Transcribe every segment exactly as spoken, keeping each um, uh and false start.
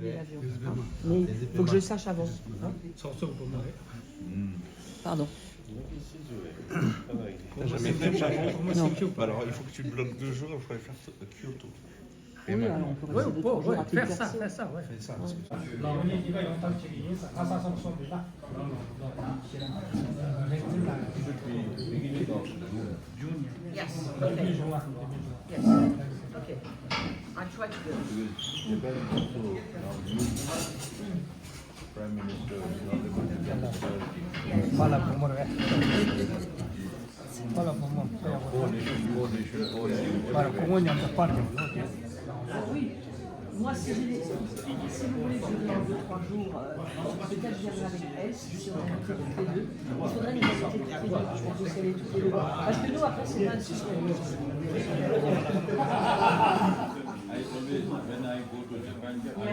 Mais il faut que je le sache avant. Hein ? Pardon. Comment c'est Kyoto ? Comment c'est Kyoto ? Alors, il faut que tu bloques deux jours, il faudrait faire Kyoto. Oui, alors on peut rester deux, trois jours à Kyoto. Ouais, ouais, faire ça, faire ça, ouais. Faire ça. Yes, okay. Yes, okay. I try to do it. Because Japan also now new Prime Minister is not able to get the third. Voilà, pour moi, ouais. Voilà, pour moi. Coalition, coalition, coalition. Voilà, pour moi, il n'y a pas de parti. Ah oui. Moi, si j'ai des, si vous voulez que je vienne deux, trois jours, euh, peut-être je viendrai avec elle, si c'est en invité toutes les deux. Il faudrait nous inviter toutes les deux, parce qu'on peut s'y aller toutes les deux. Parce que nous, après, c'est pas un sujet. I always, when I go to Japan, I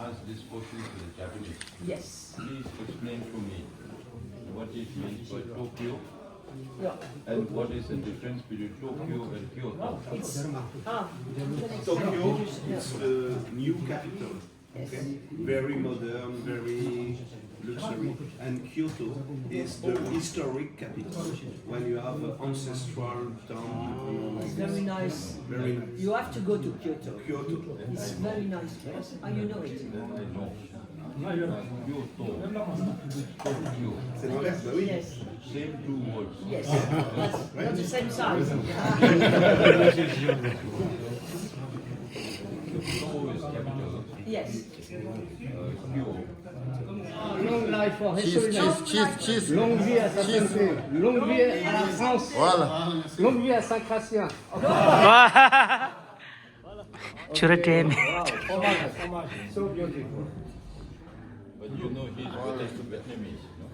ask this question to the Japanese. Yes. Please explain to me what it means by Tokyo. Yeah. And what is the difference between Tokyo and Kyoto? It's, ah, Tokyo is the new capital. Okay? Very modern, very luxury. And Kyoto is the historic capital. When you have an ancestral town, you know, like this. Very nice. Very nice. You have to go to Kyoto. Kyoto. It's very nice place. Ah, you know it. No. Kyoto. Tokyo. C'est l'inverse, bah oui. Yes. Same two words. Yes. But not the same size. Kyoto is capital. Yes. Uh, Kyo. Long life for history. Cheese, cheese, cheese, cheese. Longue vie à sa santé. Longue vie à la France. Voilà. Longue vie à Saint Cassien. Chura teme. Wow, so much, so much. So beautiful. But you know, he's Vietnamese, no?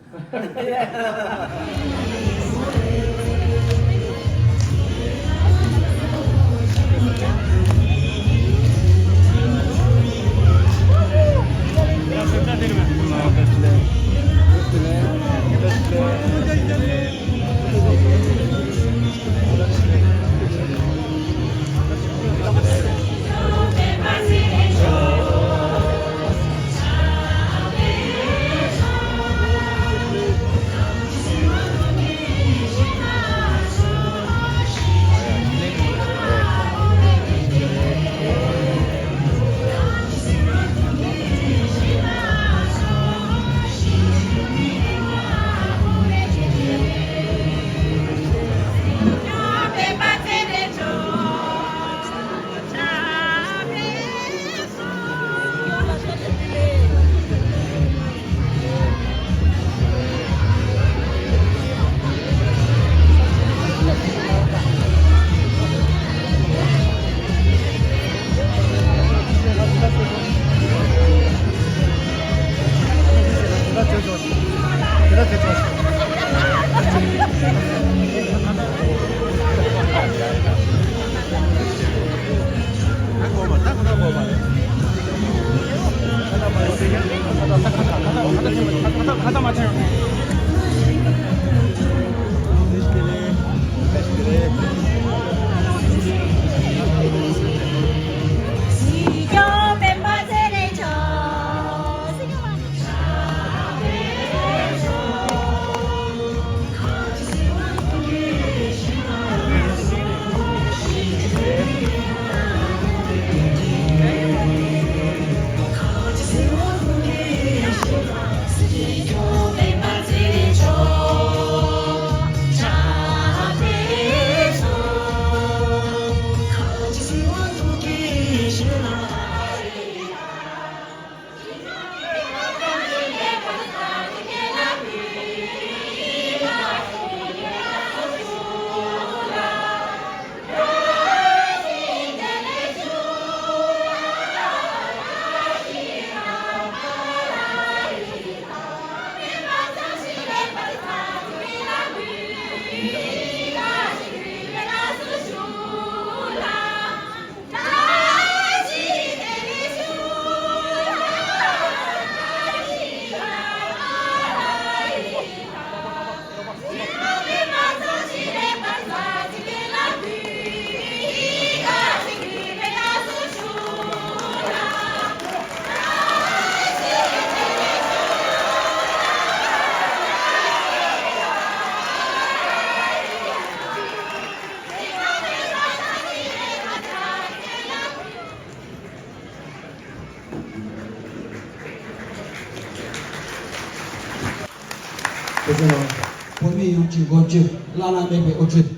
བོད་མི་ཡོངས་ཀྱི་མགོན་སྐྱབས། བླ་ན་མེད་པའི་དབུ་ཁྲིད།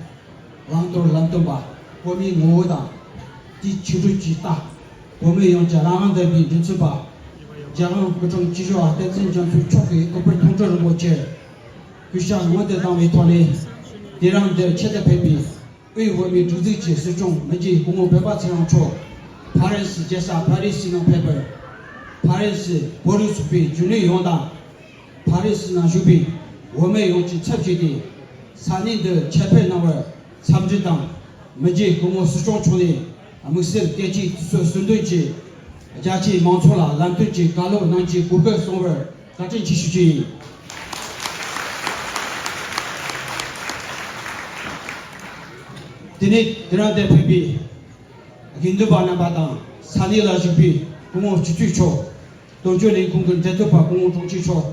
བླང་དོར་ལམ་སྟོན་པ། བོད་མིའི་ངོ་བོ་དང་། དེའི་ཆོས་དྲུག་གི་རྟ། བོད་མི་ཡོངས་ཀྱི་རང་དབང་ལྡན་པའི་མགྲིན་ཚབ་པ། རྒྱལ་དབང་སྐུ་ཕྲེང་བཅུ་བཞི་པ་བསྟན་འཛིན་རྒྱ་མཚོ་མཆོག་གི་སྐུ་པར་མཐོང་གྲོལ་རིན་པོ་ཆེར་གུས་ཕྱག་སྔོན་དུ་བཏང་བའི་ཐོག་ནས། དུས་རབས་འདིར་ཆེད་དུ་ཕེབས་པའི་དབུས་བོད་མིའི་སྒྲིག་འཛུགས་ཀྱི་སྲིད་སྐྱོང་མི་རྗེ་སྐུ་ངོ་སྤེན་པ་ཚེ་རིང་མཆོག་ཕ་རན་སི་རྒྱལ་ས་ཕ་རི་སི་ནང་ཕེབས་པར། ཕ་རན་སི་བོད་རིགས་ཚོགས་པའི་རྒྱུན་ལས་ཡོངས་དང་། ཕ་རི་སི་ནང་བཞུགས་པའི་བོད་མི་ཡོངས་ཀྱི་ཚབ་བྱས་ཏེ། ས་གནས་འདིར་ཆེད་ཕེབས་གནང་བར་འཚམས་འདྲི་དང་། མི་རྗེ་སྐུ་ངོ་སྲིད་སྐྱོང་མཆོག་ནས་དམིགས་བསལ་གལ་ཆེའི་དུས་ཚོད་ཟུར་འདོན་གྱིས། རྒྱ་ཆེའི་མང་ཚོགས་ལ་ལམ་སྟོན་གྱི་བཀའ་སློབ་གནང་རྒྱུའི་གོ་སྐབས་གསུངས་པར་བཀའ་དྲིན་ཆེ་ཞུ་རྒྱུ་ཡིན། དེ་ནས་དེ་རིང་འདིར་ཕེབས་པའི་དགེ་འདུན་པ་རྣམ་པ་དང་། ས་གནས་ལ་བཞུགས་པའི་སྐུ་ངོ་སྤྱི་འཐུས་མཆོག་དོན་གཅོད་ལས་ཁུངས་ཀྱི་འབྲེལ་མཐུད་པ་སྐུ་ངོ་དྲུང་ཆེ་མཆོག་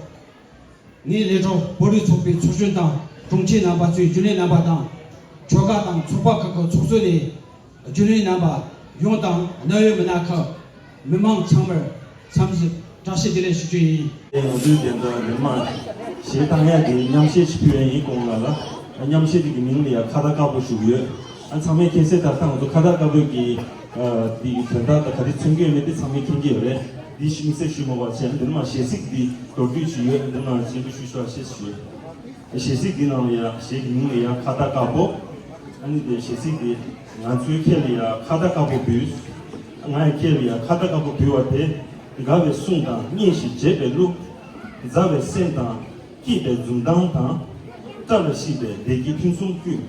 ངའི་ལས་གྲོགས་བོད་རིགས་ཚོགས་པའི་ཚོགས་གཞོན་དང་དྲུང་ཆེ་རྣམ་པ་ཚོའི་རྒྱུན་ལས་རྣམ་པ་དང་། ཆོལ་ཁ་དང་ཚོགས་པ་ཁག་གི་ཚོགས་གཙོ་ནས་རྒྱུན་ལས་རྣམ་པ་ཡོངས་དང་། གནད་ཡོད་མི་སྣ་ཁག་མི་མང་ཚང་མར་འཚམས་འདྲི་བཀྲ་ཤིས་བདེ་ལེགས་ཞུ་རྒྱུ་ཡིན། ང་ཚོའི་བདེན་དོན་མི་མང་གཞས་བཏང་ཡག་གི་མཉམ་གཞས་ཤིག་ཕུལ་ཡ་ཡིན། སྐུ་ངོ་ལགས་ལ། མཉམ་གཞས་དེ་གི་མིང་ལ་ཡ་ཁ་བརྡ་དཀར་པོ་ཞུ་གི་ཡོད། ཨ་ཚང་མས་མཁྱེན་གསལ་ལྟར་ད་ང་ཚོ་ཁ་བརྡ་དཀར་པོའི་གི་དེ་གི་དོན་དག་དང་ག་རེ་མཚོན་གྱི་ཡོད་མེད་དེ་ཚང་མས་མཁྱེན་གྱི་ཡོད་རེད། འདི་ཞིག་དམིགས་བསལ་ཞུ་མ་དགོས་པ་བྱས། འདི་ནས་མར་གཞས་ཚིག་འདི་མདོར་བསྡུས་ཤིག་ཡོད། འདི་ནས་མར་ཞིབ་ཏུ་ཞུ་ཤོག་ཞེས་ཞུ། གཞས་ཚིག་འདི་ནང་ལ་ཡ་གཞས་ཀྱི་མིང་ལ་ཡ་ཁ་བརྡ་དཀར་པོ། ཨ་ནི་དེ་གཞས་ཚིག་འདི། ང་ཚོས་ཁྱེད་ལ་ཡ་ཁ་བརྡ་དཀར་པོ་འབུལ། ང་ཡང་ཁྱེད་ལ་ཡ་ཁ་བརྡ་དཀར་པོ་འབུལ་བ་དེ། དགའ་བའི་གསུང་དང་སྙན་ཞིང་འཇེབས་པའི་གླུ། མཛའ་བའི་སེམས་དང་སྐྱིད་པའི་འཛུམ་མདངས་དང་། བཀྲ་ལ་ཤིས་པའི་བདེ་སྐྱིད་ཕུན་སུམ་ཀུན།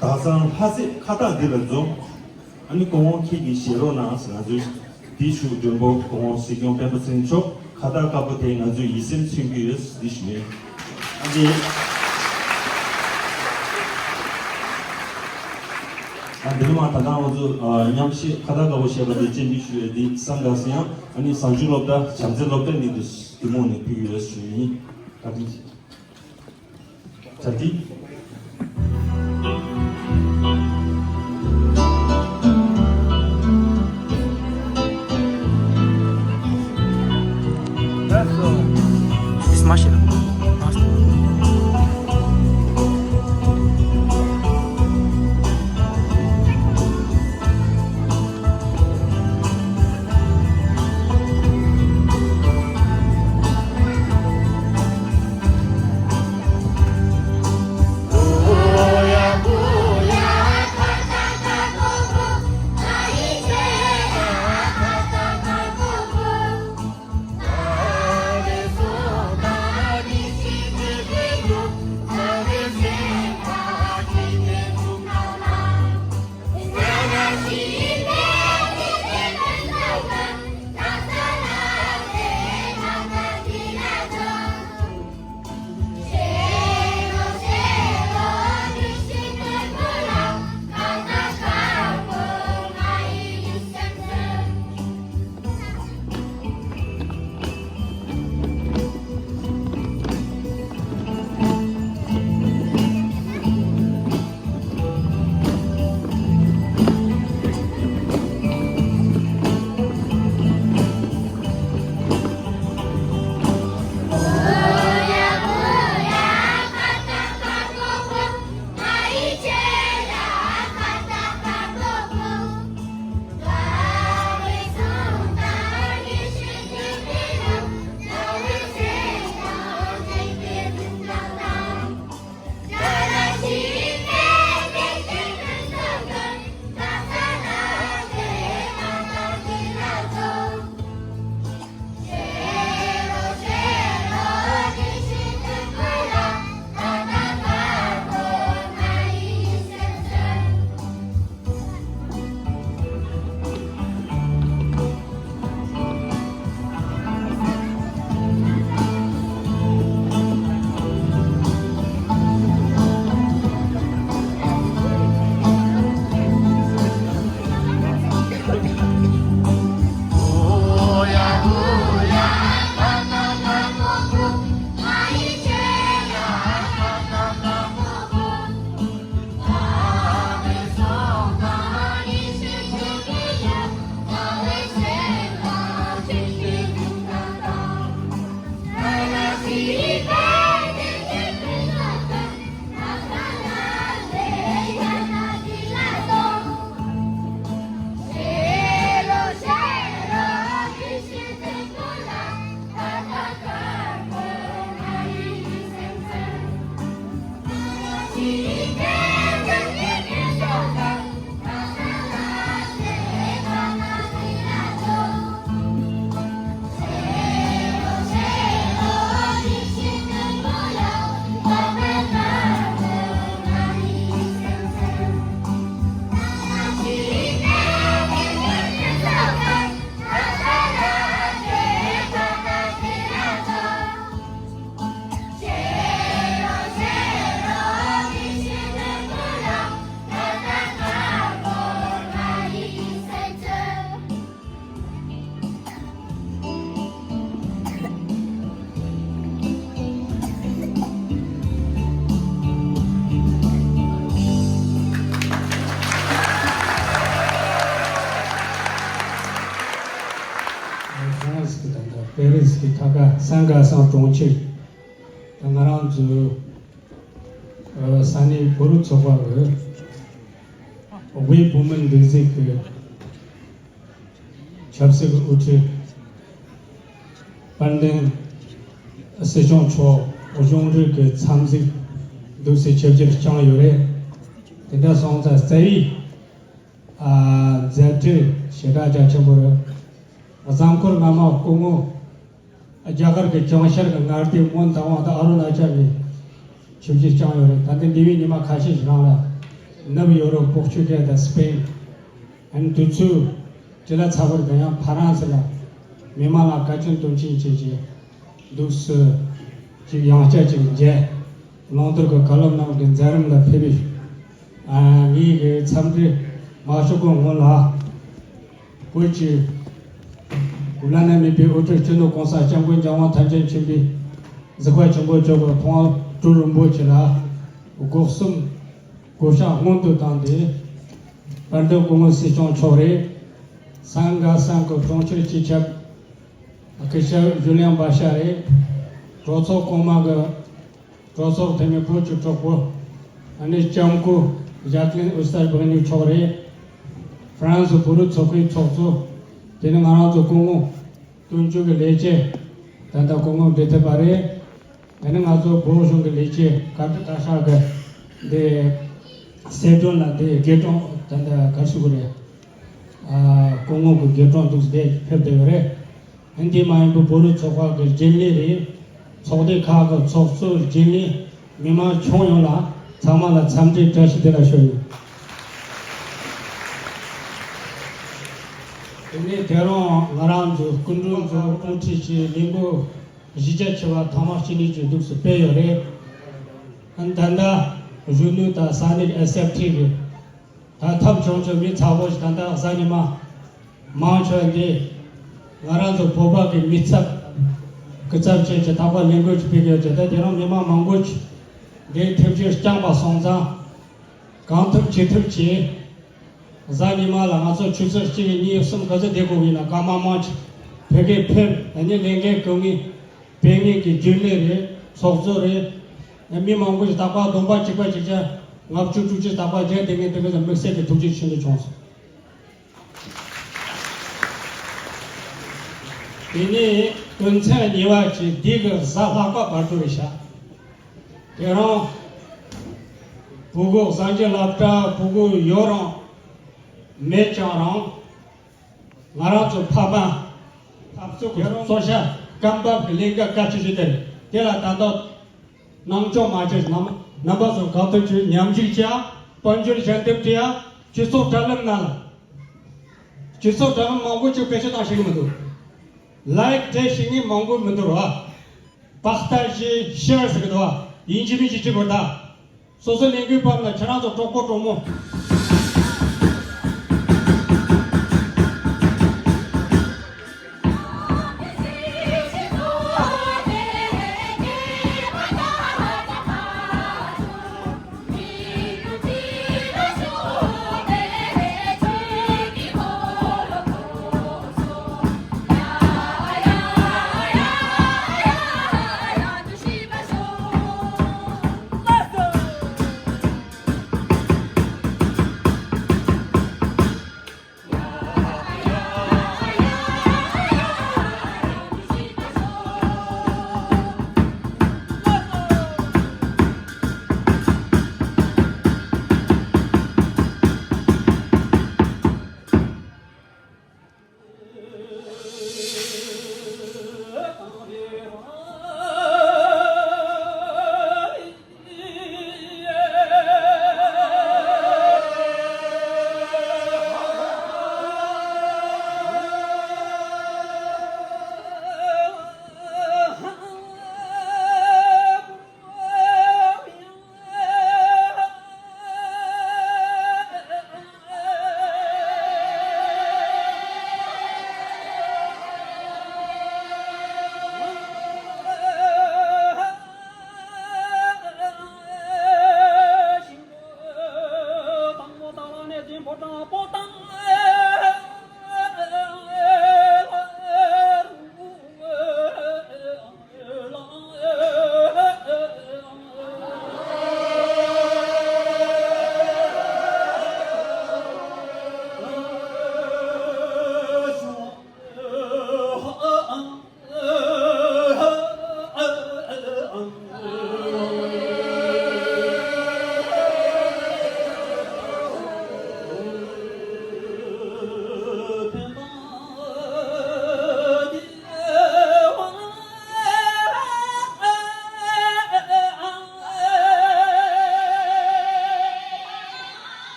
དག་གཙང་ལྷ་རྫས་ཁ་བཏགས་འདི་ལ་འཛོམས། ཨ་ནི་སྐུ་ངོ་ཁྱེད་ཀྱིས་བཞེས་རོགས་གནང་ཟེར། ང་ཚོའི་འདི་ཞུ་མགྲོན་པོ་སྐུ་ངོ་སྲིད་སྐྱོང་སྤེན་པ་ཚེ་རིང་མཆོག་ཁ་བཏགས་དཀར་པོ་དེ་ང་ཚོའི་ཡིད་སེམས་མཚོན་གྱི་ཡོད། འདི་ཞུ་ཡིན། ཨ་ནི། ཨ་འདི་ནས་མར་ད་ལྟ་ང་ཚོ་ཨ་མཉམ་གཞས་ཁ་བཏགས་དཀར་པོ་བཞེས་པ་དེ་སྤྱན་འབུལ་ཞུ་ཡས་འདི་སངས་དགའ་ཚེ་དབྱངས། ཨ་ནི་གཟའ་མཇུག་སློབ་གྲྭ་བྱམས་བརྩེ་སློབ་གྲྭ་གཉིས་ཀྱི་ཐུན་མོང་ནས་ཕུལ་གྱི་ཡོད་ཞུ་ཡིན། བཀའ་དྲིན་ཆེ། རེས་ཀྱི་ཁ་ཁ་སན་ག་སང་གྲོང་ཁྱེར་དང་ང་རང་ཚོའི་ས་གནས་བོད་རིགས་ཚོགས་པ་གི་དབུས་བོད་མི་སྒྲིག་འཛུགས་ཀྱི་ཆབ་སྲིད་ཀྱི་དབུ་ཁྲིད་དཔལ་ལྡན་སྲིད་སྐྱོང་མཆོག་གཞུང་འབྲེལ་གྱི་འཚམས་གཟིགས་འདུག་སེ་ཆེ་བསྐྱེད་བསྐྱངས་ཡོད་རེད། དེ་འདྲ་སོང་ཙང་རྩ་བའི་ཨ་མཛད་བྲེལ་ཞེ་དྲག་རྒྱ་ཆེན་པོ་རེད། གཟའ་འཁོར་སྔ་མ་སྐུ་ངོ་རྒྱ་གར་གྱི་བྱང་ཤར་གྱི་མངའ་སྡེ་སྔོན་དང་བ་དང་ཨ་རུ་ན་ཅལ་ནས་ཆིབས་བསྒྱུར་བསྐྱངས་ཡོད་རེད། ད་ལྟ་འདས་པའི་ཉི་མ་ཁ་ཤས་ཤིག་རིང་ལ་ནུབ་ཡོ་རོབ་པོར་ཅུ་གལ་དང་སི་པེན། ཨ་ནི་དུས་ཚོད་བྲེལ་བ་ཚ་པོ་རེད། ད་ཡང་ཕ་རན་སི་ལ་མི་མང་ལ་བཀའ་དྲིན་དོན་ཆེན་བྱེད་ཀྱི་འདུག་སེ་ཅིག་ཡང་བསྐྱར་ཅིག་མཇལ། ལོན་ཏོར་གྱི་བཀའ་སློབ་གནང་གི་མཛད་རིམ་ལ་ཕེབས་པའི་ཨ་ངེད་ཀྱི་འཚམས་འདྲི་མ་ཞུ་གོང་སྔོན་ལ། བོད་ཀྱི་བླ་ན་མེད་པའི་དབུ་ཁྲིད་སྤྱི་ནོར་གོང་ས་སྐྱབས་མགོན་རྒྱལ་དབང་ཐམས་ཅད་མཁྱེན་པའི་གཟིགས་པ་ཆེན་པོ་མཆོག་གི་མཐོང་བ་སྤྲུལ་རིན་པོ་ཆེ་ལ་སྒོ་གསུམ་གུས་ཕྱག་སྔོན་དུ་བཏང་སྟེ། དཔལ་ལྡན་སྐུ་ངོ་སྲིད་སྐྱོང་མཆོག་རེད། སན་ག་སན་གྱི་གྲོང་ཁྱེར་སྤྱི་ཁྱབ་སྐུ་ཞབས་ཇུ་ལིན་བྷ་ཤ་རེད། གྲོས་ཚོགས་གོང་མ་གི་གྲོས་ཚོགས་འཐུས་མི་བོད་ཀྱི་གྲོགས་པོ་ཨ་ནི་ལྕམ་སྐུ་ཇཱ་ཀ་ལིན་ཨུ་སྟར་བྷི་ནི་མཆོག་རེད། ཧྥ་རན་སི་བོད་རིགས་ཚོགས་པའི་ཚོགས་གཙོ། དེ་ནི་ང་རང་ཚོ་སྐུ་ངོ་དོན་གཅོད་ཀྱི་ལས་བྱེད་ད་ལྟ་སྐུ་ངོ་འབྲེལ་ཐེབས་པ་རེད། དེ་ནི་ང་ཚོ་བོད་གཞུང་གི་ལས་བྱེད་བཀའ་ཁྲི་བཀའ་ཤག་གི་འདི་སྲིད་དོན་ལ་འདི་དགེ་གྲོང་ད་ལྟ་ག་ཞུ་གི་རེད། ཨ་སྐུ་ངོ་གི་དགེ་གྲོང་འདུག་སེ་ཕེབས་བསྡད་ཡོད་རེད། འདི་མ་ཡིན་པའི་བོད་རིགས་ཚོགས་པ་གི་རྒྱུན་ལས་རེད། ཚོགས་སྡེ་ཁག་གི་ཚོགས་གཙོ་རྒྱུན་ལས་མི་མང་ཁྱོན་ཡོངས་ལ་ཚང་མ་ལ་འཚམས་འདྲིའི་བཀྲ་ཤིས་བདེ་ལེགས་ཞུ་ཡིན། དེ་ནས་དེ་རིང་ང་རང་ཚོ་སྐུ་མགྲོན་ཚོ་དབུ་ཁྲིད་ཀྱི་ལས་འགུལ་གཞི་རྒྱ་ཆེ་བ་ཐེངས་མ་གཅིག་གཉིས་ཀྱི་འདུག་སེ་སྤེལ་ཡོད་རེད། ད་ལྟ་གཞོན་ནུ་དང་ས་གནས་ཨེ་སི་ཨེཕ་ཊི་གི་ད་ཐབས་བྱུང་ཆོག་མི་ཚ་བོ་ཞིག་ད་ལྟ་གཟའ་ཉི་མ་མང་ཆེ་བ་འདི་ང་རང་ཚོ་བོད་པ་གི་མི་ཚབ་སྐུ་ཚབ་བྱས་ཀྱི་ཐག་པ་ལས་འགུལ་ཅིག་སྤེལ་གྱི་ཡོད་ཀྱི། ད་དེ་རིང་མི་མང་མང་པོ་ཅིག་འདིར་ཐེབས་རྒྱུ་བསྐྱངས་པ་སོང་ཙང་གང་ཐུབ་ཅི་ཐུབ་ཀྱིས་གཟའ་ཉི་མ་ལ་ང་ཚོ་ཆུ་ཚོད་གཅིག་གཉིས་གསུམ་ག་ཚོད་བསྡད་དགོས་ཡིན་ན་གང་མང་མང་ཅིག་བོད་སྐད་ཕེབས། ཨ་ནི་ལས་འགན་གོ་ངེས་སྤེལ་མཁན་གྱི་རྒྱུན་ལས་རེད། ཚོགས་གཙོ་རེད། མི་མང་པོ་ཞིག་རྟག་པར་སྡོམ་པ་གཅིག་པ་གཅིག་བརྒྱ་ལྔ་བཅུ་དྲུག་ཅུ་རྟག་པར་མཇལ་བསྡད་མཁན་དེ་ཚོ་དམིགས་བསལ་གྱི་ཐུགས་རྗེ་ཆེན་པོ་བྱུང་སོང་། དེ་ནས་དོན་ཚན་གཉིས་པ་གཅིག་འདི་གི་གཟའ་ལྷག་པ་བར་དུ་རེད་ཤག་དེ་རིང་ཕྲུ་གུ་གསར་འགྱུར་སློབ་གྲྭ་ཕྲུ་གུ་ཡོད་རུང་མེད་ཀྱང་རུང་། ང་རང་ཚོ་ཕ་མ་འཐབ་རྩོད་ཀྱི་གཙོ་ཆེ་སྐབས་བབ་ཀྱི་ལས་འགན་གལ་ཆེ་ཤོས་དེ་རེད། དེ་ལ་ད་དུང་སྣང་ཆུང་མ་བྱེད། རྣམ་རྣམ་པ་ཚོ་གང་ཐུབ་ཀྱིས་མཉམ་ཞུགས་བྱས། དཔལ་འབྱོར་ཞལ་འདེབས་སྤྲད། སྤྱི་ཚོགས་དྲ་ལམ་ནང་ལ་སྤྱི་ཚོགས་དྲ་ལམ་མང་པོ་ཅིག་བེད་སྤྱོད་བཏང་ཤེས་ཀྱི་མི་འདུག་ལའིཀ་སྤྲད་ཤེས་མཁན་མང་པོ་མི་འདུག་ར། པག་ཏ་ཞེས་ཤེར་ཟེར་གི་འདུག་བ། ཡིན་གཅིག་མིན་གཅིག་བྱེད་དགོས་ད། སོ་སོའི་ལས་འགུལ་བར་ལ་ཁྱེད་རང་ཚོ་གྲོགས་པོ་གྲོགས་མོ།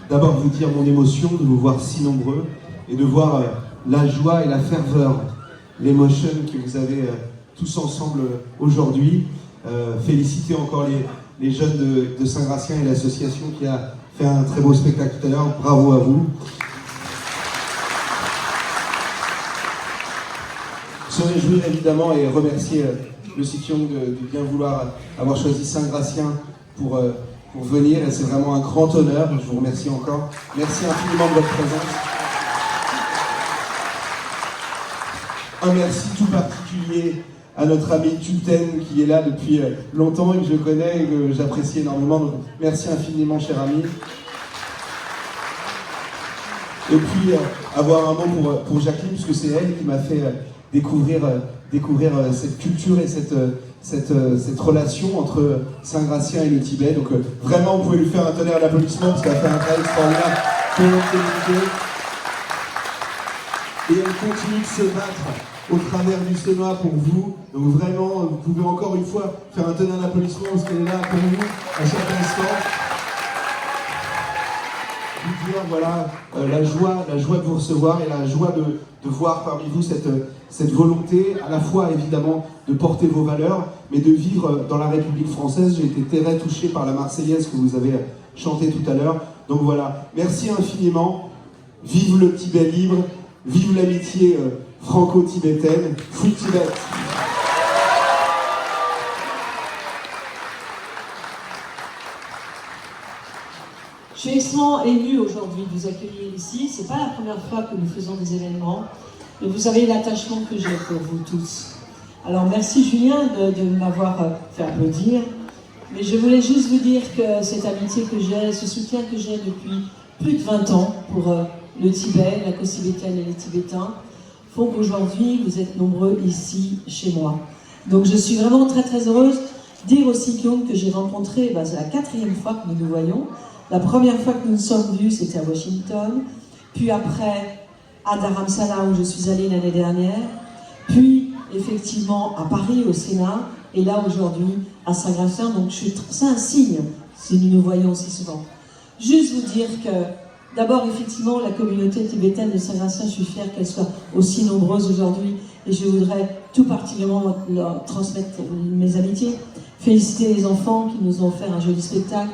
D'abord vous dire mon émotion de vous voir si nombreux et de voir euh, la joie et la ferveur, l'émotion que vous avez euh, tous ensemble euh, aujourd'hui. Euh, féliciter encore les, les jeunes de, de Saint-Gratien et l'association qui a fait un très beau spectacle tout à l'heure. Bravo à vous. Se réjouir évidemment et remercier euh, le Sikyong de, de bien vouloir avoir choisi Saint-Gratien pour, euh, pour venir. Et c'est vraiment un grand honneur. Je vous remercie encore. Merci infiniment de votre présence. Un merci tout particulier à notre ami Tuten qui est là depuis euh, longtemps et que je connais et que j'apprécie énormément. Donc, merci infiniment, cher ami. Et puis, euh, avoir un mot pour, pour Jacqueline, puisque c'est elle qui m'a fait euh, découvrir, euh, découvrir euh, cette culture et cette, euh, cette, euh, cette relation entre Saint-Gratien et le Tibet. Donc euh, vraiment, vous pouvez lui faire un tonnerre d'applaudissements parce qu'elle a fait un travail extraordinaire pour notre communauté. Et elle continue de se battre au travers du Sema pour vous. Donc vraiment, vous pouvez encore une fois faire un tonnerre d'applaudissements parce qu'elle est là pour vous à chaque instant. Vous dire, voilà, euh, la joie, la joie de vous recevoir et la joie de, de voir parmi vous cette, cette volonté à la fois évidemment de porter vos valeurs, mais de vivre dans la République française. J'ai été très touché par la Marseillaise que vous avez chantée tout à l'heure. Donc voilà, merci infiniment. Vive le Tibet libre, vive l'amitié euh, franco-tibétaine, Free Tibet. Je suis extrêmement émue aujourd'hui de vous accueillir ici. C'est pas la première fois que nous faisons des événements, mais vous savez l'attachement que j'ai pour vous tous. Alors merci Julien de, de m'avoir euh, fait applaudir. Mais je voulais juste vous dire que cette amitié que j'ai, ce soutien que j'ai depuis plus de vingt ans pour euh, le Tibet, la cause tibétaine et les Tibétains, font qu'aujourd'hui vous êtes nombreux ici chez moi. Donc je suis vraiment très très heureuse. Dire aussi Kyung que j'ai rencontré, bah, c'est la quatrième fois que nous nous voyons. La première fois que nous nous sommes vus, c'était à Washington. Puis après, à Dharamsala où je suis allée l'année dernière. Puis effectivement à Paris au Sénat. Et là aujourd'hui à Saint-Gratien. Donc c'est un signe si nous nous voyons si souvent. Juste vous dire que d'abord effectivement la communauté tibétaine de Saint-Gratien, je suis fière qu'elle soit aussi nombreuse aujourd'hui et je voudrais tout particulièrement leur transmettre mes amitiés, féliciter les enfants qui nous ont offert un joli spectacle,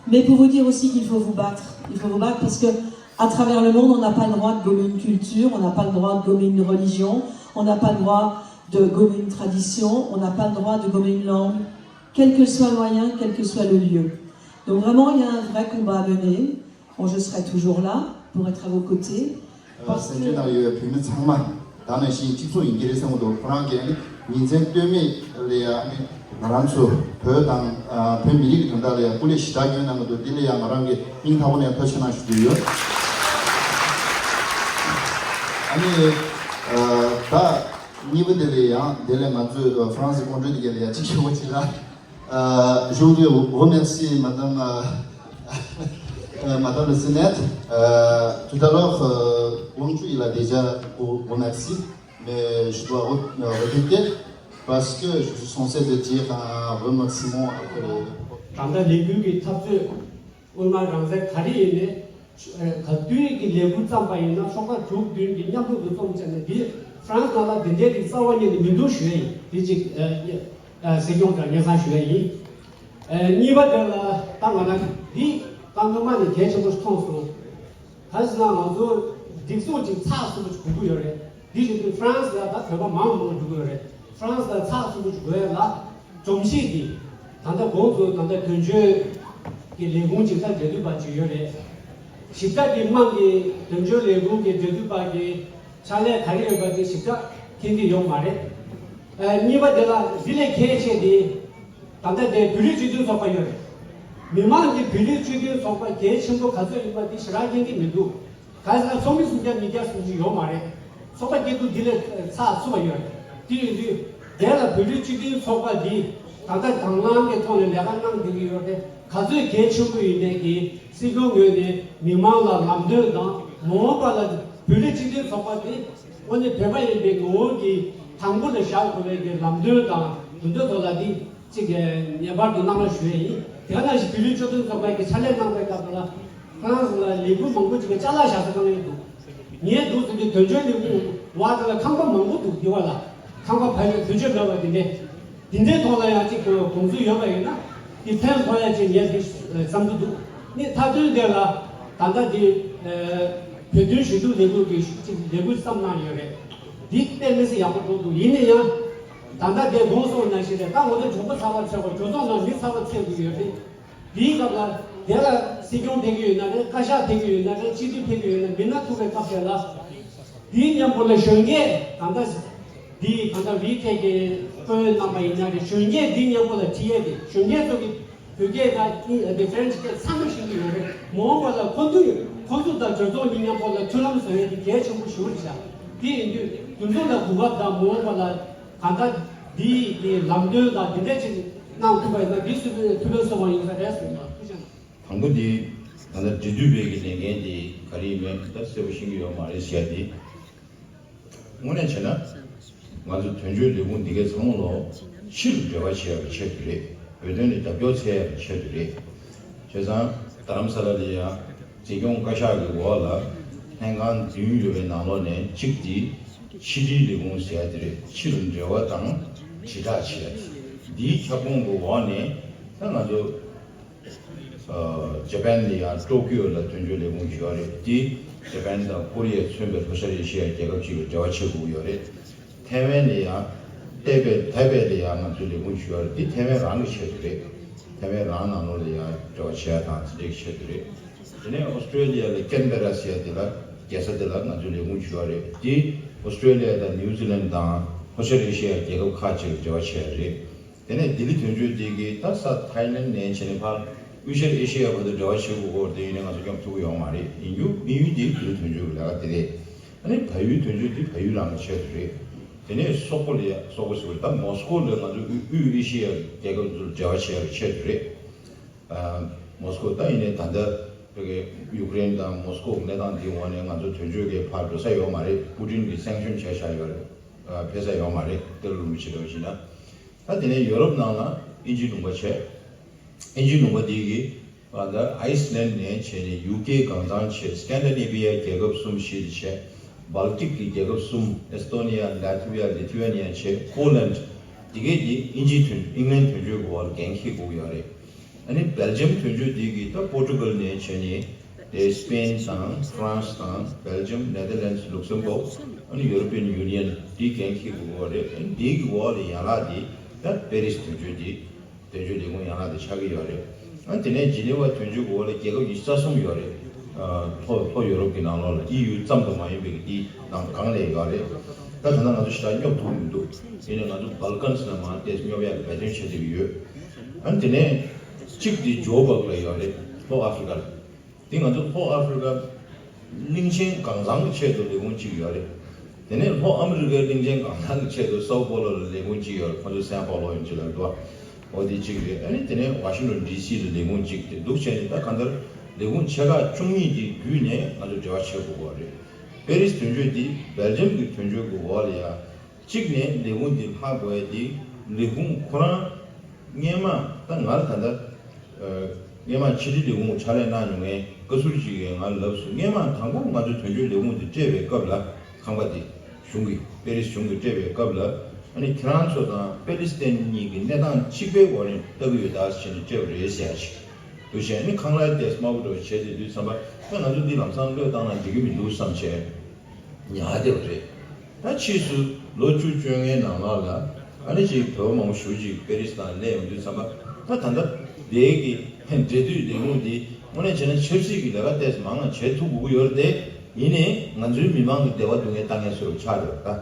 mais pour vous dire aussi qu'il faut vous battre. Il faut vous battre parce que à travers le monde, on n'a pas le droit de gommer une culture, on n'a pas le droit de gommer une religion, on n'a pas le droit de gommer une tradition, on n'a pas le droit de gommer une langue, quel que soit le moyen, quel que soit le lieu. Donc vraiment, il y a un vrai combat à mener. Bon, je serai toujours là pour être à vos côtés. Parce que བོད་མི་ཚང་མ་ད་ནང་བཞིན་གཅིག་མཚུངས་ཡིན་གྱི་རེད་བསམ་གྱི་འདུག་ཁོ་རང་གིས་ཉིན་མཚན་ལྟོས་མེད་ལ་ཡ་ང་རང་ཚོ་བོད་དང་བོད་མི་རིགས་ཀྱི་དོན་དག་ལ་ཡ་སྐུ་ལས་ཞེ་དྲག་ཉོས་གནང་གི་འདུག་འདི་ལ་ཡ་ང་རང་གིས་སྙིང་ཐག་པ་ནས་ཐུགས་རྗེ་ཆེ་གནང་ཞུ་གི་ཡོད། ཨ་ནི་ད་གཉིས་པ་དེ་ལ་ཡང་དེ་ལས་ང་ཚོས་ཧྥ་རན་སི་ཀོང་ཀྲོལ་དེ་ག་ལ་ཡ་གཅིག་ཞུ་བ་ཅིག་ལ། Euh, je voudrais vous remercier, Madame, euh, euh, Madame le Sénat. Euh, tout à l'heure, euh, Wang Chu, il a déjà vous remercié, mais je dois re- euh, répéter parce que je suis censé de dire un remerciement après le. ད་ལྟ་ལས་འགུལ་གྱི་འཐབ་རྩོད་དབུ་མ་རང་བཙན་ག་རེ་ཡིན་ནའི། ག་དུས་ཀྱི་ལས་འགུལ་བརྩམས་པ་ཡིན་ན་ཤོག་ཁག་དྲུག་བདུན་གྱིས་མཉམ་རུབ་ཏུ་རྩོམ་བྱས་ནས་འདི་ཧྥ་རན་སི་ནང་ལ་འདི་འདྲའི་རིགས་རྩ་བ་ཉིད་ནས་མི་འདུག་ཞུ་ཡ་ཡིན། འདི་གཅིག་ཨ་ཨ་སྲིད་སྐྱོང་དང་སྙན་སེང་ཞུ་ཡ་ཡིན། ཨ་གཉིས་པ་དེ་ལ་ད་ང་རང་འདི་བཏང་དགོས་མ་ནས་གལ་ཆེན་པོ་ཞིག་མཐོང་སོང་། ག་ཟེར་ན་ང་ཚོ་སྒྲིག་འཛུགས་ཅིག་ཚགས་ཚུད་པོ་ཞིག་དགོས་ཀྱི་ཡོད་རེད། འདི་བཞིན་དུ་ཧྥ་རན་སི་ལ་ད་བོད་པ་མང་མང་འགྲོ་གི་ཡོད་རེད། ཧྥ་རན་སི་ལ་ཚགས་ཚུད་པོ་ཞིག་དགོས་ཡ་ལ་འཛོམས་གཞིས་ཀྱི་ད་ལྟ་གོང་དུ་ད་ལྟ་དོན་གཅོད་ཀྱི་ལས་ཁུངས་ཅིག་ད་འབྲེལ་མཐུད་པ་ཅིག་ཡོད་རེད། ཞིབ་ཕྲ་གི་དམངས་ཀྱི་དོན་གཅོད་ལས་ཁུངས་ཀྱི་འབྲེལ་མཐུད་པ་གི་ཕྱག་ལས་ག་རེ་ཡོད་པ་དེ་ཞིབ་ཕྲ་མཁྱེན་གྱི་ཡོད་མ་རེད། ཨ་གཉིས་པ་དེ་ལ་འདི་ལས་གལ་ཆེ་དེ། ད་ལྟ་དེ་བོད་རིགས་སྤྱི་མཐུན་ཚོགས་པ་ཡོད་རེད། མི་མང་གི་བོད་རིགས་སྤྱི་མཐུན་ཚོགས་པ་གལ་ཆེན་པོ་ག་ཚོད་ཡིན་པ་དེ་ཞེ་དྲག་མཁྱེན་གྱི་མི་འདུག་གང་ཟེར་ན་ཚོགས་མི་སུམ་བརྒྱ་ཉིས་བརྒྱ་སུམ་ཅུ་ཡོད་མ་རེད། ཚོགས་པ་སྐྱིད་སྡུག་འདི་ལས་ཚགས་ཚུད་པ་ཡོད་རེད། དེ་ཡིན་དུས་དེ་ལ་བོད་རིགས་སྤྱི་མཐུན་ཚོགས་པ་འདི་ད་ལྟ་དང་བླངས་ཀྱི་ཐོག་ནས་ལས་ཀ་གནང་བསྡད་ཀྱི་ཡོད་རེད། ག་ཚོད་གལ་ཆེན་པོ་ཡིན་ནའི་གི་སྲིད་སྐྱོང་ངོས་ནས་མི་མང་ལ་ལམ་སྟོན་དང་མ་འོངས་པ་ལ་བོད་རིགས་སྤྱི་མཐུན་ཚོགས་པ་འདི་དངོས་གནས་བོད་པ་ཡིན་པའི་ངོ་བོ་གི་དང་པོ་ལ་བཞག་དགོས་པའི་གི་ལམ་སྟོན་དང་དེ་འདྲའི་ཐོག་ལ་འདི། གཅིག་ངེས་པར་དུ་གནང་རོགས་ཞུ་ཡས་ཡིན། དེ་ག་ནང་བཞིན་བོད་རིགས་སྤྱི་མཐུན་ཚོགས་པའི་གི་ཕྱག་ལས་གནང་བའི་སྐབས་ལ་ ཧྥ་རན་སི་ལ་ལས་འགུལ་མང་པོ་ཅིག་གི་ཅ་ལག་བཞག་ས་གང་ཡོད་འདུག་ངས་འདུག་ཟེར་དུས་དོན་གཅོད་ལས་ཁུངས་བར་དེ་ལ་ཁང་པ་མང་པོ་འདུག་འདི་བ་ལ་ཁང་པ་བ་ཡོད་དོན་གཅོད་འདྲ་བ་དེ་འདྲས། དེ་འདྲའི་ཐོག་ལ་ཡང་ཅིག་དགོངས་ཚུལ་ཡོད་པ་ཡིན་ན་དེ་ཕན་ཐོགས་ཡ་ཅིག་ངས་དེ་བསམ་གྱི་འདུག་ནི་མཐའ་དོན་དེ་ལ་ད་ལྟ་དེ་བོད་དོན་ཞུ་གཏུག་ལས་ཁུངས་ཀྱི་ཅིག་ལས་འགུལ་བསམ་གནང་ཡོད་རེད། འདི་དཔེ་མི་སྲིད་ཡག་པོ་འགྲོ་འདུག་ཡིན་ན་ཡང་ད་ལྟ་དེ་དགོངས་སོང་ནང་བཞིན་རེད། ད་ང་ཚོ་གྲོགས་པོ་ཚ་བ་ཚད་པ་གྲོས་ཚོགས་ནང་མི་ཚ་བ་ཚད་དགོས་ཡོད་རེད། དེའི་སྐབས་ལ་དེ་ལ་སྲིད་སྐྱོང་ཕེབས་ཀྱི་ཡོད་ན་རེད། བཀའ་ཤག་ཕེབས་ཀྱི་ཡོད་ན་རེད། སྤྱི་འཐུས་ཕེབས་ཀྱི་ཡོད་ན་མི་སྣ་ཐུག་པའི་སྐབས་དེ་ལ་དེའི་མཉམ་པོ་ལ་གཞོན་སྐྱེས་གང་ལྟར་འདིའི་གང་ལྟར་བི་ཐེག་གི་བཀོད་གནང་པ་ཡིན་ན་རེད། གཞོན་སྐྱེས་འདིའི་མཉམ་པོ་ལ་ཁྲིད་ཡས་དེ་གཞོན་སྐྱེས་ཚོ་གི་བོད་སྐད་དང་ཨིན་ཨ་དེ་ཧྥ་རན་སི་སྐད་ཚང་མ་ཤེས་ཀྱི་ཡོད་རེད། མ་འོངས་པ་ལ་ཁོ་ཚོ་ཁོ་ཚོ་དང་གྲོས་ཚོགས་གཉིས་མཉམ་པོ་ལ་མཐུན་ལམ་བཟོ་ཡས་དེ་གལ་ཆེན་པོ་ཞིག་རེད་ཤག་དེ་ཡིན་དུས་དེ་ཚོ་ལ་གོ་སྐབས་དང་མ་འོངས་པ་ལ་གང་ལྟར་འདིའི་ལམ་སྟོན་དང་འདི་འདྲ་ཅིག་གནང་ཐུབ་པ་ཡིན་ན་འདི་སུ་ཕན་ཐུབ་པའི་སོ་བ་ཡིན་ས་རེད་ཟེར་ན་ཐུགས་རྗེ་གནང་། དང་པོ་འདི་ད་ལྟ་འབྲེལ་མཐུད་པའི་གི་ལས་འགན་འདི་ག་རེ་ཡིན་མིན་ད་གསལ་པོ་ཤེས་ཀྱི་ཡོད་མ་རེད་ཟེར་ཡ་འདི། དངོས་གནས་བྱས་ན་ང་ཚོ་དོན་གཅོད་ལས་ཁུངས་འདི་གའི་ཚང་མ་ལོ་ཕྱིར་འབྲེལ་བ་བྱེད་ཡག་གི་ཆེད་དུ་རེད། བོད་དོན་ལ་རྒྱབ་སྐྱོར་འཚོལ་ཡག་གི་ཆེད་དུ་རེད། བྱས་ཙང་རྡ་རམ་ས་ལ་ལ་ཡ་འཛིན་སྐྱོང་བཀའ་ཤག་གི་འོག་ལ་ལྷན་ཁང་བདུན་ཡོད་པའི་ནང་ལོགས་ནས་གཅིག་འདི་ཕྱི་དྲིལ་ལས་ཁུངས་ཟེར་ཡ་དེ་རེད། ཕྱི་རུ་འབྲེལ་བ་དང་དྲིལ་བསྒྲགས་བྱེད་ཡ་དེ། འདིའི་ཁྱབ་ཁོངས་ཀྱི་འོག་ནས་ད་ང་ཚོ་ཨ་ཇ་པན་ལ་ཡང་ཀྲོ་ཀིའོ་ལ་དོན་གཅོད་ལས་ཁུངས་ཅིག་ཡོད་རེད། དེ་ཇ་པན་དང་ཀོ་རི་ཡ་མཚོན་པའི་ལྷོ་ཤར་ཨེ་ཤེ་ཡའི་རྒྱལ་ཁབ་ཅིག་ལ་འབྲེལ་བ་བྱེད་དགོས་ཀྱི་ཡོད་རེད། ཐའེ་ཝན་ལ་ཡང་ཏེ་པེ་ཐའེ་པེ་ལ་ཡང་ང་ཚོའི་ལས་ཁུངས་ཅིག་ཡོད་རེད། དེ་ཐའེ་ཝན་རང་གི་ཆེད་དུ་རེད། ཐའེ་ཝན་རང་ནང་ལོགས་ལ་ཡང་འབྲེལ་བ་བྱེད་ཡ་དང་དེ་འདྲའི་ཆེད་དུ་རེད། དེ་ནས་ཨོ་སི་ཀྲོ་ལི་ཡ་ལ་ཀེན་བེ་ར་ཟེར་ཡ་དེ་ལ་རྒྱལ་ས་དེ་ལ་ང་ཚོའི་ལས་ཁུངས་ཅིག་ཡོད་རེད། དེ་ཨོ་སི་ཀྲོ་ལི་ཡ་དང་ནིའུ་ཛི་ལན་དང་ལྷོ་ཤར་ཨེ་ཤེ་ཡའི་རྒྱལ་ཁབ་ཁག་ཅིག་ལ་འབྲེལ་བ་བྱེད་ཡ་རེད། དེ་ནས་ལྡི་ལི་དོན་གཅོད་དེ་གིས་ད་ས་ཐའི་ལན་ནས་བྱས་ནས་ཕར་དབུས་ཤར་ཨེ་ཤེ་ཡ་བར་དུ་འབྲེལ་བ་བྱེད་དགོས་སྐོར་དེ་ཡིན་ནའི་ང་ཚོ་སྐྱོན་ཐུབ་ཀྱི་ཡོད་མ་རེད། ཡིན་རྒྱུ་དམིགས་ཡུལ་དེ་ལྡི་ལི་དོན་གཅོད་ཀྱི་ལས་ཀ་དེ་རེད། ཨ་ནི་བལ་ཡུལ་དོན་གཅོད་དེ་བལ་ཡུལ་རང་གི་ཆེད་དུ་རེད། དེ་ནས་སོག་པོ་ལ་ཡ་སོག་པོ་ཟེར་བ་ད་མོ་སི་ཀོ་ལ་ང་ཚོ་དབུས་དབུས་ཨེ་ཤེ་ཡ་རྒྱལ་ཁབ་ཚོར་འབྲེལ་བ་བྱེད་ཡ་གི་ཆེད་དུ་རེད། ཨ་མོ་སི་ཀོ་ད་ཡིན་ནའི་ད་ལྟ་བོད་ཀྱི་ཡུཀ་རེན་དང་མོ་སི་ཀོ་གི་གནས་སྟངས་འདིའི་འོག་ནས་ང་ཚོ་དོན་གཅོད་ཀྱིས་ཕར་འགྲོ་ས་ཡོད་མ་རེད། པུ་ཏིན་གྱིས་སེང་ཤོན་བྱས་བཞག་ཡོད་རེད། ཨ་ཕེབས་ས་ཡོད་མ་རེད། ཏི་ལོ་རིན་པོ་ཆེ་འདྲ་བོ་བྱས་ན། ད་དེ་ནས་ཡོ་རོབ་ནང་ལ་དབྱིན་ཇིའི་ལུང་པ་བྱས། དབྱིན་ཇིའི་ལུང་པ་འདི་གིས་ཨ་ད་ཨའི་སི་ལན་ནས་བྱས་ནས་ཡུ་ཀེ་གང་ཚང་བྱས། སི་ཀན་ཌི་ནེ་བི་ཡའི་རྒྱལ་ཁབ་གསུམ་བཞི་དེ་བྱས། སྦལ་ཏིག་གི་རྒྱལ་ཁབ་གསུམ། ཨེ་སི་ཏོ་ནི་ཡ། ལ་ཐི་ཝི་ཡ། ལི་ཐི་ཝེ་ནི་ཡ་བྱས། ཕོ་ལན། འདི་གས་ཀྱིས་དབྱིན་ཇིའི་དོན་ཨིང་ལན་དོན་གཅོད་ཀྱི་འོག་ལ་འགན་འཁྱེར་དགོས་ཀྱི་ཡོད་རེད། ཨ་ནི་སྦེལ་ཇམ་དོན་གཅོད་འདི་གིས་ད་པོར་ཊུ་གལ་ནས་བྱས་ནས་དེ་སི་པེན་དང་ཧྥ་རན་སི་དང་སྦེལ་ཇམ། ནེ་དར་ལེན་སི། ལུག་སེམ་བོག་ཨ་ནི་ཡུ་རོ་པི་ཡན་ཡུ་ནི་ཡན་འདི་འགན་འཁྱེར་དགོས་ཀྱི་ཡོད་རེད། ཨ་ནི་འདི་གི་འོག་ལ་ཡན་ལག་འདི་ད་པེ་རི་སི་དོན་གཅོད་འདི། དོན་གཅོད་ལས་ཁུངས་ཡན་ལག་དེ་ཆགས་ཀྱི་ཡོད་རེད། ཨ་དེ་ནས་ཇི་ནི་ཝ་དོན་གཅོད་འོག་ལ་རྒྱལ་ཁབ་ཉི་ཤུ་རྩ་གསུམ་ཡོད་རེད། ཨ་ལྷོ་ལྷོ་ཡོ་རོབ་ཀྱི་ནང་ལོགས་ལ་ཨི་ཡུ་ཙམ་དུ་མ་ཡིན་པའི་དེའི་ནང་གང་ལ་ཡོད་རེད། ད་ད་ལྟ་ང་ཚོ་ཞེ་དྲག་སྙོབ་ཐུབ་མི་འདུག་ཡིན་ནའི་ང་ཚོ་སྦལ་ཀན་སི་ལ་མར་ཏོག་ཙམ་སྙོབ་ཡག་གི་འབད་བརྩོན་བྱེད་བསྡད་ཀྱི་ཡོད། ཨ་དེ་ནས་གཅིག་དེ་ཇོ་སྦག་ལ་ཡོད་རེད། ལྷོ་ཨ་ཧྥེ་རི་ཀ་ལ། དེ་ང་ཚོ་ལྷོ་ཨ་ཧྥེ་རི་ཀ་གླིང་ཆེན་གང་ཚང་གི་ཆེད་དུ་ལས་ཁུངས་གཅིག་ཡོད་རེད། དེ་ནས་ལྷོ་ཨ་མི་རི་ཀའི་གླིང་ཆེན་གང་ཚང་གི་ཆེད་དུ་སའོ་པོ་ལོ་ལ་ལས་ཁུངས་གཅིག་ཡོད་རེད། ཁོ་ཚོ་སན་པའོ་ལོ་ཡིན་གཅིག་ལ་འདུག་འོ་དེ་གཅིག་རེད། ཨ་ནི་དེ་ནས་ཝ་ཤིང་ཊོན་ཌི་སི་ལ་ལས་ཁུངས་གཅིག་དེ་འདུག་བྱས་ནས་ད་གང་ལྟར་ལས་ཁུངས་ཆེ་ཁག་བཅུ་གཉིས་དེ་བརྒྱུད་ནས་ང་ཚོ་འབྲེལ་བ་བྱེད་དགོས་ཀྱི་རེད། པེ་རི་སི་དོན་གཅོད་དེ་སྦེལ་ཇམ་གྱི་དོན་གཅོད་ཀྱི་འོག་ལ་ཡ། གཅིག་ནས་ལས་ཁུངས་འདི་ལྷག་དགོས་ཡ་དེ་ལས་ཁུངས་ཁོ་རང་སྔས་མ་ད་ང་ལ་ད་ལྟ་སྔས་མ་ཕྱི་དྲིལ་ལས་ཁུངས་ཕྱག་ལས་གནང་མྱོང་མཁན་བཀའ་ཟུར་ཅིག་གིས་ང་ལ་ལབ་སོང་། སྔས་མ་དང་པོ་ང་ཚོ་དོན་གཅོད་ལས་ཁུངས་འདི་སྤྲད་པའི་སྐབས་ལ་ཁང་པ་འདི་གཞུང་གིས་པེ་རི་སི་གཞུང་གིས་སྤྲད་པའི་སྐབས་ལ་ཨ་ནི་ཁྱེད་རང་ཚོ་དང་པེ་ལི་སི་ཐན་གཉིས་ཀྱི་གནས་སྟངས་གཅིག་པའི་འོག་ནས་ལྟ་གི་ཡོད་ད་ཟེར་ནས་སྤྲད་པ་རེད་ཟེར་ཡ་ཞིག་འདུག་བྱས་ནས་ཁང་གླ་དེ་དམའ་པོ་འདྲ་བོ་བྱས་ཏེ་དུས་ཙམ་པ་ད་ང་ཚོ་འདི་ལམ་སང་བློས་བཏང་ན་འགྲིག་གི་མི་འདུག་བསམ་བྱས། ཉར་བསྡད་པ་རེད། ད་ཕྱིས་སུ་ལོ་བཅུ་བཅོ་ལྔའི་ནང་ལོགས་ལ་ཨ་ནི་ཅིག་བོད་པ་མང་པོ་ཞེ་པོ་ཅིག་པེ་རི་སི་ནང་སླེབས་ཡོང་དུས་ཙམ་པ་ད་ད་ལྟ་དེའི་གི་འབྲེལ་མཐུད་ལས་ཁུངས་འདི་དངོས་གནས་བྱས་ན་ཆབ་སྲིད་ཀྱི་ལས་ཀ་ཏོག་ཙམ་མང་ང་བྱེད་ཐུབ་དགོས་ཀྱི་ཡོད་རེད་དེ། ཡིན་ནའི་ང་ཚོའི་མི་མང་གི་བདེ་བ་སྡུག་བསྔལ་ལྟ་མཁན་བཟོ་འདྲ་ཆགས་བསྡད་པ་རེད་ད།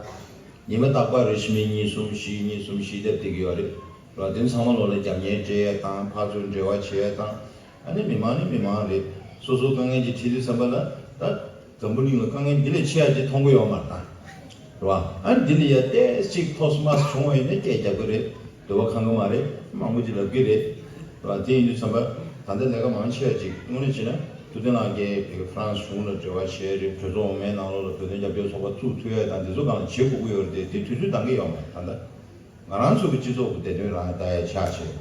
ཉི་མ་རྟག་པར་རེ་ཞིག་མི་གཉིས་གསུམ་བཞི་གཉིས་གསུམ་བཞི་སླེབས་བསྡད་ཀྱི་ཡོད་རེད། ར་དེ་ཚང་མ་ལོག་ལ་རྒྱབ་གཉེར་སྤྲད་ཡས་དང་ཕར་ཚུར་འབྲེལ་བ་བྱེད་ཡས་དང་། ཨ་ནི་མི་མང་ནི་མི་མང་རེད། སོ་སོ་དཀའ་ངལ་ཅིག་འཕྲད་དུས་ཙམ་པ་ལ་ད་འཛམ་བུ་གླིང་ལ་དཀའ་ངལ་འདི་ལས་ཆེ་ཡ་ཅིག་མཐོང་གི་ཡོད་མ་རེད་ད། རེད་བ། ཨ་ནི་འདི་ལ་ཡ་ཏོག་ཙམ་ཅིག་ཐོག་མ་བྱུང་བ་ཡིན་ན་སྐད་རྒྱག་གི་རེད། འདོད་པ་ཁེངས་གི་མ་རེད། མང་པོ་ཅིག་ལབ་གི་རེད། རེད་བ། དེ་ཡིན་དུས་ཙམ་པ་ད་ལྟ་ལས་ཀ་མང་ཆེ་བ་ཅིག་དངོས་གནས་བྱས་ན་ཐུབ་བསྟན་ལགས་ཀྱིས་ཧྥ་རན་སི་གཞུང་ལ་འབྲེལ་བ་བྱས་རེད། གྲོས་ཚོགས་འོག་མའི་ནང་ལོགས་ལ་བོད་དོན་རྒྱབ་སྐྱོར་ཚོགས་པ་བཙུགས་ཐུབ་ཡ་དང་འདི་ཚོ་སྒང་ལ་བྱེད་དགོས་ཀྱི་ཡོད་རེད་དེ། དེ་དུས་ཚོད་འདང་གི་ཡོད་མ་རེད་ད་ལྟ། ང་རང་ཚོ་གི་སྤྱི་ཚོགས་ཀྱི་བདེ་དོན་རང་ལྟ་ཡ་ཆགས་བྱས།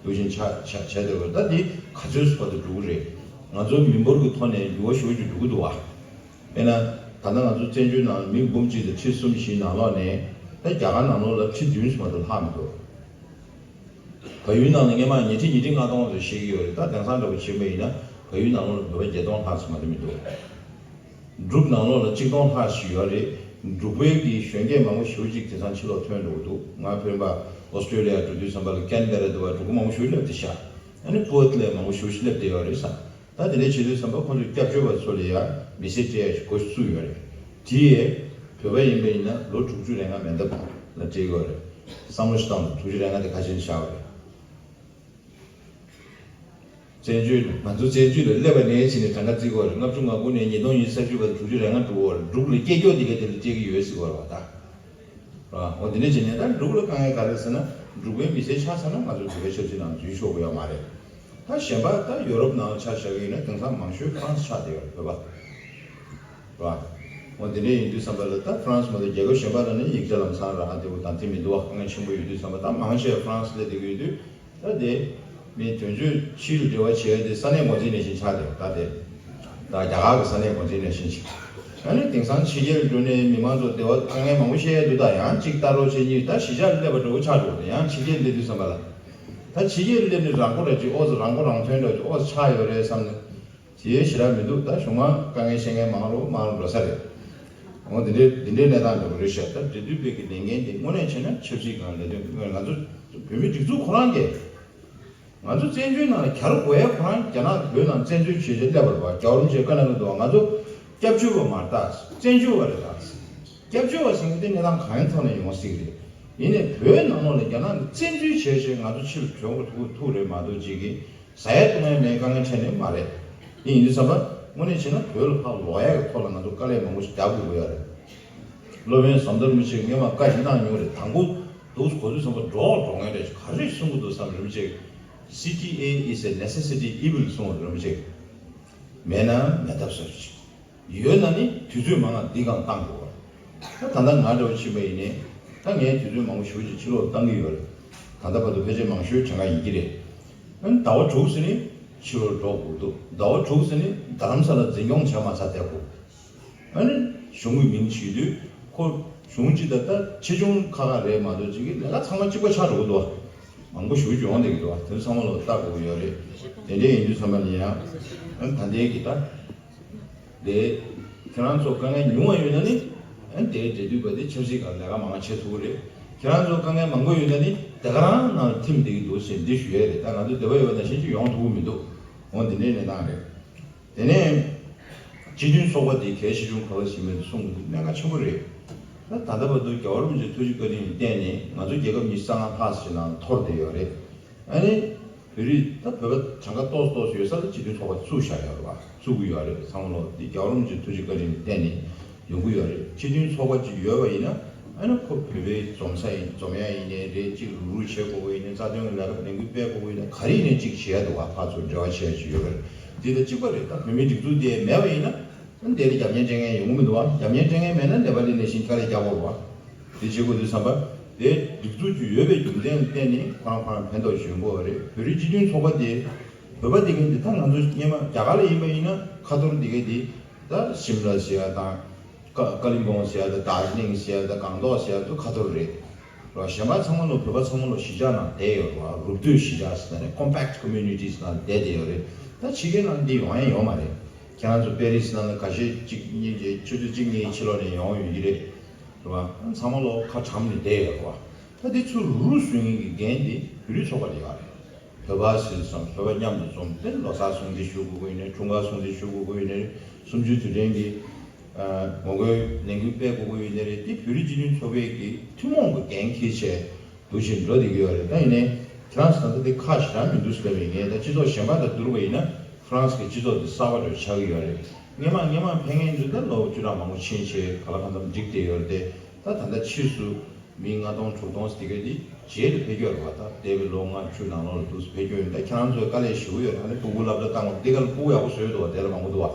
འདུག་བཞིན་ཆགས་ཆགས་བྱས་བསྡད་ཡོད། ད་འདི་ག་ཚོད་བར་དུ་འགྲོ་གི་རེད། ང་ཚོ་མི་འབོར་གྱི་ཐོག་ནས་འགྱུར་བ་ཞེ་པོ་ཅིག་འགྲོ་གི་འདུག་བ། དཔེར་ན། ད་ལྟ་ང་ཚོ་བཙན་བྱོལ་ནང་མི་འབུམ་གཅིག་དང་ཁྲི་གསུམ་བཞི་ནང་ལོགས་ནས་ད་རྒྱ་གར་ནང་ལོགས་ལ་ཁྲི་བདུན་ཙམ་མ་གཏོགས་ལྷག་མི་འདུག་བལ་ཡུལ་ནང་ལ་སྔོན་མ་ཉིས་ཁྲི་ཉིས་ཁྲི་ལྔ་སྟོང་ཙམ་བཤད་ཀྱི་ཡོད་རེད། ད་དེང་སང་འདྲ་པོ་བྱས་པ་ཡིན་ན་བལ་ཡུལ་ནང་ལོགས་ལ་བོད་པ་བརྒྱད་སྟོང་ལྷག་ཙམ་མ་གཏོགས་མི་འདུག་འབྲུག་ནང་ལོགས་ལ་གཅིག་སྟོང་ལྷག་ཞིག་ཡོད་རེད། འབྲུག་པའི་གི་གཞོན་སྐྱེས་མང་པོ་ཞེ་པོ་ཅིག་དེང་སང་ཕྱི་ལོགས་ཐོན་འགྲོ་གི་འདུག་ང་ཕན་པ་ཨོ་སི་ཀྲོ་ལི་ཡ་འགྲོ་དུས་ཙམ་པ་ལ་ཀན་བེ་ར་དུ་བ་འབྲུག་པ་མང་པོ་ཞེ་པོ་སླེབས་བསྡད་ཤག་ཨ་ནི་པོར་ཊི་ལ་མང་པོ་ཞེ་པོ་ཞིག་སླེབས་བསྡད་ཡོད་རེད་ས། ད་དེ་འདྲ་བྱེད་དུས་ཙམ་པ་ཁོ་ཚོས་སྐྱབས་བཅོལ་བ་ཚོ་ལ་ཡ་མི་སེར་སྤྲད་ཡ་ཞིག་འགོ་བཙུགས་ཡོད་རེད། དེ་ཡས་བོད་པ་ཡིན་པ་ཡིན་ན་ལོ་དྲུག་ཅུ་རེ་ལྔ་མེ་མདའ་ལ་སྤྲད་ཀྱི་ཡོད་རེད། བསམ་བློ་ཞིག་བཏང་དང་། དྲུག་ཅུ་རེ་ལྔ་དེ་ཁ་ཆེན་བཞག་པ་རེད། བཙན་བྱོལ། ང་ཚོ་བཙན་བྱོལ་ལ་སླེབས་པ་ནས་བྱས་ནས་གྲངས་ཀ་བརྩི་དགོས་རེད། ལྔ་བཅུ་ང་དགུ་ནས་ཉིས་སྟོང་ཉི་ཤུ་རྩ་བཞི་བར་དྲུག་ཅུ་རེ་ལྔ་འགྲོ་གི་ཡོད་རེད། འབྲུག་ལ་སྐྱེས་སྐྱོ་དེ་ག་དེ་ལ་སྤྲད་ཀྱི་ཡོད་ཟེར་གྱི་ཡོད་རེད་བ་ད། ར། འོ་དེ་འདྲ་བྱས་ནས་ད་འབྲུག་ལ་དཀའ་ངལ་ག་རེ་ཟེར་ན། འབྲུག་པའི་མི་སེར་ཆགས་ཚར་ན་ང་ཚོ་འབྲུག་པའི་ཆབ་སྲིད་ནང་འཛུལ་ཆོག་གི་ཡོད་མ་རེད། ད་གཞན་པ་ད་ཡོ་རོབ་ནང་ལ་ཆ་བཞག་གི་ཡིན་ན་དེང་སང་མང་ཤོས་ཧྥ་རན་སི་ཆགས་བསྡད་ཡོད་རེད། བོད་པ། ར། འོ་དེ་འདྲ་ཡིན་དུས་ཙམ་པ་ལ་ད་ཧྥ་རན་སི་མ་གཏོགས་རྒྱལ་ཁབ་གཞན་པ་ལ་ནི་ཡིག་ཆ་ལམ་སང་རག་ག་བདེ་པོ་དང་དེ་མི་འདུག་བ། དཀའ་ངལ་ཆེན་པོ་ཡོད་དུས་ཙམ་པ་ད་མང་ཆེ་ཧྥ་རན་སི་སླེབས་བསྡད་ཀྱི་ཡོད་དུས། ད་དེ་མི་དོན་གཅོད་ཕྱི་ལ་འབྲེལ་བ་བྱེད་ཡ་དེ་ས་གནས་འགོ་འཛིན་ནང་བཞིན་ཆགས་བསྡད་ཡོད། ད་དེ་ད་རྒྱ་གར་གྱི་ས་གནས་འགོ་འཛིན་ནང་བཞིན་ཞིག་ཨ་ནི་དེང་སང་ཕྱི་རྒྱལ་འགྲོ་ནས་མི་མང་ཚོ་བདེ་བ་དཀའ་ངལ་མང་པོ་བཤད་ཡ་འདུག་ད་ཡང་གཅིག་ལྟ་རོགས་བྱེད། གཉིས་ད་གཞིས་ཆགས་སླེབས་པ་འདྲ་པོ་ཆགས་འགྲོ། ད་ཡང་ཕྱི་རྒྱལ་སླེབས་དུས་ཙམ་པ་ལ། ད་ཕྱི་རྒྱལ་སླེབས་ནས་རང་མགོ་རང་གཅིག་ཨོ་ཙི་རང་མགོ་རང་ཐོན་འདྲ་ཅིག་ཨོ་ཙི་ཆགས་ཡོད་རེད་བསམ་ནས། དེའི་ཞེ་དྲག་མི་འདུག་ད་གཞུང་མང་དཀའ་ངལ་བཤད་མཁན་མང་རུ་མང་རུ་འགྲོ་ས་རེད། འོ་དེ་འདྲའི་དེ་འདྲའི་གནས་སྟངས་འདྲ་པོ་རེད་ཤག་ད་འབྲེལ་མཐུད་པའི་གི་ལས་འགན་དེ་དངོས་གནས་བྱས་ན་ཆབ་སྲིད་སྒང་ལས་དོན་ང་ཚོ་བོད་མི་སྒྲིག་འཛུགས་ཁོ་རང་གིས། ང་ཚོ་བཙན་བྱོལ་ནང་ལ་གྱར་དགོས་ཡ་ཁོ་རང་རྒྱ་ནག་བོད་ནང་བཙན་འཛུལ་བྱས་བྱས་སླེབས་པ་རེད་བ། རྒྱལ་བ་རིན་པོ་ཆེས་བཀའ་གནང་གི་འདུག་བ། ང་ཚོ་སྐྱབས་བཅོལ་བ་མ་རེད་ད། བཙན་བྱོལ་བ་རེད་ད། སྐྱབས་བཅོལ་བ་ཟེར་མཁན་དེ་གནས་སྟངས་གང་ཡིན་ཐོག་ནས་ཡོང་སྲིད་གི་རེད། ཡིན་ནའི་བོད་ནང་ལོགས་ལ་རྒྱ་ནག་གིས་བཙན་འཛུལ་བྱས་བྱས་ང་ཚོ་ཕྱིར་ཐོན་དགོས་ཐུག་ཐུག་རེད་མ་གཏོགས་ཅིག་གིས་ཟ་ཡ་བཏུང་ཡ་མེད་དཀའ་ངལ་འཕྲད་ནི་མ་རེད། དེ་ཡིན་དུས་ཙམ་པ་དངོས་གནས་བྱས་ན་བོད་ལ་ཕར་ལོག་ཡ་གི་ཐོག་ལ་ང་ཚོ་དཀའ་ལས་མང་པོ་ཞིག་རྒྱག་དགོས་ཀྱི་ཡོད་རེད། སློབ་དཔོན་ཟམ་གདོང་རིན་པོ་ཆེས་སྔོན་མ་བཀའ་ཞིག་གནང་མྱོང་རེད། དང་པོ་འདུག་གོ་དུས་ཙམ་པ་འགྲོ་འགྲོ་མཁན་རེད། ག་རེ་གསུང་གི་འདུག་བསམ། རིན་པོ་ཆེས། C T A is a necessity evil གསུངས་པ་རེད། རིན་པོ་ཆེས། མེད་ན་མེད་ཐབས་ཟེར་ཅིག་ཡོད་ན་ནི་དུས་ཚོད་མང་ང་འདི་སྒང་བཏང་དགོས། ད་ད་ལྟ་ང་འདྲ་བོ་ཕྱིན་པ་ཡིན་ནའི་ད་ངས་དུས་ཚོད་མང་པོ་ཞེ་པོ་ཅིག་ཕྱི་ལོགས་བཏང་གི་ཡོད་རེད། ད་ལྟ་བར་དུ་ཕལ་ཆེར་མང་ཤོས་གྲངས་ཀ་ཡིན་གྱི་རེད། ཨ་ནི་ཟླ་བ་དྲུག་ཙམ་ནི་ཕྱི་ལོགས་འགྲོ་དགོས་འདུག་ཟླ་བ་དྲུག་ཙམ་ནི་རྡ་རམ་ས་ལ་འཛིན་སྐྱོང་བྱས་མ་ཚར་བསྡད་དགོས། ཨ་ནི་གཞུང་གི་མིང་བྱེད་དུས་ཁོ་གཞུང་སྤྱི་དང་ད་ཆེ་ཆུང་ཁག་ཁག་རེད་མ་གཏོགས་ཅིག་གི་ལས་ཀ་ཚང་མ་གཅིག་པ་ཆགས་འགྲོ་གི་འདུག་མང་པོ་ཞེ་པོ་ཅིག་ཡོང་བསྡད་ཀྱི་འདུག་དེ་ཚང་མ་ལོག་ལྟ་དགོས་ཀྱི་ཡོད་རེད། དེ་འདྲ་ཡིན་དུས་ཙམ་པ་ནི་ཡང་ཨ་ནི་ད་ལྟའི་གི་ད། དེ། ཁྱེད་རང་ཚོ་དཀའ་ངལ་ཉུང་བ་ཡོད་ན་ནི། ཨ་ནི་དེའི་འབྲེལ་མཐུད་པ་དེ་ཆབ་སྲིད་སྒང་ལས་ཀ་མང་བྱེད་ཐུབ་ཀྱི་རེད། ཁྱེད་རང་ཚོ་དཀའ་ངལ་མང་པོ་ཡོད་ན་ནི་དེ་ག་རང་ནང་ལ་ཐིམ་བསྡད་ཀྱི་འདུག་ཟེར་འདི་ཞུ་ཡས་རེད། ད་ང་ཚོ་འདོད་པ་ཡོད་པ་ནང་བཞིན་ཅིག་ཡོང་ཐུབ་ཀྱི་མི་འདུག་འོ་འདི་འདྲའི་གནས་སྟངས་རེད། དེ་ནས། སྤྱི་མཐུན་ཚོགས་པ་འདི་གལ་ཆེ་ཆུང་ག་པར་ཕྱིན་མིན་གསུང་གི་འདུག་གནད་འགག་ཆེན་པོ་རེད། ད་ད་ལྟ་བར་དུ་རྒྱལ་བ་རིན་པོ་ཆེའི་ཐུགས་རྗེ་བཀའ་དྲིན་ལ་བརྟེན་ནས་ང་ཚོ་རྒྱལ་ཁབ་ཉི་ཤུ་རྩ་ལྔ་ལྷག་ཙམ་ནང་འཐོར་བསྡད་ཡོད་རེད། ཨ་ནི། བོད་རིགས་ད་བོད་པ་གྲངས་ཀ་ཏོག་ཙམ་ཏོག་ཙམ་ཡོད་ས་ལ་སྤྱི་མཐུན་ཚོགས་པ་བཙུགས་བཞག་ཡོད་རེད་བ། བཙུགས་ཀྱི་ཡོད་རེད། ཚང་མ་ལོ་འདི་རྒྱལ་བ་རིན་པོ་ཆེའི་ཐུགས་རྗེ་བཀའ་དྲིན་ལ་བརྟེན་ནས་ཡོང་གི་ཡོད་རེད། སྤྱི་མཐུན་ཚོགས་པ་ཅིག་ཡོད་པ་ཡིན་ན་ཨ་ནི་ཁོ་བོད་པའི་འཛོམས་ས་ཡིན། འཛོམས་ཡ་ཡིན་ནའི་རེད། གཅིག་རུག་རུག་བྱེད་དགོས་ཀྱི་ཡིན་ནའི་རྩ་དོན་གྱི་ལས་ཀ་ལས་འགུལ་སྤེལ་དགོས་ཀྱི་ཡིན་ནའི་ག་རེ་ཡིན་ནའི་གཅིག་བྱེད་ཡ་འདུག་བ། ཕར་ཚུར་འབྲེལ་བ་བྱེད་ཡ་ཅིག་ཡོད་པ་རེད། འདི་ད་གཅིག་པ་རེད། ད་བོད་མིའི་སྒྲིག་འཛུགས་དེ་མེད་པ་ཡིན་ན། འདི་ལ་རྒྱབ་གཉེར་སྤྲད་མཁན་ཡོང་གི་མི་འདུག་བ། རྒྱབ་གཉེར་སྤྲད་མཁན་མེད་ན་ནེ་པ་ལི་ནང་བཞིན་དཀའ་ལས་རྒྱག་དགོས་རེད་བ། དེ་བྱེད་དགོས་དུས་ཙམ་པ། དེ་སྒྲིག་འཛུགས་ཅིག་ཡོད་པའི་རྒྱུ་མཚན་ལ་བརྟེན་ནས་ཁོ་རང་ཁོ་རང་ཕན་ཐོགས་ཡོང་གི་ཡོད་རེད། བོད་རིགས་སྤྱི་མཐུན་ཚོགས་པ་དེ། བོད་པ་དེ་ག་དེ་ད་ང་ཚོ་སྔོན་མ་རྒྱ་གར་ལ་ཡིན་པ་ཡིན་ན་ཁ་ཐོར་དེ་ག་དེ། ད་ཤིམ་ལ་ཟེར་ཡ་དང་། ཀ་ཀ་ལིམ་པོང་ཟེར་ཡ་དང་དར་ཇི་ལིང་ཟེར་ཡ་དང་སྒང་ཏོག་ཟེར་ཡ་དུ་ཁ་ཐོར་རེད། རོ། གཞན་པ་ཚང་མ་ལོ་བོད་པ་ཚང་མ་ལོ་གཞིས་ཆགས་ནང་བསྡད་ཡོད་རེད་བ། རུབ་སྟོད་གཞིས་ཆགས་ཟེར་ནས་compact communities ནང་བསྡད་བསྡད་ཡོད་རེད། ད་ཕྱི་རྒྱལ་ནང་འདི་ཡོང་ཡ་ཡོད་མ་རེད། ཁྱེད་རང་ཚོ་པེ་རི་སི་ནང་ལ་ཁ་ཤས་གཅིག་གཉིས་ཀྱི་ཆུ་ཚོད་གཅིག་གཉིས་ཕྱི་ལོགས་ནས་ཡོང་ཡོད་ཀྱི་རེད། རེད་བ། ཚང་མ་ལོ་ཁ་གྲམ་ནས་བསྡད་ཡོད་རེད་བ། ད་འདི་ཚུར་རུ་བཟོ་མཁན་གྱི་འགན་འདི་བོད་རིགས་ཚོགས་པ་ལ་ཡོད་རེད། བོད་པ་ཟེར་སོང་བོད་པ་མཉམ་དུ་འཛོམས་ཏེ་ལོ་གསར་སྲུང་བརྩི་ཞུ་དགོས་ཀྱི་ཡོད་ནའི། འཁྲུངས་སྐར་སྲུང་བརྩི་ཞུ་དགོས་ཀྱི་ཡོད་ནའི། གསུམ་བཅུའི་དུས་དྲན་གྱི་ངོ་རྒོལ་ལས་འགུལ་སྤེལ་དགོས་ཀྱི་ཡོད་ནའི་རེད། དེ་བོད་རིགས་སྤྱི་མཐུན་ཚོགས་པའི་གི་ཐུན་མོང་གི་འགན་འཁྱེར་བྱས་འདུག་བཞིན་འགྲོ་བསྡད་ཀྱི་ཡོད་རེད། ད་ཡིན་ནའི་ཁྱེད་རང་ཚོ་ད་ལྟ་དེ་ཁག་ཞེ་དྲག་མི་འདུག་ཟེར་ལབ་པ་ཡིན་ངེས། ད་སྤྱི་ཚོགས་གཞན་པ་དང་བསྡུར་བ་ཡིན་ན་ཧྥ་རན་སི་གི་སྤྱི་ཚོགས་དེ་གསར་པ་འདྲ་ཆགས་ཀྱི་ཡོད་རེད། སྔོན་མ་སྔོན་མ་ཕེབས་མཁན་ཚོ་ད་ལོ་བཅུ་ཕྲག་མང་པོ་ཕྱིན་བྱས་ག་ལ་གང་འཚམ་འགྲིག་བསྡད་ཡོད་རེད་དེ། ད་ད་ལྟ་ཕྱིས་སུ། མི་ལྔ་སྟོང་དྲུག་སྟོང་ཟེར་དེ་ག་དེ་རྗེས་ལ་ཕེབས་ཀྱི་ཡོད་རེད་བ། ད་འདས་པའི་ལོ་ལྔ་བཅུ་ནང་ལོགས་ལ་འདུག་སེ་ཕེབས་ཀྱི་ཡོད། ད་ཁྱེད་རང་ཚོས་དཀའ་ལས་ཞེ་པོ་ཡོད་རེད། ཨ་ནི་སྤུ་གུ་སློབ་གྲྭ་བཏང་བ་འདི་ག་ལ་སྤུ་གུ་ཡག་པོ་བཟོས་འདུག་བ། དེ་ལ་མང་པོ་འདུག་བ།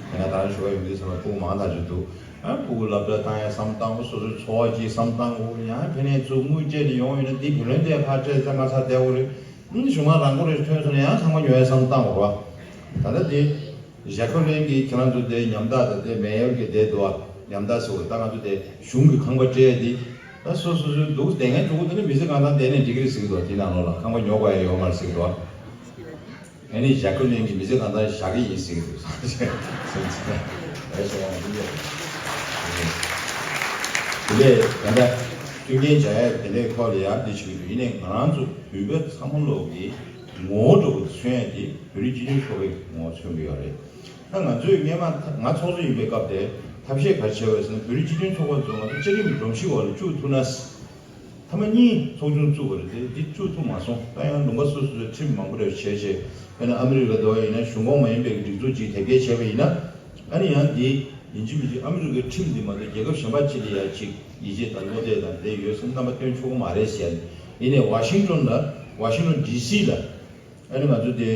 དེ་ན་ད་རང་ཞོགས་པ་ཡོང་དུས་ཚང་མ་སྤུ་གུ་མང་དག་ཅིག་འདུག་ཨ་སྤུ་གུ་སློབ་གྲྭ་བཏང་ཡ་བསམ་བཏང་གོ། སོ་སོའི་འཚོ་བ་ཅིག་བསམ་བཏང་གོ། ཡང་ཕ་མས་ཚུར་དངུལ་སྤྲད་ནས་ཡོང་ཡོད་ན་འདི་བུ་ལོན་དེ་ཕར་སྤྲད་ཙང་ང་ཚ་བསྡད་གོ་རེད། ཨ་ནི་གཞུག་མ་རང་མགོ་རེ་ཐོན་སོང་ན་ཡང་ཚང་མ་ཉོ་ཡ་བསམ་བཏང་གོ་རེད་བ། ད་ལྟ་འདི། ཞྭ་ཁོ་ལེན་གྱི་ཁྱེད་རང་ཚོ་དེ་ཉམ་ཐག་དང་དེ་མེ་ཡོར་གྱི་དེ་འདུག་ཨ། ཉམ་ཐག་ཟེར་བ་ད་ང་ཚོ་དེ་གཞུང་གི་ཁང་པ་སྤྲད་དེ་ད་སོ་སོ་སོའི་འདུག་བསྡད་མཁན་གྲོགས་པོ་དེ་ནི་མི་ཚེ་གང་ཐང་བསྡད་ནས་འགྲིག་གི་རེད་ཟེར་གྱི་འདུག་དེ་ནང་ལོགས་ལ་ཁང་པ་ཉོ་དགོས་ཡ་ཡོད་མ་རེད་ཟེར་གྱི་འདུག་ཨ། ཨ་ནི་ཞྭ་ཁོ་ལེན་གྱི་མི་ཚེ་གང་ཐང་བཞག་གི་ཡིན་ཟེར་གྱི་འདུག་ཟེར་ཟེར་ཨེ་སོང་བ་མི་འདུག་དེ་ལས་ད་ལྟ་མཐུན་རྐྱེན་སྦྱར་ཡ་དེ་འདྲའི་ཐོག་ལ་ཡ་འདི་བྱེད་ཀྱི་འདུག་ཡིན་ནའི་ང་རང་ཚོ་བོད་པ་ཚང་མ་ལོག་གི་ངོ་བོ་འདྲ་བོ་མཚོན་ཡ་དེ་བོད་རིགས་སྤྱི་མཐུན་ཚོགས་པའི་ངོ་བོ་མཚོན་གྱི་ཡོད་རེད། ད་ང་ཚོས་སྔས་མ་ང་ཚོགས་གཙོ་ཡིན་པའི་སྐབས་དེ་ཐབས་ཤེས་ག་རེ་བྱས་པ་ཟེར་ན་བོད་རིགས་སྤྱི་མཐུན་ཚོགས་པ་ཚོ་ང་ཚོ་བཅའ་ཁྲིམས་ཀྱི་སྒྲོམ་གཞི་འོག་ལ་བཅུག་ཐུབ་ན། ཐ་མ་གཉིས་ཚོགས་ཆུང་བཙུགས་པ་རེད་དེ་འདི་བཅུག་ཐུབ་མ་སོང་། ད་ཡང་ལུང་པ་སོ་སོ་ལ་ཁྲིམས་མང་པོ་རེ་བྱས་བྱས་དཔེར་ན་ཨ་མི་རི་ཀ་འདྲ་བ་ཡིན་ན་གཞུང་ཁོངས་མ་ཡིན་པའི་སྒྲིག་འཛུགས་ཅིག་དེབ་སྐྱེལ་བྱས་པ་ཡིན་ན་ཨ་ནི་ཡང་འདི་ཡིན་གཅིག་མིན་གཅིག་ཨ་མི་རི་ཀའི་ཁྲིམས་འདི་མ་གཏོགས་རྒྱལ་ཁབ་གཞན་པ་ཅིག་ལ་ཡང་ཅིག་ཡིད་ཆེས་དང་བློ་གཏད་དང་དེ་ཡོད་སེམས་རྣམ་པ་སྟོན་ཆོག་གི་མ་རེད་ཟེར། ཡིན་ནའི་ཝ་ཤིང་ཏོན་ལ་ཝ་ཤིང་ཏོན་ཌི་སི་ལ། ཨ་ནི་ང་ཚོ་དེ་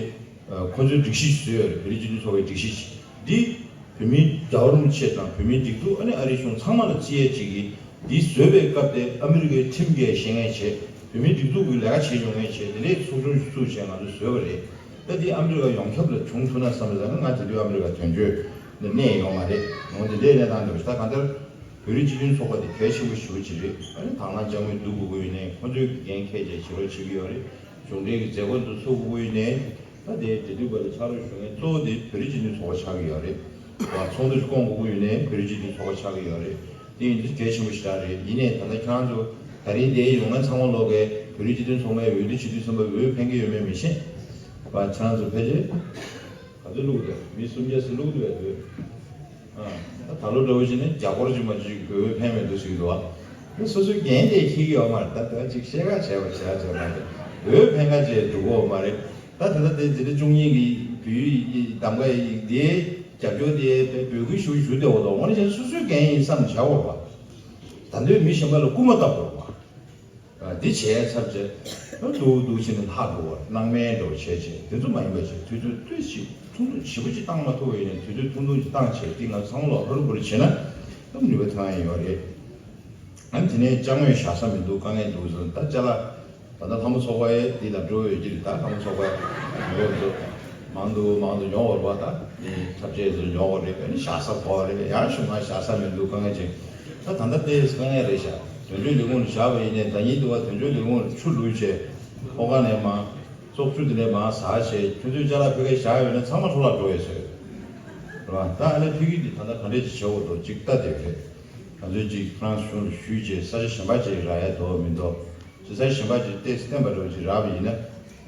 ཁོ་ཚོའི་སྒྲིག་གཞི་བཟོས་ཡོད་རེད། བོད་རིགས་སྤྱི་མཐུན་ཚོགས་པའི་སྒྲིག་གཞི་འདི་བོད་མིའི་རྒྱལ་བ་རིན་པོ་ཆེ་དང་བོད་མིའི་སྒྲིག་འཛུགས་ཨ་ནི་ཨ་རིའི་གཞུང་ཚང་མ་ལ་བརྩི་ཡས་ཅིག་གིས་འདི་བཟོས་པའི་སྐབས་དེ་ཨ་མི་རི་ཀའི་ཁྲིམས་འགལ་བཤད་མཁན་བྱས་བོད་མིའི་སྒྲིག་འཛུགས་ཀྱི་ལས་ཀ་བྱེད་མྱོང་མཁན་བྱས་དེ་འདྲའི་ཚོགས་ཆུང་ཞིག་བཙུགས་བྱས་ང་ཚོ་བཟོས་པ་རེད། ད་འདི་ཨ་མི་རི་ཀ་ཡོངས་ཁྱབ་ལ་བྱུང་ཐུབ་ན་བསམ་པ་ཟེར་ན་ང་དེ་དུས་ཨ་མི་རི་ཀ་དོན་གཅོད་ནས་གནས་ཡོང་མ་རེད། འོ་དེ་འདྲའི་གནས་སྟངས་འདྲ་བོ་ཞིག་ད་གང་ལྟར། བོད་རིགས་སྤྱི་མཐུན་ཚོགས་པ་དེ་གལ་ཆེན་པོ་ཞེ་པོ་ཅིག་རེད། ཨ་ནི་དང་བླངས་དཔྱ་དངུལ་བསྡུ་དགོས་ཀྱི་ཡོད་ནའི་ཁོ་ཚོའི་འགན་འཁྱེར་བྱས་བྱེད་རོགས་བྱེད་ཀྱི་ཡོད་རེད། གཞུང་འབྲེལ་གྱི་མཛད་སྒོ་འདི་ཚུགས་དགོས་ཀྱི་ཡོད་ནའི་ད་དེ་འབྲེལ་མཐུད་པ་ལ་ཕྱག་རོགས་ཞུ་མཁན་གཙོ་བོ་དེ་བོད་རིགས་སྤྱི་མཐུན་ཚོགས་པ་ཆགས་ཀྱི་ཡོད་རེད། ཚོགས་འདུ་ཞིག་བསྐོང་དགོས་ཀྱི་ཡོད་ནའི་བོད་རིགས་སྤྱི་མཐུན་ཚོགས་པ་ཆགས་ཀྱི་ཡོད་རེད། དེ་ཡིན་དུས་གལ་ཆེན་པོ་ཞེ་དྲག་རེད། ཡིན་ནའི་ད་ལྟ་ཁྱེད་རང་ཚོ་ད་རིང་འདིར་ཡོང་མཁན་ཚང་མ་ལོག་གིས་བོད་རིགས་སྤྱི་མཐུན་ཚོགས་པའི་འོས་བསྡུ་བྱེད་དུས་ཙམ་པ་འོས་འཕེན་གྱི་ཡོད་མེད་མི་ཤེས། པ་ཁྱེད་རང་ཚོ་ཕལ་ཆེར་ག་ཚོད་བླུགས་འདུག་མི་སུམ་བརྒྱ་ཙམ་བླུགས་འདུག་བས་འདུག་ཨ། ད་ད་ལོ་འདྲ་བོ་བྱས་ན་རྒྱ་སྒོར་གཅིག་མ་གཅིག་འོས་འཕེན་མེད་འདུག་ཟེར་གྱི་འདུག་ཨ། ད་སོ་སོའི་འགན་དེ་འཁྱེར་གྱི་ཡོད་མ་རེད། ད་ད་ཅིག་བཤད་ཁ་བྱས་པ་བྱས་བྱས་མ་རེད། འོས་འཕེན་ཁ་བྱས་འགྲོ་གི་ཡོད་མ་རེད། ད་དེ་ད་དེ་དེ་འདྲ་བཅུ་གཉིས་ཀྱི་བོད་ཡིག་གདམ་ག་ཡིག་དེ་རྒྱབ་སྐྱོར་དེ་དཔེ་འབོད་སྐུལ་ཞུ་ཞུ་བསྡད་འོ་དོ་འོ་ན་བྱས་ན་སོ་སོའི་འགན་ཡིན་བསམ་བྱ་འོ་བ། ད་འདོད་མི་གཞན་པ་ལ་སྐུལ་མ་བཏབ་འོ་བ། འདི་བྱས་ཚར་རྗེས་འདུག་འདུག་བྱས་ནས་ལྷག་འགྲོ་བ་སྣང་མེད་འགྲོ་བྱས་བྱས་དེ་ཚོ་མ་ཡིན་པ་བྱས་དུས་ཚོད་ཏོག་ཙམ་ཐུང་ཐུང་ཞེ་པོ་ཅིག་བཏང་མ་ཐུབ་པ་ཡིན་ན་དུས་ཚོད་ཐུང་ཐུང་ཅིག་བཏང་བྱས་འདི་ང་ཚང་མ་ལོག་ཧུར་པོར་བྱས་ན་ནུས་པ་ཐོན་ཡ་ཡོད་རེད། ཨ་ནི་དེ་ནས་ཅ་དངོས་བཞག་ས་མི་འདུག་དཀའ་ངལ་འདུག་ཟེར་ད་ཅ་ལག་ད་ལྟ་ལྷ་མོ་ཚོགས་པ་ཡས་འདི་ལ་འགྲོ་ཡོད་ཀྱི་རེད། ད་ལྷ་མོ་ཚོགས་པ་ཡས་འགྲོ་འདུག་མང་དུ་མང་དུ་ཡོང་བར་བ་ད་ནི་ཐབས་ཆས་ཚོ་ཡོང་བ་རེད། ཨ་ནི་བཞག་ས་གོ་བ་རེད། ཡང་ཞུ་ང་བཞག་ས་མི་འདུག་དཀའ་ངལ་ཅིག་ད་ད་ལྟ་དེ་དཀའ་ངལ་རེད་ཤག་དོན་གཅོད་ལས་ཁུངས་ལ་བཞག་པ་ཡིན་ནའི་ཟླ་ཉིན་དུ་བ་དོན་གཅོད་ལས་ཁུངས་ལ་ཆུ་བླུགས་བྱས་ཧོ་ཁ་ནས་མ་བཙོག་ཆུ་དེ་ནས་མ་ཟ་བྱས་ཁྱོད་ཚོའི་ཅ་ལག་ཕ་གིར་བཞག་ཡོད་ན་ཚང་མ་འཕྲོ་བརླག་འགྲོ་ཡོད་ཟེར། རེད་བ། ད་ཨ་ནི་ཕ་གི་འདི་ད་ལྟ་ག་འདྲས་ཅིག་བྱེད་འོ་དོ་ཅིག་ལྟ་བསྡད་ཡོད་རེད། ང་ཚོས་ཅིག་ཧྥ་རན་སི་གཞུང་ལ་ཞུས་བྱས་ས་ཆ་གཞན་པ་ཅིག་རག་ཡ་འདུག་མི་འདུག་ཅིག་ས་ཆ་གཞན་པ་ཅིག་ཏེས་བསྟན་པ་འདྲ་བོ་ཅིག་རག་པ་ཡིན་ན།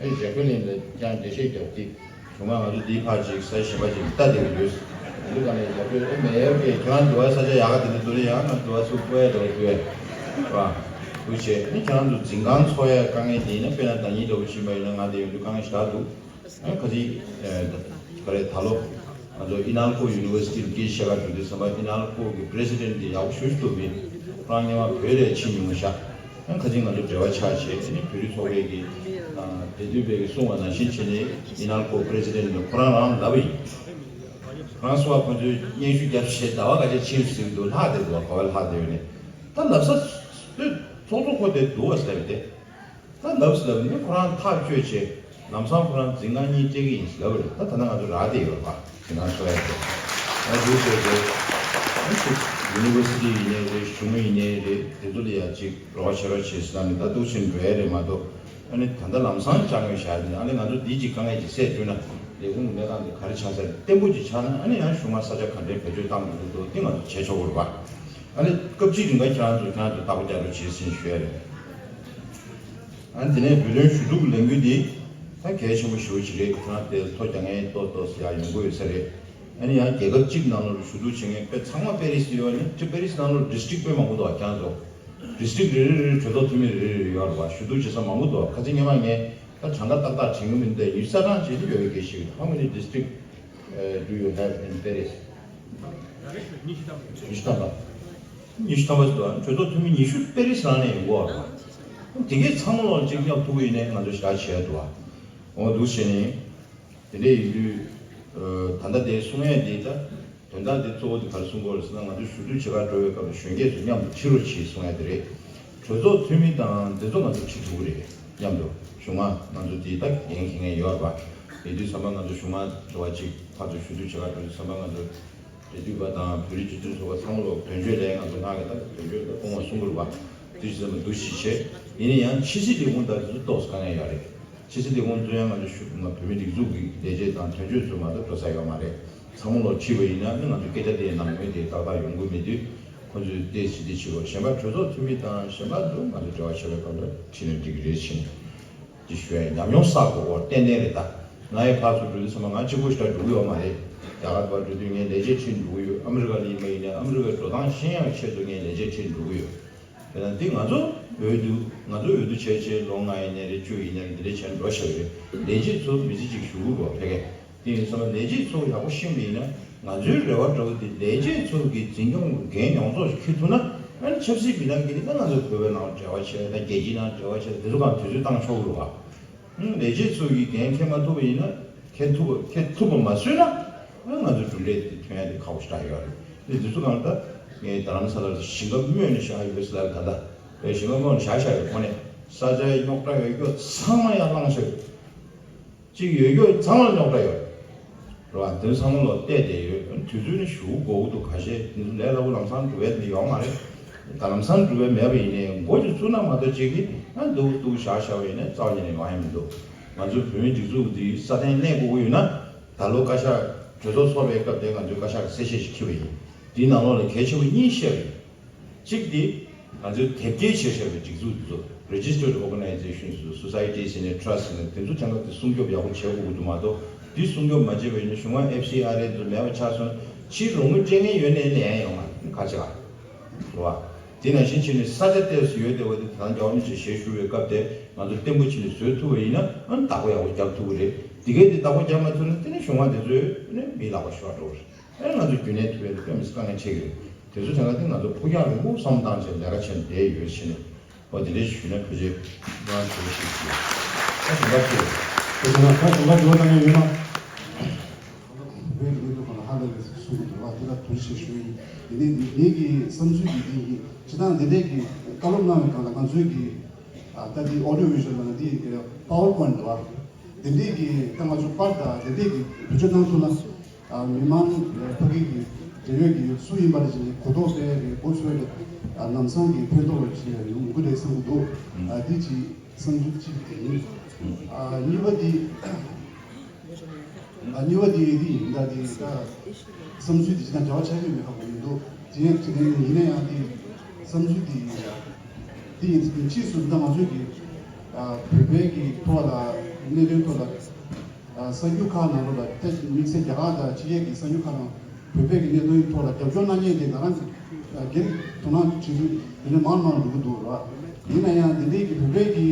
ཨེ་ཇེ་ཀེ་ལིན་ལ་ཀྱང་འགྲེལ་བཤད་རྒྱབ་ཀྱི། བྱུང་ང་ང་ཚོ་འདིའི་ཕར་ཅིག་ས་ཆ་གཞན་པ་ཅིག་ལྟ་བསྡད་ཀྱི་ཡོད། འདི་ག་ནས་རྒྱབ་སྐྱོར་ཨེ་མེད་ཡོད་པས་ཁྱེད་རང་འདུག་བ་ས་ཆ་ཡག་ག་དེ་འདྲ་འདུག་ན་ཡང་ང་འདུག་བ་ཚུགས་པོ་ཡ་འདྲ་བོ་འདུག་བས། ར། འདུག་བྱས་ཨེ་ཁྱེད་རང་ཚོ་འཛིན་ཁང་འཚོགས་ཡ་དཀའ་ངལ་དེ་ཡིན་ན་དཔེར་ན་ཟླ་ཉིན་འདྲ་བོ་ཕྱིན་པ་ཡིན་ན་ང་དེ་ཡོང་དུས་དཀའ་ངལ་ཞེ་དྲག་འདུག་ཨ་ཁ་ཅིག་ཨ་ག་རེ་ད་ལོ་ང་ཚོ་ཨི་ནལ་ཁོ་ཡུ་ནི་ཝར་སི་ཊི་ལ་སྐད་ཆ་བཤད་ག་འགྲོ་དུས་ཙམ་པ་ཨི་ནལ་ཁོ་གི་པི་རེ་སི་ཌེན་ཊི་དེ་ཡག་པོ་ཞེ་པོ་ཅིག་འདུག་མི་ཁོ་རང་སྔོན་མ་བོད་ལ་ཕྱིན་མྱོང་ཤག་ཨ་ཁ་ཅིག་ང་ཚོ་འབྲེལ་བ་ཆགས་བྱས་དེ་ནས་བོད་རིགས་ཚོགས་པའི་གི་ཨ་དེ་དུས་པའི་གི་གསུང་བ་ནང་བཞིན་བྱས་ནས་ཨི་ནལ་ཁོ་པི་རེ་སི་ཌེན་ཊི་ནས་ཁོ་རང་རང་ལབ་པ་ཡིན། ཁོ་རང་སོ་བ་ཁོ་ཚོས་སྙན་ཞུ་རྒྱབ་བྱས་ཟླ་བ་ཁ་ཤས་ཕྱིན་ཟིན་འདུག་ལྷག་བསྡད་འདུག་ག་བ་ལྷག་བསྡད་ཡོད་ནས་ད་ལབ་ས་ཚོགས་གཙོ་ཁོ་དེ་འདུག་བ་ཟེར་ཏེ། ད་ལབ་ཟེར་ལབ་ནི་ཁོ་རང་ཐག་གཅོད་བྱས་ལམ་སང་ཁོ་རང་འཛིན་ཁང་གཉིས་སྤྲད་ཀྱི་ཡིན་ཟེར་ལབ་རེད། ད་ད་ནང་ང་ཚོ་རག་བསྡད་ཡོད་རེད་པ། འཛིན་ཁང་འཚོལ་ཡ་དེ་ང་ཚོའི་བཤད་དེ་ཨ་ཅིག་ཡུ་ནི་ཝར་སི་ཊི་ཡིན་ནའི་རེད། གཞུང་ཡིན་ནའི་རེད། དེ་ཚོ་ལ་ཡ་ཅིག་རོགས་བྱེད་རོགས་བྱེད་ཟེར་ནས་ད་འདུག་ཕྱིན་འགྲོ་ཡ་རེད་མ་གཏོགས་ཨ་ནི་ད་ལྟ་ལམ་སང་ཅ་དངོས་བཞག་ནས་ཨ་ནི་ང་ཚོ་འདི་ཅིག་དཀའ་ངལ་ཅིག་སེལ་ཐུབ་ན་ལས་ཁུངས་ཀྱི་གནས་སྟངས་དེ་ག་རེ་ཆགས་ས་རེད་བརྟན་པོ་ཅིག་ཆགས་ན་ཨ་ནི་ཡང་གཞུང་ང་ས་ཆ་ག་འདྲའི་བེད་སྤྱོད་བཏང་དགོས་འདུག་དེ་ང་ཚོ་བྱེད་ཆོག་གི་རེད་པ། ཨ་ནི་སྐབས་གཅིག་རིང་ག་ཁྱེད་རང་ཚོ་ཁྱེད་རང་ཚོ་ལྟ་བ་རྒྱག་རོགས་བྱེད་ཟིན་ཞུ་ཡ་རེད། ཨ་ནི་དེ་ནས་བོད་དོན་ཞུ་གཏུག་ལས་འགུལ་འདི་ད་གལ་ཆེན་པོ་ཞེ་པོ་ཅིག་རེད། ཁྱེད་རང་དེ་ཐོ་རྒྱག་མཁན་ཏོག་ཏོག་ཙམ་ཡང་ཡོང་གི་ཡོད་ས་རེད། ཨ་ནི་ཡང་རྒྱལ་ཁབ་གཅིག་ནང་ལོགས་ལ་ཞུ་གཏུག་བྱེད་མཁན་དཔེ་ཚང་མ་པེ་རིས་ཡོད་ནི་ཅི་པེ་རིས་ནང་ལོགས་ཌི་སི་ཊིག་དཔེ་མང་པོ་འདུག་ཁྱེད་རང་ཚོ་ཌི་སི་ཊིག་རེ་རེ་རེ་རེ་གྲོས་ཚོགས་འཐུས་མི་རེ་རེ་རེ་ཡོད་རེད་བ། ཞུ་གཏུག་བྱེད་ས་མང་པོ་འདུག་ཁ་ཅིག་སྔོན་མ་ངས་ད་གྲངས་ཀ་ཏག་ཏག་དྲན་གི་མི་འདུག་ཡུལ་ས་གྲངས་བྱེད་དུ་ཡོད་པའི་སྐད་ཤིག How many district uh, do you have in Paris? ཉི་ཤུ་ཐམ་པ། ཉི་ཤུ་ཐམ་པ་ཞིག་འདུག་གྲོས་ཚོགས་འཐུས་མི་ཉི་ཤུ་པེ་རིས་ནང་ནས་ཡོང་གི་ཡོད་རེད། དེ་གའི་ཚང་མ་ལོག་ཅིག་མཉམ་ཐུག་ཡིན་ནའི་ང་ཚོ་ཞག་བྱས་འདུག་ཨ། འོ་འདུག་བྱས་ནས། དེ་འདྲས་ཡིན་དུས། ད་ལྟ་དེ་གསུང་ཡས་དེ་ད། དོན་དག་དེ་གཙོ་བོ་དེ་ག་རེ་གསུང་དགོས་རེད་ཟེར་ན་ང་ཚོ་ཞུ་གཏུག་བྱེད་གར་འགྲོ་བའི་སྐབས་ལ་གཞོན་སྐྱེས་ཚོ་མཉམ་དུ་ཁྲིད་རོགས་བྱེད་གསུང་ཡ་དེ་རེད། གྲོས་ཚོགས་འཐུས་མི་དང་དེ་ཚོ་ང་ཚོ་ཁྲིད་ཐུབ་ཀྱི་རེད། མཉམ་དུ་གཞུང་ང་ང་ཚོ་དེ་ད་འགན་འཁྱེར་མཁན་ཡོད་རེད་པ། དེ་དུས་ཙམ་པ་ང་ཚོ་གཞུང་མང་འབྲེལ་བ་ཅིག་ཕར་ཚུར་ཞུ་གཏུག་བྱེད་ག་འགྲོ་དུས་ཙམ་པ་ང་ཚོ་འབྲེལ་མཐུད་པ་དང་བོད་རིགས་སྤྱི་མཐུན་ཚོགས་པ་ཚང་མ་ལོ་དོན་གཅོད་ལས་ང་ཚོ་ལྷག་གི་ད་དོན་གཅོད་ལ་སྐུ་ངོ་གསུང་དགོས་རེད་པ། དེ་ཙམ་པ་འདུ་ཤེས་བྱེད། ཡིན་ན་ཡང་ཕྱི་སྲིད་ལས་ཁུངས་ལྟར་དུ་ཏོག་ཙམ་དཀའ་ངལ་ཡོད་རེད། ཕྱི་སྲིད་ལས་ཁུངས་ཚོ་ཡང་ང་ཚོ་ཞུ་ང་བོད་མི་སྒྲིག་འཛུགས་ཀྱི་ལས་བྱེད་དང་དོན་གཅོད་ཚོ་མ་གཏོགས་འགྲོ་ས་ཡོད་མ་རེད། ཚང་མ་ལོ་ཁྲིད་པ་ཡིན་ན་ནི་ང་ཚོ་སྐད་ཆ་དེ་ནང་མོལ་དེ་ཏག་ཏག་ཡོང་གི་མེད་དུས་ཁོ་ཚོས་ཏོག་ཙམ་དེ་བྱེད་རོགས། གཞན་པ་གྲོས་ཚོགས་འཐུས་མི་དང་གཞན་པ་ཚོ་ང་ཚོ་འབྲེལ་བ་བྱེད་པའི་སྐབས་ལ་ཁྲིད་ནས་འགྲིག་གི་རེད་ཕྱིན། ཅེས་ཞུ་ཡ་ཡིན། ཉམས་མྱོང་བསགས་དགོས་སྐོར་ཏན་ཏན་རེད་ད། ང་ཡི་ཕར་ཚུར་འགྲོ་དུས་ཙམ་པ་ང་གཅིག་པོ་ཞིག་ལ་འགྲོ་གི་ཡོད་མ་རེད། རྒྱ་གར་བར་འགྲོ་དུས་ངས་ལས་བྱེད་ཁྲིད་འགྲོ་གི་ཡོད། ཨ་མི་རི་ཀ་ལ་ཡིན་པ་ཡིན་ནའི་ཨ་མི་རི་ཀའི་འགྲོ་སྟངས་ཤེས་ཡག་ཆེད་དུ་ངས་ལས་བྱེད་ཁྲིད་འགྲོ་གི་ཡོད། དེ་ན་འདི་ང་ཚོ་འོས་བསྡུ་ང་ཚོ་འོས་བསྡུ་བྱས་བྱས་ལོ་ལྔ་ཡིན་ནའི་རེད་བཅུ་ཡིན་ནའི་རེད་འདི་འདྲ་བྱས་ནས་འགྲོ་བཞག་གི་རེད། ལས་བྱེད་ཚོ་མི་ཚེ་གཅིག་བཞུགས་དགོས་ཕ་གི། དེ་ཡིན་ཙང་ལས་བྱེད་ཚོ་ཡག་པོ་ཤེས་པ་ཡིན་ན་ང་ཚོའི་རེ་བ་འདྲ་བོ་དེ་ལས་བྱེད་ཚོ་གི་འཛིན་སྐྱོང་གི་འགན་ཡོངས་རྫོགས་ཤིག་འཁྱེར་ཐུབ་ན་ཨ་ནི་ཆབ་སྲིད་མི་སྣ་གི་དེ་ད་ང་ཚོ་བོད་པའི་ནང་འབྲེལ་བ་བྱས་ད་རྒྱལ་སྤྱིའི་ནང་འབྲེལ་བ་བྱས་དེ་ཚོ་གང་དུས་ཚོད་བཏང་ཆོག་གི་རེད་བ། ལས་བྱེད་ཚོ་གི་འགན་འཁྱེར་མ་ཐུབ་པ་ཡིན་ན་འཁྱེར་ཐུབ་པ་འཁྱེར་ཐུབ་པ་མ་བཟོས་ན་ཨ་ང་ཚོ་གྲུབ་འབྲས་དེ་ཐོན་ཡ་དེ་ཁག་པོ་ཞེ་དྲག་ཡོད་རེད། དེ་དུས་ཚོད་གང་ད་ངས་རྡ་རམ་ས་ལར་ཞིང་ཁ་རྨོས་ནས་བཞག་ཡོད་ཟེར་ལ་ད་ལྟ་ཞིང་ཁ་རྨོས་ནས་བཞག་བཞག་ཡོད། ཁོ་ནས་ས་ཆ་རྙོག་དྲ་ཡོད་རྒྱུ་ཚང་མ་ཡར་བླངས་བཞག་ཡོད། གཅིག་ཡོད་རྒྱུ་ཚང་མ་རྙོག་དྲ་ཡོད་རེད་བ། དེ་ཚང་མ་ལོ་བལྟས་བསྡད་ཡོད། དུས་ཚོད་ནི་ཞུ་དགོས་ཀྱི་འདུག་ཁ་ཤས་དེ་ཚོ་ལས་སླ་པོ་ལམ་སང་འགྲུབ་ཡ་དེ་ཡོད་མ་རེད། ད་ལམ་སང་འགྲུབ་ཡ་མེད་པ་ཡིན་ནའི་མགོ་ཅིག་བཙུགས་ན་མ་གཏོགས་གཅིག་གིས་ཨ་འདུག་འདུག་བཞག་བཞག་པ་ཡིན་ན་རྩ་བ་ཉིད་ནས་ཡོང་ཡ་མི་འདུག་ང་ཚོའི་བོད་མིའི་སྒྲིག་འཛུགས་འདི་སྲ་བརྟན་གནས་དགོས་ཀྱི་ཡོད་ན་ད་ལོ་བཀའ་ཤག་གྲོས་ཚོགས་ཚོགས་པའི་སྐབས་དེ་ང་ཚོའི་བཀའ་ཤག་གི་གསལ་བཤད་ཞིག་འཁྱེར་བ་ཡིན། དེའི་ནང་ལོགས་ལ་གལ་ཆེ་བ་གཉིས་བཤད་པ་ཡིན། གཅིག་དེ་ང་ཚོའི་དེབ་སྐྱེལ་བྱས་བཞག་པའི་སྒྲིག་འཛུགས་དེ་ཚོ་registered organizations, societies ཡིན་ནའི་trusts ཡིན་ནའི་དེ་ཚོ་ཐད་ཀར་དེ་སྲུང་སྐྱོབ་ཡག་པོ་བྱེད་དགོས་ཀྱི་འདུག་མ་གཏོགས་དེ་སྲུང་སྐྱོབ་མ་བྱས་པ་ཡིན་ན་གཞུང་ང་ཨེཕ་སི་ཨར་ཨེ་ཚོ་མེད་པ་ཆགས་སོང་ཕྱིའི་རོགས་དངུལ་སྤྲད་མཁན་ཡོད་ནའི་ལེན་ཡོང་ང་ཁ་ཆེ་བ་རེད་བ། དེ་ནང་བཞིན་བྱས་ནས་ས་ཆ་ཏོག་ཙམ་ཡོད་བསྡད་པ་དེ་ད་ལྟ་རྒྱལ་བ་རིན་པོ་ཆེས་ཞལ་བཞུགས་པའི་སྐབས་དེ་ང་ཚོ་བརྟན་པོ་བྱས་ནས་བཟོས་ཐུབ་པ་ཡིན་ན་ཨ་ནི་བདག་པོ་ཡག་པོ་རྒྱག་ཐུབ་ཀྱི་རེད། དེ་གས་དེ་བདག་པོ་རྒྱག་མ་ཐུབ་ན་དེ་ནི་གཞུང་ང་དེ་ཚོས་ནི་མིའི་ལག་པ་ཤོར་འགྲོ་གི་རེད། ཨེ་ང་ཚོ་རྒྱུན་ལྡན་ཐུབ་ཡ་དེ་དཔེ་མི་སྲིད་དཀའ་ངལ་འཕྲད་ཀྱི་རེད། དེ་ཚོ་དེ་སྔ་དེ་ང་ཚོ་ཕུགས་རྒྱང་རིང་པོ་བསམ་བློ་བཏང་བྱས་ལས་ཀ་བྱས་ནས་བསྡད་ཡོད་ཕྱིན་ནས་ཨོ་དེ་འདྲས་ཞུས་ན་ཕལ་ཆེར་ང་ཚོ་ཞིག་ཞུ་ད་ཞུ་ད་ཞུ་ད་ཞུ་ད་ཞུ་ད་ཞུ་ད་ཞུ་ད་ཞུ་ད་ཞུ་ད་ཞུ་ད་བོད་ཀྱི་མི་ཐོག་ཁག་ལ་ཧ་ལས་པའི་གསུང་གི་འདུག་ལ་དེ་ལ་ཐུགས་རྗེ་ཆེ་ཞུ་ཡིན། དེ་ནས་ངེད་ཀྱི་བསམ་ཚུལ་འདི་འདི་ཡིན། སྤྱིར་བཏང་འདི་འདྲས་ཀྱི་བཀའ་སློབ་གནང་བའི་སྒང་ལ་ང་ཚོའི་གི་ད་འདི་audio visual ལ་འདི་PowerPoint འདུག་བ། འདི་འདྲས་ཀྱི་ད་ང་ཚོ་པར་དང་འདི་འདྲས་ཀྱི་བེད་སྤྱོད་གནང་ཐུབ་ན། མི་མང་ཕ་གི་གི་འབྲེལ་ཡོད་ཀྱི་སུ་ཡིན་པ་རེད་ཅེས་ནས་གོ་རྟོགས་སྤེལ་གྱི་འགོ་ཚུགས་ཀྱི་ལམ་སང་གི་ཕན་ཐོགས་ཅིག་ཡོང་གི་རེད་བསམ་གྱི་འདུག་འདི་ཅིག་བསམ་ཚུལ་གཅིག་དེ་ཡིན། གཉིས་པ་འདི། གཉིས་པ་འདི་འདི་ཡིན་ད་འདི་ད་བསམ་ཚུལ་འདི་ཅི་དང་འབྲེལ་བ་ཆགས་ཀྱི་མེད་ཧ་གོ་མི་འདུག་དེ་ཡང་དེ་ནས་ཡིན་ན་ཡང་འདི་བསམ་ཚུལ་འདི་ཡིན་ཡ། འདི་ཡིན་ཕྱིས་སུ་ད་ང་ཚོས་ཀྱི་བོད་པའི་གི་ཐོག་ལ་གནད་དོན་ཐོག་ལ། གསར་འགྱུར་ཁག་ནང་ལོགས་ལ་ད་དམིགས་བསལ་རྒྱ་གར་དང་ཕྱི་རྒྱལ་གྱི་གསར་འགྱུར་ཁག་ནང་བོད་པའི་གི་གནད་དོན་ཐོག་ལ་རྒྱབ་སྐྱོར་གནང་མཁན་དེ་ང་རང་གི་སྒེར་དོ་སྣང་བྱེད་ཚུལ་དེ་འདྲ་མང་མང་འགྲོ་གི་འདུག་ར། ཡིན་ན་ཡང་འདི་འདྲའི་གི་བོད་པའི་གི་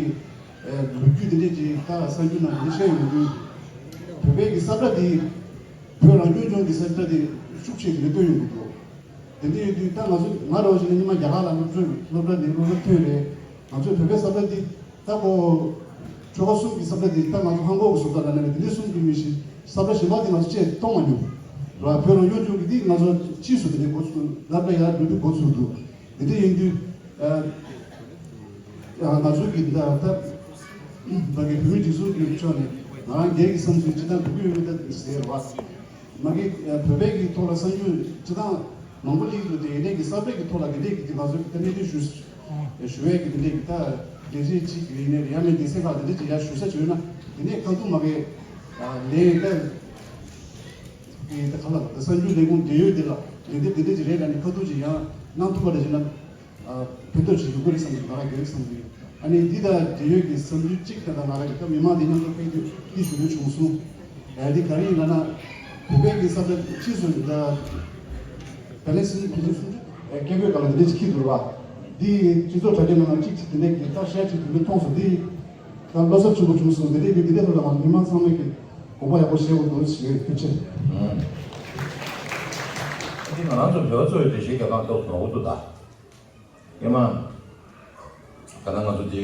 ལོ་རྒྱུས་འདི་འདྲའི་གི་ད་གསར་འགྱུར་ནང་འདི་བཤད་ཡོང་དུས་བོད་པའི་གི་ས་བཀྲ་འདི་བོད་རང་སྐྱོང་ལྗོངས་ཀྱི་ས་བཀྲ་འདི་ཤུགས་ཆེ་གི་འདི་སྟོན་ཡོང་གི་འདུག་དེ་འདྲ་ཡོད་དུས་ད་ང་ཚོ་ང་རང་བཞིན་ཉི་མ་རྒྱ་གར་ལ་སློབ་གྲྭ་སློབ་གྲྭ་ནས་སློབ་གྲྭ་ཐོན་རེད། ང་ཚོའི་བོད་པའི་ས་བཀྲ་འདི་ད་ཁོ་ཆོལ་ཁ་གསུམ་གྱི་ས་བཀྲ་འདི་ད་ང་ཚོ་ཧང་གོ་གི་བཟོ་ལྟ་ལ་ནས་དེ་འདྲའི་གསུམ་གྱི་མི་ཞིག་ས་བཀྲ་གཞན་པ་འདི་ང་ཚོ་ཅེས་གཏོང་མ་མྱོང་ར། བོད་རང་སྐྱོང་ལྗོངས་ཀྱི་འདི་ང་ཚོ་ཕྱིས་སུ་དེ་འདྲའི་འགོ་ཚུགས་ལབ་པ་ཡར་འགྲོ་དུས་འགོ་ཚུགས་འདུག་དེ་འདྲ་ཡིན་དུས་ང་ཚོ་གི་ད་ད་ད་གི་བོད་མི་སྒྲིག་འཛུགས་ཀྱི་ཕྱོགས་ནས་ང་རང་སྒེར་གྱི་བསམ་ཚུལ་ཅི་ལྟར་འགྲོ་གི་ཡོད་མེད་ད་ཟེར་བ། མ་གི་བོད་པའི་གི་ཐོག་ལ་གསར་འགྱུར་སྤྱི་བཏང་མང་པོ་སླེབས་འདུག་དེ་ཡིན་ནའི་གི་ས་བཀྲ་གི་ཐོག་ལ་དེ་འདྲས་གི་དེ་ང་ཚོ་གི་ད་གནད་དོན་ཞུ་ཞུ་བའི་གི་དེ་འདྲས་གི་ད་དགེ་བཤེས་གཅིག་ཡིན་ནའི་ཡང་མིན་སྡེ་ཚན་ཁག་དེ་འདྲས་ཀྱི་ཡར་ཞུ་ས་བྱུང་ན་དེ་ནས་ཁ་ཐུག་མ་གི་ལས་ད་གི་ད་ག་ལ་ད་གསར་འགྱུར་ལས་ཁུངས་འབྲེལ་ཡོད་དེ་ལ་ལས་དེ་དེ་འདྲས་ཀྱི་རེད་ལ་ནི་ཁ་ཐུག་ཅིག་ཡང་གནང་ཐུབ་པ་རེད་ཅེ་ན། ཕན་ཐོགས་ཅིག་ཡོང་གི་རེད་བསམ་གྱི་ང་རང་དགེ་རེད་བསམ་གྱི་ཡོད། ཨ་ནི་འདི་དང་འབྲེལ་ཡོད་ཀྱི་བསམ་ཚུལ་གཅིག་ད་ལྟ་ང་རང་གི་ད་མི་མང་འདི་མཉམ་དུ་ཕེབས་དུས་འདི་ཞུ་འདོད་བྱུང་སོང་། ཨ་འདི་ག་རེ་ཡིན་ལབ་ན། བོད་པའི་གི་ས་བཀྲ་ཕྱིས་སུ་ད་བེ་ལེ་སི་ཕུན་སུམ་ཚོགས་སྐད་འབོད་སྒང་ལ་འདི་འདྲ་ཅིག་ཁྱེར་འདུག་བ། འདི་སྤྱི་ཚོགས་དྲ་རྒྱའི་ནང་ལ་གཅིག་ཅིག་འདི་འདྲ་གི་ད་ཤེར་ཅིག་འདི་འདྲ་མཐོང་སོང་འདི། ད་བློ་འཚབ་ཆེན་པོ་བྱུང་སོང་འདི་འདྲ་གི་འདི་འདྲ་ལྷོད་ལ་མི་མང་ཚང་མས་ཀྱི་དགོངས་པ་ཡག་པོ་བཞེས་དགོས་འདུག་ཞེས་ཐུགས་རྗེ་ཆེ། ཨ་ནི་ང་རང་ཚོ་བོད་པ་ཚོ་ཡི་འགྲེལ་བཤད་རྒྱག་སྟངས་ཏོག་ཙམ་ནོར་འདུག་ད། ཡ་མ། ག་ན་ང་ཚོ་འདི་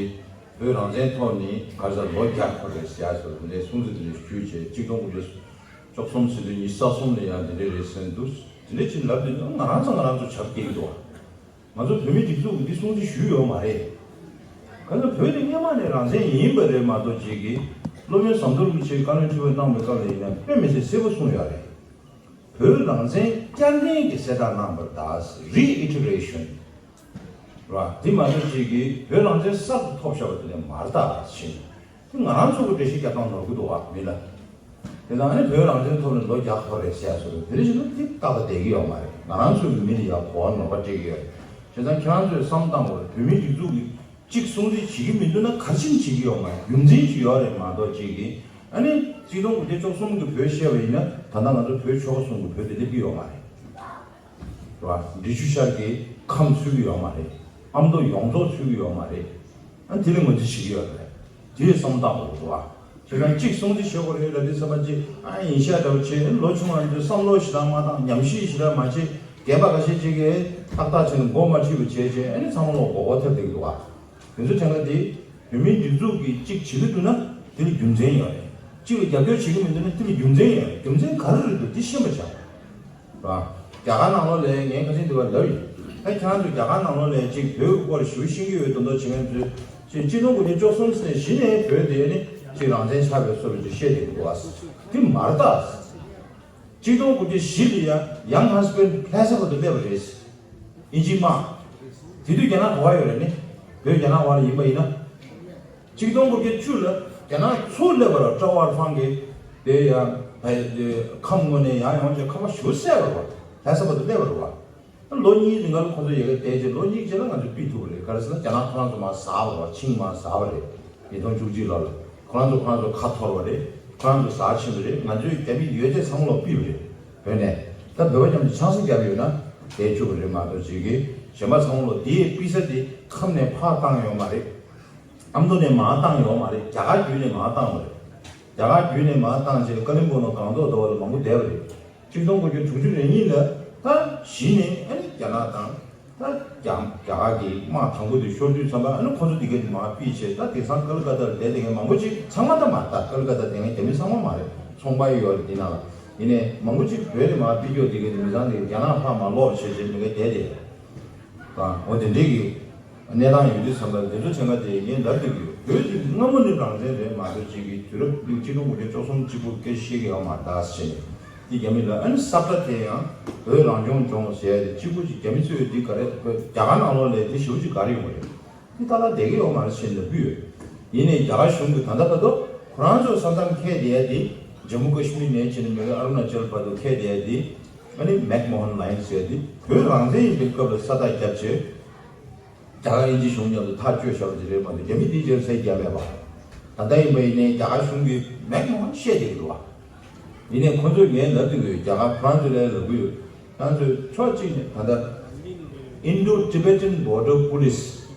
བོད་རང་བཙན་ཐོབ་ནས་ག་རེ་ཟེར་ལོ་བརྒྱ་འཁོར་རེད་ཟེར་ཡ་ཟེར་བ་འདི་གསུང་ཚིག་འདི་ཞུས་བྱས་གཅིག་སྟོང་དགུ་བརྒྱ་བཅུ་གསུམ་ཟེར་དུས་ཉི་ཤུ་རྩ་གསུམ་ལ་ཡང་འདི་འདྲ་རེད་ཟེར་འདུག་འདི་འདྲ་ཅིག་ལབ་དུས་ང་རང་ཚོ་ང་རང་ཚོ་ཆབ་སྐྱེལ་འདུག་ང་ཚོ་བོད་མི་སྒྲིག་འཛུགས་ཀྱི་འདི་གསུང་ཚིག་ཞུས་ཡོད་མ་རེད། ག་ཚོད་བོད་དེ་སྔོན་མ་ནས་རང་བཙན་ཡིན་པ་རེད་མ་གཏོགས་ཅིག་གི་སློབ་དཔོན་ཟམ་གདོང་རིན་པོ་ཆེས་བཀའ་བློན་ཁྲི་པ་གནང་བའི་སྐབས་ལ་ཡིན་ན་དཔེ་མི་སྲིད་གསལ་པོ་གསུངས་ཡོད་རེད། བོད་རང་བཙན་བསྐྱར་ལེན་གྱི་གསལ་བསྒྲགས་གནང་བར་གདའ། Reiteration། ར་དེ་མ་གཏོགས་ཅིག་གིས་བོད་རང་བཙན་གསར་དུ་ཐོབ་བཞག་པ་དེ་ལས་མར་ལྟ་ཞིང་། དེ་ང་རང་ཚོ་གི་འགྲེལ་བཤད་རྒྱག་སྟངས་ནོར་གི་འདུག་བ་མི་ལ། དེ་དང་ནི་བོད་རང་བཙན་ཐོབ་ནས་ལོ་བརྒྱ་འཁོར་རེད་ཟེར་ཡ་སོགས་དེ་རེ་བཞིན་དུ་དེ་ལྟ་བ་བསྡད་ཀྱི་ཡོད་མ་རེད། ང་རང་ཚོ་གི་མི་ལ་ཡ་གོ་བ་ནོར་བ་སྤྲད་ཀྱི་ཡོད་རེད། བྱས་ཙང་ཁྱེད་རང་ཚོས་བསམ་བཏང་དགོས་རེད། བོད་མིའི་སྒྲིག་འཛུགས་ཀྱི་གཅིག་སྲུང་བརྩི་བྱེད་ཀྱི་མི་འདུག་ན་ག་རེ་བྱེད་ཀྱི་ཡོད་མ་རེད། རྒྱུ་མཚན་ཅིག་ཡོད་རེད་མ་གཏོགས་ཅིག་གིས་ཨ་ནི་གཅིག་སྟོང་དགུ་བརྒྱ་བཅུ་གསུམ་གྱི་བོད་བཤད་པ་ཡིན་ན་ད་ལྟ་ང་ཚོ་བོད་ཆོལ་ཁ་གསུམ་གྱི་བོད་དེ་སླེབས་ཀྱི་ཡོད་མ་རེད། རེད་བ། འབྲི་ཆུ་ཤར་གྱི་ཁམས་ཚུད་ཀྱི་ཡོད་མ་རེད། ཨ་མདོ་ཡོངས་རྫོགས་ཚུད་ཀྱི་ཡོད་མ་རེད། ཨ་དེ་ལས་ངོས་འཛིན་བྱེད་ཀྱི་ཡོད་རེད། དེ་ལས་བསམ་བློ་བཏང་དགོས་རེད་བ། བྱས་ཙང་གཅིག་སྲུང་བརྩི་བྱེད་དགོས་རེད་ལབ་དུས་ཙམ་པ་གཅིག་ཨ་ཡིན་ཤག་འདྲ་བོ་བྱས་ལོ་ཆུང་བ་ཚོས་བསམ་བློ་ཞེ་དྲག་མ་བཏང་ཉམས་ཞིབ་ཞེ་དྲག་མ་བྱེད། རྒན་པ་ཁ་ཤས་ཅིག་གིས་ཏག་ཏག་བྱས་ནས་མགོ་མ་ཁྲིད་པ་བྱས་བྱས་ཨ་ནི་ཚང་མ་ལོག་མགོ་སྐོར་ཐེབས་བསྡད་ཀྱི་འདུག་བ། དེ་ཚོ་དྲན་ཁ་དེ་བོད་མིའི་སྒྲིག་འཛུགས་ཀྱིས་གཅིག་བྱེད་ཀྱི་འདུག་ན་དེ་ལ་རྒྱུ་མཚན་ཡོད་རེད། གཅིག་ལ་རྒྱབ་སྐྱོར་བྱེད་ཀྱི་མི་འདུག་ན་དེ་ལ་རྒྱུ་མཚན་ཡོད་རེད། རྒྱུ་མཚན་ག་རེ་རེད་འདུག་དེ་ཤེས་པ་བྱ། རེད་བ། རྒྱ་གར་ནང་ལོགས་ལ་ངས་ཁ་སང་དེ་བ་ལབ་ཡིན། ད་ཁྱེད་རང་ཚོ་རྒྱ་གར་ནང་ལོགས་ལ་གཅིག་བོད་ཀྱི་སྐོར་ཞེ་པོ་ཤེས་ཀྱི་ཡོད་མདོག་མདོག་བྱེད་མཁན་ཚོས་གཅིག་གཅིག་སྟོང་དགུ་བརྒྱ་བཅུ་གསུམ་ནས་གཞི་ནས་བོད་དེ་ནི་གཅིག་རང་བཙན་ཆགས་པའི་བཟོ་འདྲ་ཅིག་བཤད་བསྡད་ཀྱི་འདུག་བ། དེ་མ་རེད་ད། གཅིག་སྟོང་དགུ་བརྒྱ་བཞི་ལ་ཡང་ཡང་ཧན་སི་པན་ལྷ་ས་བར་དུ་སླེབས་པ་རེད། དབྱིན་ཇིའི་དམག་དེ་དུས་རྒྱ་ནག་ག་པར་ཡོད་རེད་ནི། བོད་རྒྱ་ནག་བར་ལ་ཡིན་པ་ཡིན་ན། གཅིག་སྟོང་དགུ་བརྒྱ་བཅུ་ལ་རྒྱ་ནག་ཚུར་སླེབས་པ་རེད། ཀྲོའུ་ཨན་ཧྥང་གིས་དེ་ཡང་ཁམས་དངོས་གནས་ཡང་ཡོང་བྱས་ཁ་པར་ཞུ་སྲིད་པ་རེད་བ། ལྷ་ས་བར་དུ་སླེབས་པ་རེད་བ། ལོ་གཉིས་རིང་ལ་ཁོ་ཚོ་ཡ་གི་བསྡད་རྗེས་ལོ་གཉིས་རྗེས་ལ་ང་ཚོས་ཕུད་ཐུབ་པ་རེད། ག་རེ་ཟེར་ན་རྒྱ་ནག་ཁོ་རང་ཚོ་མར་ཟ་བ་རེད་བ། ཆིངས་མར་ཟ་བ་རེད། ཉིས་སྟོང་བཅུ་གཅིག་ལོ་ལ་ཁོ་རང་ཚོ་ཁོ་རང་ཚོ་ཁ་འཐོར་བ་རེད། ཁོ་རང་ཚོ་ཟ་ཕྱིན་པ་རེད། ང་ཚོས་རྒྱ་མི་ཡོད་ཚད་ཚང་མ་ལོག་ཕུད་པ་རེད། བོད་ནས་ད་བོད་པ་མཉམ་དུ་ཆང་ས་བརྒྱབ་ཡོད་ན་བསྡད་བཅུག་པ་རེད་མ་གཏོགས་ཅིག་གིས་གཞན་པ་ཚང་མ་ལོག་དེའི་ཕུད་ས་དེ་ཁམས་ནས་ཕར་བཏང་ཡོད་མ་རེད། ཨ་མདོ་ནས་མར་བཏང་ཡོད་མ་རེད། རྒྱ་གར་བརྒྱུད་ནས་མར་བཏང་བ་རེད། རྒྱ་གར་བརྒྱུད་ནས་མར་བཏང་རྗེས་ཀ་ལིམ་པོང་དང་སྒང་ཏོག་དེ་བ་ལ་མང་པོ་བསྡད་པ་རེད། ཆིག་སྟོང་དགུ་བརྒྱ་དྲུག་ཅུ་རེ་གཉིས་ལ་ད་གཞི་ནས་ཨ་ནི་རྒྱ་ནག་དང་ད་རྒྱ་རྒྱ་གར་གྱི་དམག་དང་པོ་དེ་ཤོར་དུས་ཙམ་པ་ཨ་ནི་ཁོ་ཚོ་དེ་ག་དེ་མར་ཕུད་བྱས། ད་དེང་སང་ཀལ་ཀ་ཏ་ལ་བསྡད་བསྡད་མཁན་མང་པོ་ཅིག་ཚང་མ་ད་མ་རེད། ད་ཀལ་ཀ་ཏ་བསྡད་མཁན་རྒྱ་མི་ཚང་མ་མ་རེད། ཚོང་པ་ཡོད་རེད་དེ་ནང་ལ། ཡིན་ནའི་མང་པོ་ཅིག་བོད་ནས་མར་ཕུད་རྒྱུ་དེ་ག་དེ་མི་ཚང་དེ་རྒྱ་ནག་ཕར་མར་ལོག་བྱས་བྱས་མི་ག་བསྡད་དེ། དང་འོ་དེ་འདྲའི་གི་གནས་སྟངས་ཡོད་དུས་ཙམ་པ་འདི་ཚོ་ཚན་ཁ་དེ་ངས་ལབ་དུས་ཀྱི་བོད་ཀྱི་སྔ་མོ་ནས་རང་བཙན་རེད་མ་གཏོགས་ཅིག་གི་དུས་རབས་གཅིག་སྟོང་དགུ་བརྒྱ་བཅུ་གསུམ་གཅིག་པོ་སྐད་བཤད་ཀྱི་ཡོད་མ་རེད་ཟེར་ནས། དེ་རྒྱ་མི་ལ་ཨ་ནི་ས་བཀྲ་དེ་ཡང་བོད་རང་སྐྱོང་ལྗོངས་ཟེར་ཡ་དེ་གཅིག་པོ་ཅིག་རྒྱ་མི་ཚོས་འདི་ག་རེ་བོད་རྒྱ་གར་ནང་ལོགས་ལས་དེ་ཞེ་པོ་ཅིག་ག་རེ་ཡོང་གི་རེད། དེ་ཏག་ཏག་བསྡད་ཀྱི་ཡོད་མ་རེད་ཟེར་ནས་ལབ་ཀྱི་ཡོད། ཡིན་ནའི་རྒྱ་གར་གཞུང་གིས་ད་ལྟ་བར་དུ་ཁོ་རང་ཚོའི་ས་མཚམས་འཁེལ་བསྡད་ཡ་དེ་ཇམ་མུ་ཀ་ཤི་མིར་ནས་བྱས་ནས་མི་ཨ་རུ་ན་ཅལ་བར་དུ་འཁེལ་བསྡད་ཡ་དེ་ཨ་ནི་མེག་མོ་ཧན་ལའིན་ཟེར་ཡ་དེ་བོད་རང་བཙན་ཡིན་པའི་སྐབས་ལ་ས་རྟགས་བརྒྱབ་བྱས། རྒྱ་གར་དབྱིན་ཇི་གཞུང་མཉམ་དུ་ཐག་གཅོད་བཞག་པ་དེ་རེད་མ་གཏོགས་རྒྱ་མི་དེའི་རྗེས་ལ་ས་ཡིག་བརྒྱབ་མེད་པ། ད་ལྟ་ཡིན་པ་ཡིན་ནའི་རྒྱ་གར་གཞུང་གིས་མེག་མོ་ཧན་བཤད་བསྡད་ཀྱི་འདུག་བ། ཡིན་ནའི་ཁོ་ཚོས་ངས་ལབ་དུས་རྒྱ་གར་ཁོ་རང་ཚོ་ལ་ལབ་ཀྱི་ཡོད། ཁོ་རང་ཚོས་ཕྱོགས་གཅིག་ནས་ད་ལྟ་Indo-Tibetan Border Police།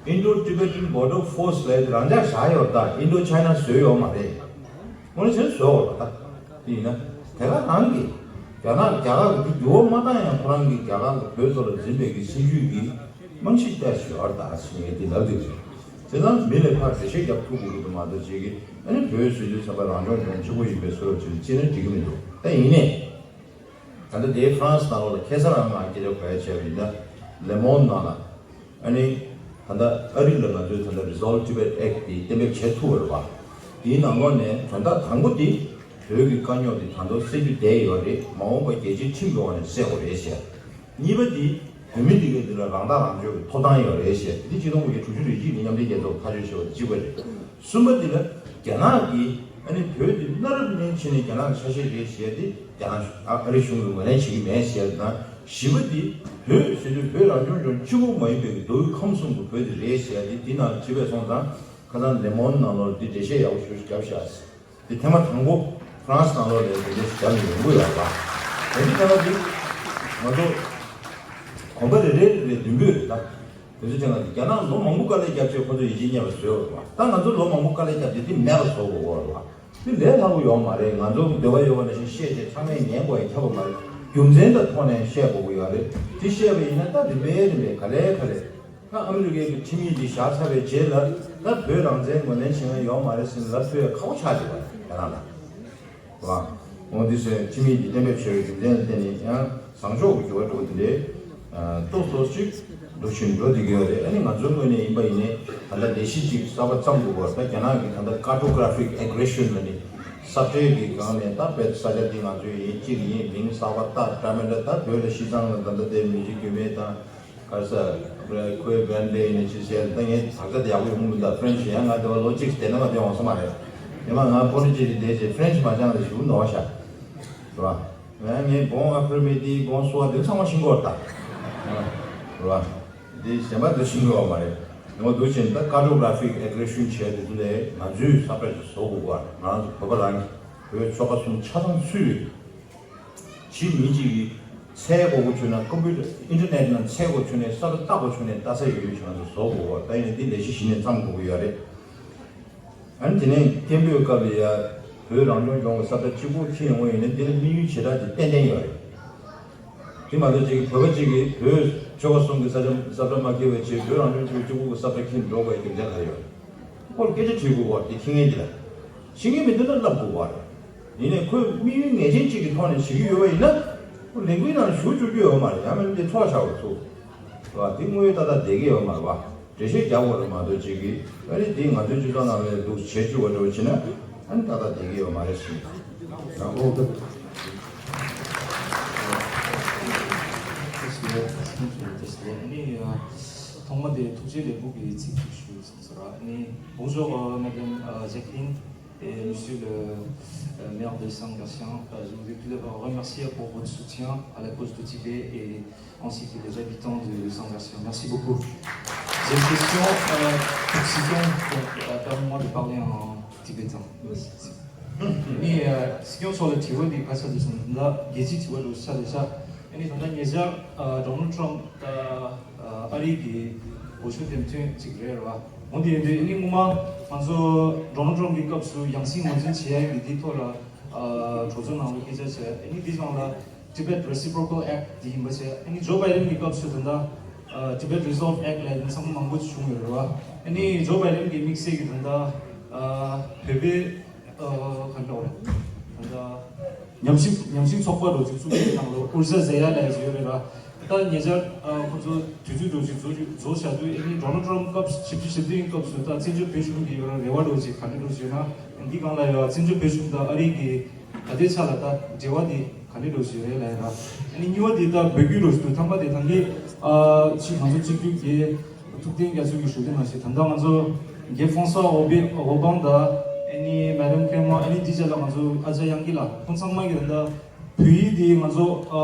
Indo-Tibetan Border Force ལབ་ཡ་དེ་རང་འཇགས་བཞག་ཡོད་རེད། ད་Indo China བཟོས་ཡོད་མ་རེད། དངོས་གནས་བཟོས་ཡོད་རེད་ད། དེ་ཡིན་ན་དེ་ག་རང་གིས་རྒྱ་ནག་རྒྱ་གར་གྱི་འགྱུར་བ་མ་བཏང་ཡང་ཁོ་རང་གིས་རྒྱ་གར་གྱི་བོད་ཚོ་ལ་འཛིན་པའི་གི་སྲིད་ཇུས་ཀྱི་རྨང་གཞི་བལྟས་ཡོད་རེད་ད་ཟེར་ངས་འདི་ལབ་འདུག་ཟེར། དེ་ཙང་མི་ལ་ཕར་འགྲེལ་བཤད་རྒྱབ་ཐུབ་དགོས་ཀྱི་འདུག་མ་གཏོགས་ཅིག་གིས་ཨ་ནི་བོད་ཟེར་དུས་ཙམ་པ་རང་སྐྱོང་ལྗོངས་གཅིག་པོ་ཡིན་པའི་བཟོ་འདྲ་ཅིག་བརྩིས་ན་འགྲིག་གི་མི་འདུག་ད་ཡིན་ནའི་ད་ལྟ་དེའི་ཧྥ་རན་སི་ནང་ལོགས་ལ་ཁ་སང་རང་ང་སྐད་ཆ་གོ་ཡ་བྱས་པ་ཡིན་ན་ལེ་མོན་ནང་ལ་ཨ་ནི་ད་ལྟ་ཨ་རི་ལ་ང་ཚོས་ད་ལྟ་Resolve Tibet Act དེ་གཏན་འབེབས་བྱེད་ཐུབ་པ་རེད་བ། དེའི་ནང་ལོགས་ནས་དོན་དག་དང་པོ་དེ་བོད་ཀྱི་དཀའ་རྙོག་དེ་ད་དུང་སེལ་རྒྱུ་བསྡད་ཡོད་རེད། མ་འོངས་པ་རྒྱལ་སྤྱིའི་ཁྲིམས་ཀྱི་འོག་ནས་སེལ་དགོས་རེད་ཟེར། གཉིས་པ་དེ་བོད་མི་འདི་གའི་འདི་ལ་རང་ཐག་རང་གཅོད་ཀྱི་ཐོབ་ཐང་ཡོད་རེད་ཟེར། འདི་གཅིག་སྟོང་དགུ་བརྒྱ་དྲུག་ཅུ་རེ་གཅིག་ནས་མཉམ་འབྲེལ་རྒྱལ་ཚོགས་ཐག་གཅོད་བྱས་པ་དེ་གཅིག་པ་རེད། གསུམ་པ་འདི་ལ་རྒྱ་ནག་གིས་ཨ་ནི་བོད་འདི་གནའ་རབས་ནས་བྱས་ནས་རྒྱ་ནག་གི་ཆ་ཤས་རེད་ཟེར་ཏེ་རྒྱ་ནག་ཨ་རི་གཞུང་གིས་ངོས་ལེན་བྱེད་ཀྱི་མེད་ཟེར་དང་། བཞི་པ་འདི་བོད་ཟེར་དུས་བོད་རང་སྐྱོང་ལྗོངས་གཅིག་པུ་མ་ཡིན་པའི་མདོ་དབུས་ཁམས་གསུམ་གྱི་བོད་འདི་རེད་ཟེར་ཏེ་འདི་ནང་ལ་བྲིས་པས་སོང་ཙང་ཁ་སང་ལེ་མོན་ནང་ལོགས་འདི་འགྲེལ་བཤད་ཡག་པོ་ཞེ་པོ་ཞིག་བརྒྱབ་ཤག་དེ་ཐེངས་མ་དང་པོ་ཧྥ་རན་སི་ནང་ལོགས་ལ་དེ་འདྲ་ཞིག་བྱ་མི་ཡོང་གི་ཡོད་པ། དེ་ནི་ཐེངས་མ་དེ་ང་ཚོ་གོམ་པ་རེ་རེ་རེ་རེ་མདུན་སྐྱོད་རེད་ད། དེ་ཚོ་ཐེངས་མ་དེ་རྒྱ་ནག་ལོ་མང་པོ་དཀའ་ལས་བརྒྱབ་བྱས་ཁོ་ཚོ་ཡིད་ཆེས་རྙེད་པ་བཟོས་ཡོད་རེད་པ། ད་ང་ཚོ་ལོ་མང་པོ་དཀའ་ལས་བརྒྱབ་བྱས་དེ་མེད་པ་བཟོ་དགོས་ཀྱི་ཡོད་རེད་པ། དེ་ལས་སླ་པོ་ཡོད་མ་རེད། ང་ཚོ་འདོད་པ་ཡོད་པ་ནང་བཞིན་བཤད་བྱས་ཚང་མས་ཉན་དགོས་ཡ་ཁྱབ་པ་མ་རེད། རྒྱུ་མཚན་དང་ཐོག་ནས་བཤད་དགོས་ཀྱི་ཡོད་རེད། དེ་བཤད་པ་ཡིན་ན་ད་རིམ་པས་རིམ་པས་ག་ལེ་ག་ལེ། ད་ཨ་མི་རི་ཀའི་གི་ཁྲིམས་ཡིག་འདི་བཞག་ཚར་བའི་རྗེས་ལ་ད་བོད་རང་བཙན་ངོས་ལེན་བྱེད་མཁན་ཡོད་མ་རེད་ཟེར་ནས་ལབ་ཐུབ་ཡ་ཁག་པོ་ཆགས་བསྡད་པ་རེད་རྒྱ་ནག་ལ། རེད་བ། འོ་འདི་ཚོས་ཁྲིམས་ཡིག་འདི་གཏན་འབེབས་བྱས་པའི་རྒྱུ་མཚན་ལ་བརྟེན་ནས་ཡང་བཟང་ཕྱོགས་ཀྱི་འགྱུར་བ་འགྲོ་གི་འདུག་ལས། ཏོག་ཏོག་ཅིག་འགྲོ་བཞིན་འགྲོ་བསྡད་ཀྱི་ཡོད་རེད། ཨ་ནི་ང་ཚོའི་ངོས་ནས་ཡིན་པ་ཡིན་ནའི་ད་ལྟ་ལས་གཞི་ཅིག་གསར་པ་བརྩམས་དགོས་པ། ད་རྒྱ་ནག་གི་ད་ལྟ་cartographic aggression ལ་ནི་ས་ཁྲའི་གི་སྒང་ནས་ད་དཔེ་ས་ཆ་འདི་ང་ཚོའི་ཡིན་གཅིག་ཡིན་མིང་གསར་པ་བཏགས་འདྲ་མི་འདྲ། ད་བོད་ལ་བཞི་ཚང་ལ་ད་ལྟ་དེ་མི་གཅིག་རྒྱུད་སྨད་དང་ག་རེ་ཟེར་ཁོའི་བན་ལེ་ཡིན་ནི་ཅི་ཟེར། ད་ངས་དག་ཆ་དེ་ཡག་པོ་ཡོང་གི་མི་འདུག French ཡང་ང་དེ་བ་ལོ་གཅིག་བསྡད་ན་མ་བསྡད་འོང་ས་མ་རེད། དེ་མ་ང་པོ་ཊི་ཅི་དེ་བསྡད་ཅེས་French མ་སྦྱངས་ལ་ཞུ་འདོགས་ཤག་རེད་བ། ང་ངས་bon après-midi bonsoir དེ་ཚང་མ་ཤེས་ཀྱི་ཡོད་ད། རེད་བ། དེ་གཞན་པ་དེ་ཤེས་ཀྱི་ཡོད་མ་རེད། ཡང་འདུག་ཅེས་ད་cartographic aggression བྱས་དེ་ཚོ་ལས་ང་ཚོས་ས་ཁྲ་ཞིག་བཟོ་དགོས་པ། ང་རང་ཚོ་བོད་པ་རང་གི་བོད་ཆོལ་ཁ་གསུམ་ཆ་ཚང་ཚུད་རེད། ཕྱིའི་མི་གཅིག་གིས་ཚལ་དགོས་མཁོ་བྱུང་ན། ཀམ་པུ་ཊར་ཨིན་ཊར་ནེཊ་ནང་ཚལ་དགོས་བྱུང་ན། ས་ཁྲ་བཏགས་དགོས་བྱུང་ན་བཏགས་ས་ཡོད་ཡོད་བྱུང་ན་བཟོ་དགོས་པ། ད་ཡིན་ན་འདི་ལས་གཞི་གཞི་ནས་བརྩམས་དགོས་ཀྱི་ཡོད་རེད། ཨ་ནི་དེ་ནས་སྐད་འབོད་སྐབས་ལ་ཡ་བོད་རང་སྐྱོང་ལྗོངས་ཀྱི་ས་ཁྲ་གཅིག་པོ་ཁྱེར་ཡོང་བ་ཡིན་ན་འདི་ལ་དམིགས་ཡུལ་ཞེ་དྲག་ཅིག་ཏན་ཏན་ཡོད་རེད། དེ་མ་གཏོགས་ཅིག་བོད་པ་ཅིག་གིས་བོད་ཆོལ་ཁ་གསུམ་གྱི་ས་ཆ་ས་ཁྲ་མ་འཁྱེར་བའི་ཆེད་བོད་རང་སྐྱོང་ལྗོངས་གཅིག་པོ་གི་ས་ཁྲ་འཁྱེར་འགྲོ་དགོས་པའི་རྒྱུ་མཚན་ག་རེ་ཡོད། ཁོར་སྐད་ཆ་དྲིས་དགོས་པ་དེ་ཁྱི་ངན་གྱི་ལ། ཤེས་ཀྱི་མི་འདུག་ན་ལབ་དགོས་པ་རེད། ཡིན་ནའི་ཁོས་དམིགས་ཡུལ་ངེས་ཅན་གཅིག་གི་ཐོག་ནས་བྱེད་ཀྱི་ཡོད་པ་ཡིན་ན། ཁོ་ལས་འགུལ་ནང་ཞུགས་བཅུག་རྒྱུ་ཡོད་མ་རེད། ཡང་མིན་དེ་འཕྲོག་བཞག་པ་ཚུགས། རེད་བ། དེ་དངོས་ཡོད་ཏག་ཏག་བསྡད་ཀྱི་ཡོད་མ་རེད་བ། འགྲེལ་བཤད་རྒྱག་དགོས་རེད་མ་གཏོགས་ཅིག་གིས། ཨ་ནི་དེ་ང་ཚོའི་སྤྱི་ཚོགས་ནང་ལ་འདུག་བྱེད་བཅུག་པ་འདྲ་བོ་བྱེད་ན། ཨ་ནི་ཏག་ཏག་བསྡད་ཀྱི་ཡོད་མ་རེད་ཟེར། ཡང་ཨོ་ཁེ། ཨ་ནི་ཐོག་མ་དེ་ཐུགས་རྗེ་ལེགས་འབུལ་གྱི་ཚིག་ཅིག་ཞུ་བསམ་སོང་ར། ཨ་ནི། Bonjour, euh, Madame, euh, Jacqueline et Monsieur le, euh, maire de Saint-Gatien. Euh, je voudrais tout d'abord remercier pour votre soutien à la cause du Tibet et ainsi que les habitants de Saint-Gatien. Merci beaucoup. J'ai une question, euh, pour Sikion, donc, euh, permettez-moi de parler en tibétain. Merci. ཨ་ནི་སྐྱོན་སོགས་ལ་དྲི་བ་འདི་ག་ས་འདུག་ཟེར་ན། ད་རྒྱལ་སྤྱིའི་དྲི་བ་འདུག་ས་རེད་ཤག་ཨ་ནི་ད་ལྟ་ཉེ་ཆར་Donald Trump ད་ཨ་རི་གི་འོས་ཤོག་འདེམས་ཐོན་ཅིག་རེད་ར། འོ་དེ་ཡིན་དུས་ཨ་ནི་སྔོན་མ་ང་ཚོ་Donald Trump གི་སྐབས་སུ་ཡང་སྲིད་ངོས་འཛིན་བྱེད་ཡ་གི་འདི་ཐོག་ལ་གྲོས་ཚོགས་ནང་ལ་སྐད་ཆ་བྱས། ཨ་ནི་འདི་སྒང་ལ་Tibet Reciprocal Act དེ་ཡིན་པ་བྱས། ཨ་ནི་Joe Biden གི་སྐབས་སུ་ད་ལྟ་Tibet Resolve Act ལབ་ཡ་དེ་ཚང་མ་མང་པོ་ཅིག་བྱུང་ཡོད་རེད་བ། ཨ་ནི་Joe Biden གི་དམིགས་བསལ་གྱི་ད་ལྟ་བོད་པའི་ག་འདྲ་བ་རེད། ད་ལྟ་ཉམས་ཞིབ་ཉམས་ཞིབ་ཚོགས་པ་རུ་ཅིག་བཙུགས་པའི་ནང་ལ་ཨུར་ཟ་ཟེར་ཡ་ལབ་ཡ་ཅིག་ཡོད་རེད་ར། ད་ཉེ་ཆར་ཁོ་ཚོ་དུས་ཚོད་འདྲ་ཅིག་རྫོགས་རྫོགས་བཞག་དུས། ཨ་ནི་Donald Trump སྐབས་ཞིབ་ཕྲ་ཞིབ་འདིའི་སྐབས་སུ་ད་བཙན་བྱོལ་བོད་གཞུང་གི་ཡོད་ར་རེ་བ་འདྲ་ཅིག་ག་འདྲ་འདྲ་ཅིག་ཡོད་ན། འདི་སྒང་ལ་ཡོད། བཙན་བྱོལ་བོད་གཞུང་དང་ཨ་རི་གི་ད་ལྟའི་ཆ་ལ་ད་འབྲེལ་བ་འདི་ག་འདྲ་འདྲ་ཞིག་རེད་ལབ་ཡ་ར། ཨ་ནི་གཉིས་པ་འདི་ད་འབོད་སྐུལ་འདྲ་ཞིག་འདུག་ཐ་མ་དེ་ད་གིན་ཨ་ཕྱི་ང་ཚོ་སྤྱི་འཐུས་རྒྱལ་ཐུབ་བསྟན་རྒྱ་མཚོ་གིས་ཞུ་དེ་ནང་བཞིན། ད་ལྟ་ང་ཚོ་རྒྱལ་François Hollande དང་ཨ་ནི་Madame Clément། ཨ་ནི་འདི་རྗེས་ལ་ང་ཚོ་ཨ་ཅག་དབྱངས་སྐྱིད་ལགས། ཁོང་ཚང་མ་གིས་ད་ལྟ་བོད་ཡིག་འདི་ང་ཚོ་ཨ་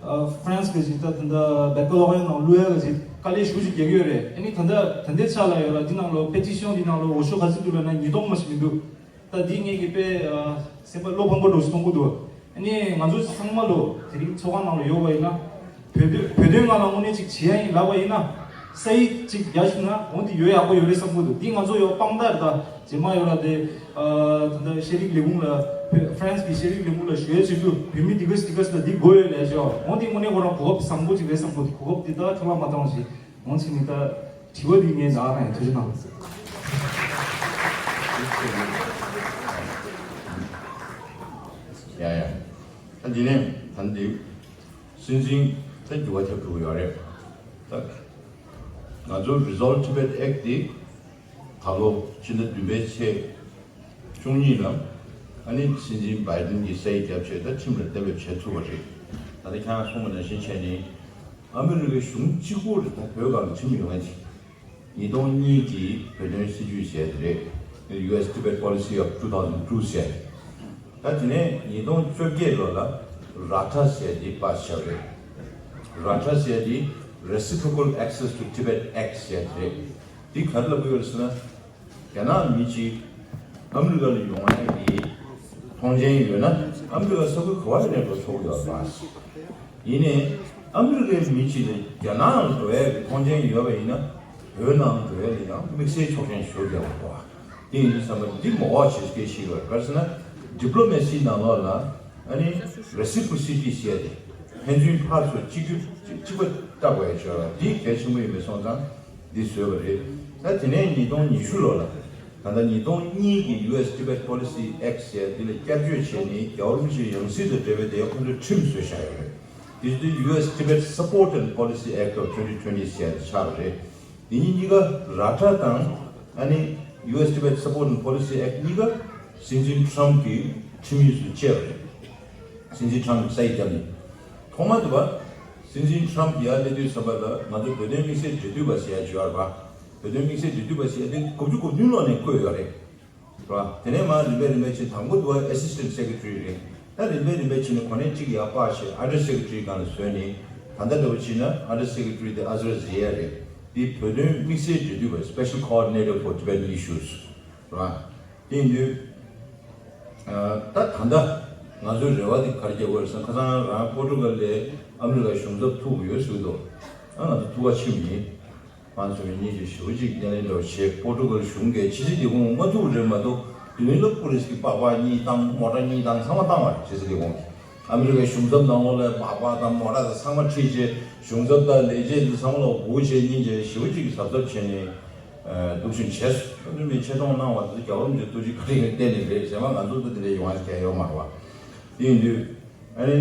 ཨ་France གི་ཞིག་ད་ད་ལྟ་baccalauréat ནང་བླུག་ཡ་གི་ཞིག་དཀའ་ལས་ཞེ་པོ་ཅིག་རྒྱག་གི་ཡོད་རེད། ཨ་ནི་ད་ལྟ་ད་ལྟའི་ཆ་ལ་ཡོད་ར། འདི་ནང་ལོ་petition འདི་ནང་ལོ་འོས་ཤོག་ག་ཚོད་འདུག་ལབ་ན་ཉིས་སྟོང་མ་ཞིག་མི་འདུག་ད་འདི་ངེད་ཀྱི་དཔེ་ཨ་སེམས་པ་བློ་ཕམ་པོ་འདྲ་ཞིག་མཐོང་གི་འདུག་ཨ་ནི་ང་ཚོ་ཚང་མ་ལོ་དེ་རིང་ཚོགས་ཁང་ནང་ལ་ཡོད་པ་ཡིན་ན། བོད་དོན་བོད་དོན་ནང་ལ་དངོས་གནས་ཅིག་བྱེད་ཡ་ཡིན་ལབ་པ་ཡིན་ན། སའི་ཅིག་རྒྱ་ཞུ་ན་འོ་འདི་ཡོད་ཡག་པོ་ཡོད་རེད་བསམ་གྱི་འདུག་འདི་ང་ཚོ་ཡོད་དཔང་རྟགས་རེད། ད་རྗེས་མ་ཡོད་ར་དེ་ཨ་ད་ལྟ་ཤེས་རིག་ལས་ཁུངས་ལ་བོད་France གི་ཤེས་རིག་ལས་ཁུངས་ལ་ཞུ་ཡ་བྱེད་དུས་བོད་མི་འདི་ག་སི་འདི་ག་སི་ལ་འདི་དགོས་ཡོད་ལབ་ཞོག་འོ་འདི་དངོས་གནས་ཁོ་རང་གོ་སྐབས་བཟང་པོ་ཅིག་རེད་བསམ་གྱི་འདུག་གོ་སྐབས་འདི་ད་འཕྲོ་བརླག་མ་བཏང་ཞིག་འོང་ཕྱིན་ནི་ད་དྲི་བ་འདི་ངས་ལགས་རང་ཡང་ཐུགས་རྗེ་གནང་། ཡ་ཡ། ད་འདི་ནས་ད་འདི་སྲིད་འཛིན་ད་འགྱུར་བ་ཐེབས་ཐུབ་ཀྱི་ཡོད་རེད། ད་ང་ཚོ་Resolve Tibet Act འདི་ད་ལོ་ཕྱི་ཟླ་བདུན་པའི་ཚེས་བཅུ་གཉིས་ལ་ཨ་ནི་སྲིད་འཛིན་Biden གྱིས་སའི་རྒྱབ་བྱས་ད་ཁྲིམས་ལ་གཏན་འབེབས་བྱས་ཐུབ་པ་རེད། ད་ལྟ་ཁྱེད་རང་གསུངས་པ་ནང་བཞིན་བྱས་ནས་ཨ་མི་རི་ཀའི་གཞུང་གཅིག་པོ་རེད། ད་བོད་སྒང་ལ་ཁྲིམས་ཡོང་ཡ་ཅིག་ཉིས་སྟོང་གཉིས་ཀྱི་བོད་དོན་སྲིད་ཇུས་ཟེར་དེ་རེད། U S Tibet Policy of two thousand two ཟེར། ད་དེ་ནས་ཉིས་སྟོང་བཅོ་བརྒྱད་ལོ་ལ་ར་ཊ་ཟེར་དེ་པཱ་སི་བྱས་རེད། ར་ཊ་ཟེར་དེ་Reciprocal Access to Tibet Act ཟེར་དེ་རེད། འདི་ག་རེ་ལབ་ཀྱི་ཡོད་རེད་ཟེར་ན། རྒྱ་ནག་མི་གཅིག་ཨ་མི་རི་ཀ་ལ་ཡོང་ཡ་གི་ཐོངས་མཆན་ཡོད་ན་ཨ་མི་རི་ཀ་ས་ཁུལ་ག་བ་ལ་ནས་འགྲོ་ཆོག་གི་ཡོད་རེད་པ། ཡིན་ནའི་ཨ་མི་རི་ཀའི་མི་གཅིག་ལ་རྒྱ་ནག་ལ་འགྲོ་ཡ་གི་ཐོངས་མཆན་ཡོད་པ་ཡིན་ན་བོད་ནང་འགྲོ་ཡ་ལ་ཡང་དམིགས་བསལ་ཆོག་མཆན་ཞུ་དགོས་པ་རེད་པ། དེ་ཡིན་དུས་ཙམ་པ་འདི་མ་འོག་བྱེད་སྐད་ཞིག་ཡོད་རེད། ག་རེ་ཟེར་ན་ཌི་པི་ལོ་མེ་སི་ནང་ལོགས་ལ་ཨ་ནི་Reciprocity ཟེར་ཏེ་ཕན་ཚུན་ཕར་ཚུར་གཅིག་གྱུར་གཅིག་པ་ལྟ་དགོས་ཡ་ཅིག་ཡོད་རེད། འདི་གལ་ཆེན་པོ་ཡིན་པ་སོང་ཙང་འདི་བཟོས་པ་རེད། ད་དེ་ནས་ཉིས་སྟོང་ཉི་ཤུ་ལོ་ལ་ད་ལྟ་ཉིས་སྟོང་གཉིས་ཀྱི་U S Tibet Policy Act ཟེར་འདི་ལ་བསྐྱར་བཅོས་བྱས་ནས་རྒྱལ་བ་རིན་པོ་ཆེའི་ཡང་སྲིད་དང་འབྲེལ་བའི་དེ་ཁོང་ཚོས་ཁྲིམས་བཟོས་བཞག་ཡོད་རེད། དེ་དུས་ཡུ་ཨེས་Tibet Support and Policy Act of twenty twenty ཟེར་ཆགས་པ་རེད། དེ་གཉིས་གཉིས་ཀ་ར་ཏྲ་དང་ཨ་ནི་ཡུ་ཨེས་Tibet Support and Policy Act གཉིས་ཀ་སྲིད་འཛིན་ཁྲམ་གྱི་ཁྲིམས་ཡིག་ཏུ་བཅས་པ་རེད། སྲིད་འཛིན་ཁྲམ་གྱི་ས་ཡིག་བརྒྱབ་ནས། ཐོག་མ་དུ་བ། སྲིད་འཛིན་ཁྲམ་ཡར་སླེབས་དུས་ཙམ་པ་ལ་ང་ཚོ་བོད་དོན་དམིགས་བསལ་འབྲེལ་མཐུད་པ་ཟེར་ཡ་ཅིག་ཡོད་རེད་པ། བོད་དོན་དམིགས་བསལ་འབྲེལ་མཐུད་པ་ཟེར་ཡ་དེ་དགུ་བཅུ་གོ་བདུན་ལོ་ནས་བསྐོས་ཡོད་རེད། རེད་པ། དེ་ནས་མར་རིམ་པས་རིམ་པས་ཕྱིན། དང་པོ་དུ་བ་Assistant Secretary རེད། ད་རིམ་པས་རིམ་པས་ཕྱིན་ནས་གོ་གནས་གཅིག་ཡར་སྤར་བྱས་Under Secretary སྒང་ལ་བཟོས་ནས། ད་ལྟ་འདྲ་པོ་ཕྱིན་ན་Under Secretary དེ་ཨ་ཟར་ཟེར་ཡ་རེད། དེ་བོད་དོན་དམིགས་བསལ་འབྲེལ་མཐུད་པ། Special Coordinator for Tibetan Issues རེད་པ། དེ་ཡིན་དུས། ད་ད་ལྟ་ང་ཚོའི་རེ་བ་དེ་ག་རེ་རྒྱག་དགོས་རེད་ཟེར་ན། ཁ་སང་རང་པོར་ཊུ་གལ་ལ་ཨ་མི་རི་ཀ་གཞུང་ཚབ་ཐུག་ཡོད་ཟེར་འདུག་ཨ་ང་ཚོ་ཐུག་ག་ཕྱིན་པ་ཡིན། ཕན་ཚུན་གཉིས་ཀྱིས་ཞེ་པོ་ཅིག་སྣེ་ལེན་འདྲ་བོ་བྱས། པོར་ཊུ་གལ་གཞུང་གིས་ཕྱི་སྲིད་ལས་ཁུངས་མ་ཐུག་རེད་མ་གཏོགས། མདུན་ལ་པུ་ལིས་ཀྱི་སྦག་སྦག་གཉིས་བཏང་། མོ་ཊ་གཉིས་བཏང་། ཚང་མ་བཏང་བ་རེད། ཕྱི་སྲིད་ལས་ཁུངས་ཀྱིས། ཨ་མི་རི་ཀའི་གཞུང་ཚབ་ནང་ལོགས་ལ་སྦག་སྦག་དང་མོ་ཊ་དང་ཚང་མ་ཁྲིད་བྱས། གཞུང་ཚབ་དང་ལས་བྱེད་འདི་ཚང་མ་ལ་སྒུག་བྱས། སྙིང་རྗེ་ཞེ་པོ་ཅིག་གིས་གཟབ་གཟབ་བྱས་ནས། ཨ་འདུག་བཞིན་བྱས་སོང་། ཨ་ནི་མི་ཆེ་མཐོང་གནང་བ་དེ་ཚོ་རྒྱལ་བ་རིན་པོ་ཆེའི་ཐུགས་རྗེ་བཀའ་དྲིན་བརྟེན་ནས་རེད། གཞན་མ་ང་ཚོ་ད་དེ་འདྲ་ཡོང་ཡ་གང་ཡོད་མ་རེད་པ། དེ་ཡིན་དུས་ཨ་ནི་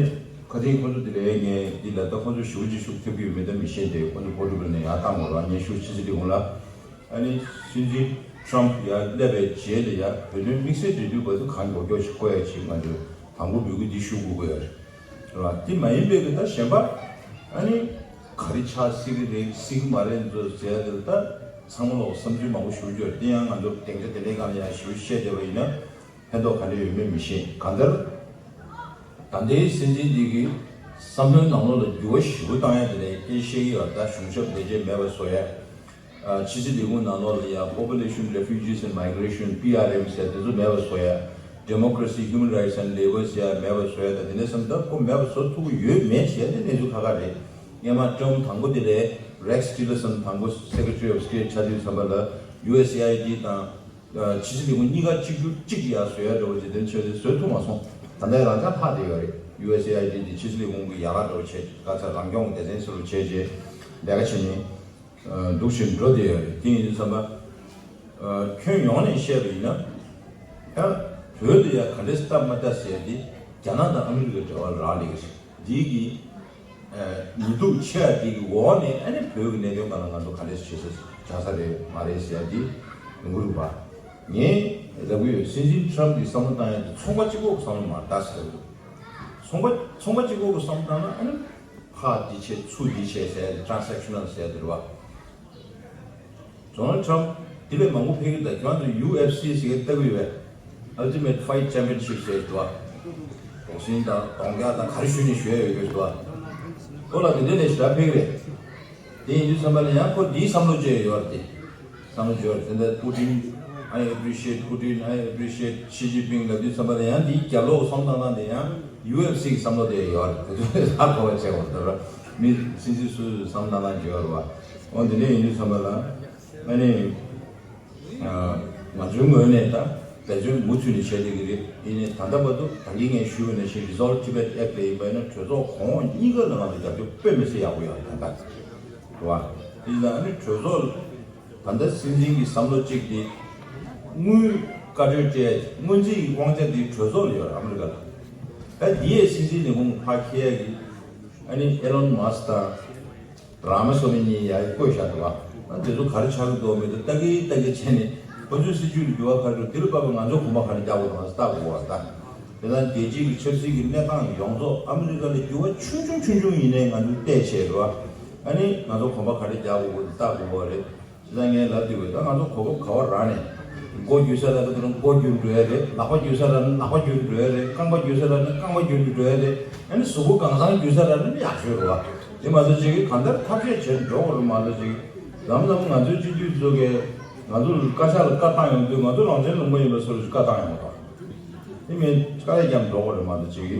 ཁ་སང་ཁོ་ཚོ་དེ་འདྲ་ངས་འདི་ལ་ད་ཁོ་ཚོ་ཞེ་པོ་ཅིག་ཤུགས་ཐེབས་ཀྱི་ཡོད་མེད་ད་མི་ཤེས། དེ་ཁོ་ཚོ་པོར་ཊུ་གལ་ནས་ཡར་བཏང་དགོས་རེད་པ། ངས་ཤུགས་ཕྱི་སྲིད་ལས་ཁུངས་ལ། ཨ་ནི་སྲིད་འཛིན་ཁྲམ་ཡར་སླེབས་པའི་རྗེས་ལ་ཡ་བོད་དོན་དམིགས་བསལ་འབྲེལ་མཐུད་པ་ཚོ་གང་མགྱོགས་མགྱོགས་ཤིག་བསྐོ་ཡ་ཅིག་ང་ཚོས་དང་པོ་འབོད་སྐུལ་འདི་ཞུ་དགོས་ཀྱི་ཡོད་རེད། རེད་པ། དེ་མ་ཡིན་པའི་གི་ད་གཞན་པ་ཨ་ནི་ག་རེ་ཆགས་སྲིད་ཀྱི་རེད་སྲིད་ཀྱི་མ་རེད་ཚོ་ཟེར་ཡ་དེ་ལ་ད་ཚང་མ་ལོག་བསམ་ཚུལ་མང་པོ་ཞུ་རྒྱུ་རེད། དེ་ཡང་ང་ཚོ་སྡིངས་ཆ་དེ་འདྲའི་སྒང་ལ་ཡང་ཞུ་བཤད་བསྡད་པ་ཡིན་ན་ཕན་ཐོགས་ག་འདྲ་ཡོད་མེད་མི་ཤེས། གང་ལྟར་ད་ལྟའི་སྲིད་འཛིན་འདི་གི་བསམ་བློའི་ནང་ལོགས་ལ་འགྱུར་བ་ཞེ་པོ་བཏང་ཡ་དེ་ལས་སྐད་བཤད་ཀྱི་ཡོད། ད་གཞུང་ཞབས་ལས་བྱེད་མེད་པ་བཟོ་ཡ། ཕྱི་སྲིད་ལས་ཁུངས་ནང་ལོགས་ལ་ཡ་Population, Refugees and Migration, P R M ཟེར་དེ་ཚོ་མེད་པ་བཟོ་ཡ། Democracy, Human Rights and Labor ཟེར་ཡ་མེད་པ་བཟོ་ཡ། ད་དེ་འདྲ་བསམ་ད་ཁོ་མེད་པ་བཟོ་ཐུབ་ཀྱི་ཡོད་མེད་ཟེར་དེ་གནས་ཚུལ་ཁག་ཁག་རེད། སྔོན་མ་ཊརམ་དང་པོ་དེ་ལས་Rex Tillerson དང་པོ་Secretary of State ཆགས་དུས་ཙམ་པ་ལ་U S A I D དང་ཕྱི་སྲིད་ལས་ཁུངས་གཉིས་ཀ་གཅིག་གྱུར་གཅིག་ཡར་བཟོ་ཡ་འདྲ་བོ་ཅིག་དེ་འདྲ་བྱས་ཏེ་བཟོ་ཐུབ་མ་སོང་། ད་ལྟ་རང་ཅག་ཕར་བསྡད་ཡོད་རེད། U S A I D དེ་ཕྱི་སྲིད་ལས་ཁུངས་ཀྱི་ཡག་ལག་འདྲ་བོ་བྱས། ག་ཚད་རང་སྐྱོང་སྡེ་ཚན་ཟེར་བ་བྱས་རྗེས་ལས་ཀ་བྱས་ནས། འདུག་བཞིན་འགྲོ་བསྡད་ཡོད་རེད། དེ་ཡིན་དུས་ཙམ་པ། ཁྱོན་ཡོངས་ནས་བཤད་པ་ཡིན་ན། ཡང་བོད་དུ་ཡང་ག་འདྲས་སྟབས་མ་ལྟ་ཟེར་ཏེ་རྒྱ་ནག་དང་ཨ་མི་རི་ཀའི་འབྲེལ་བ་རག་ལས་ཀྱི་རེད། འདི་གི་ཉེས་འཛུགས་ཆེ་བ་འདི་གི་འོག་ནས་ཨ་ནི་བོད་ཀྱི་གནད་དོན་སྒང་ལ་ང་ཚོ་ག་འདྲས་བྱེད་ས་བྱ་ས་རེད་མ་རེད་ཟེར་ཡ་འདི་ཡོང་གི་རེད་པ། ངས་ལབ་གི་ཡོད། སྲིད་འཛིན་ཊརམ་གྱི་བསམ་བློ་བཏང་ཡ་འདི་ཚོང་པ་གཅིག་པོ་གི་བསམ་བློ་མ་རེད་ད་ཟེར་གི་འདུག་ཚོང་པ་ཚོང་པ་གཅིག་པོ་གི་བསམ་བློ་བཏང་ན་ཨ་ནི་ཕར་འདི་བྱེད་ཚུར་འདི་བྱེད་ཟེར་ཡ་འདི་ཊ་རན་སེག་ཤ་ནལ་ཟེར་ཡ་འདི་རེད་པ། ཌོ་ནལ་ཊརམ་དེ་ལས་མང་པོ་ཕེབས་ཀྱི་འདུག་ཁྱོད་ཚོ་U F C ཟེར་གྱི་ལྟ་གི་ཡོད་པས། Ultimate Fight Championship ཟེར་འདུག་བ། བོག་སིང་དང་གདོང་རྒྱག་དང་ག་རེ་ཞུས་ནས་ཞུ་ཡ་ཡོད་གི་འདུག་བ། ཁོ་ལ་དེ་འདྲ་ནས་ཞེ་དྲག་ཕེབས་ཀྱི་རེད། དེ་ཡིན་དུས་ཙམ་པ་ལ་ཡང་ཁོ་འདིའི་བསམ་བློ་བཅས་ཡོད་རེད་དེ། བསམ་བློ་བཅས་ཡོད་རེད། དེ་འདྲ་Putin, I appreciate Putin, I appreciate Xi Jinping ལབ་དུས་ཙམ་པ་ལ་ཡང་འདིའི་རྒྱབ་ལོགས་སུ་བསམ་བློ་བཏང་སྟངས་དེ་ཡང་U F C གི་བསམ་བློ་དེ་ཡོད་རེད། དེ་ཚོ་ལ་གོ་བ་བྱས་པ་རེད་ར། མི་སྲིད་འཛིན་སུ་བསམ་བློ་བཏང་སྟངས་བརྗོད་རེད་བ། འོ་འདི་འདྲ་ཡིན་དུས་ཙམ་པ་ལ་ཨ་ནི། ང་ཚོའི་ངོས་ནས་ད་འབད་བརྩོན་མུ་མཐུད་ནས་བྱས་བསྡད་ཀྱི་རེད། ཡིན་ནའི་ད་ལྟ་བར་དུ་ད་གིན་ངས་ཞུས་པ་ནང་བཞིན་Resolve Tibet Act ལ་ཡིན་པ་ཡིན་ན་གྲོས་ཚོགས་གོང་འོག་གཉིས་ཀ་ལ་ང་ཚོ་རྒྱབ་སྐྱོར་དཔེ་མི་སྲིད་ཡག་པོ་ཡོད་རེད་ད་ལྟ། རེད་བ། དེ་ཡིན་ན་ཨ་ནི་གྲོས་ཚོགས་ད་ལྟ་སྲིད་འཛིན་གྱི་བསམ་བློ་གཅིག་དེ་དངུལ་བཀའ་འཁྲོལ་སྤྲད་སྔོན་རྩིས་ཀྱི་དབང་ཆ་དེ་གྲོས་ཚོགས་ལ་ཡོད་རེད་ཨ་མི་རི་ཀ་ལ། ད་འདི་ཡས་སྲིད་འཛིན་ལས་ཁུངས་ཕར་འཁྱེར་ཡ་གི་ཨ་ནི་Elon Musk དང་། རཱ་མ་སོ་མི་གཉིས་ཡར་བསྐོས་བཞག་འདུག་བ། ཨ་དེ་ཚོ་ག་རེ་ཆགས་ཀྱི་འདུག་མི་འདུག་ལྟ་གི་ལྟ་གི་བྱས་ནས་ཁོ་ཚོའི་སྲིད་ཇུས་ལ་འགྱུར་བ་ག་རེ་འགྲོ། དེ་ལ་དཔག་པའི་ང་ཚོ་གོམ་པ་ག་རེ་རྒྱག་དགོས་དང་ལྟ་དགོས་བ་ད། དེ་དང་རྒྱལ་སྤྱིའི་གི་ཆབ་སྲིད་ཀྱི་གནས་སྟངས་ཡོངས་རྫོགས་ཨ་མི་རི་ཀ་ལ་འགྱུར་བ་ཆུང་ཆུང་ཆུང་ཆུང་ཡིན་ནའི་ང་ཚོས་བལྟས་བྱས་རེད་བ། ཨ་ནི་ང་ཚོ་གོམ་པ་ག་རེ་རྒྱག་དགོས་ལྟ་དགོས་བ་རེད། ད་ངས་ལབ་དུས་ད་ང་ཚོ་གོ་སྐབས་ག་བ་རག་ནས། མགོ་འགྱུར་ས་རག་ན་མགོ་འགྱུར་འགྲོ་ཡ་རེད། ལག་པ་འགྱུར་ས་རག་ན་ལག་པ་འགྱུར་འགྲོ་ཡ་རེད། རྐང་པ་འགྱུར་ས་རག་ན་རྐང་པ་འགྱུར་འགྲོ་ཡ་རེད། ཨ་ནི་གཟུགས་པོ་གང་བཟང་འགྱུར་ས་རག་ན་ཡག་ཤོས་རེད་བ། དེ་མ་གཏོགས་ཅིག་གང་ལྟར་ཐབས་ཤེས་བྱེད་འགྲོ་དགོས་རེད་མ་གཏོགས་ཅིག་ལམ་ལམ་ང་ཚོའི་སྤྱི་འཐུས་ཚོ་གིས་ང་ཚོ་བཀའ་ཤག་ལ་བཀའ་བཏང་ཡོང་དུས་ང་ཚོ་གླང་ཆེན་ལུང་པ་ཡིན་པ་སོགས་ལ་བཀའ་བཏང་ཡོང་བ་དང་། དེ་མིན་དཀའ་ལས་རྒྱབ་འགྲོ་དགོས་རེད་མ་གཏོགས་ཅིག་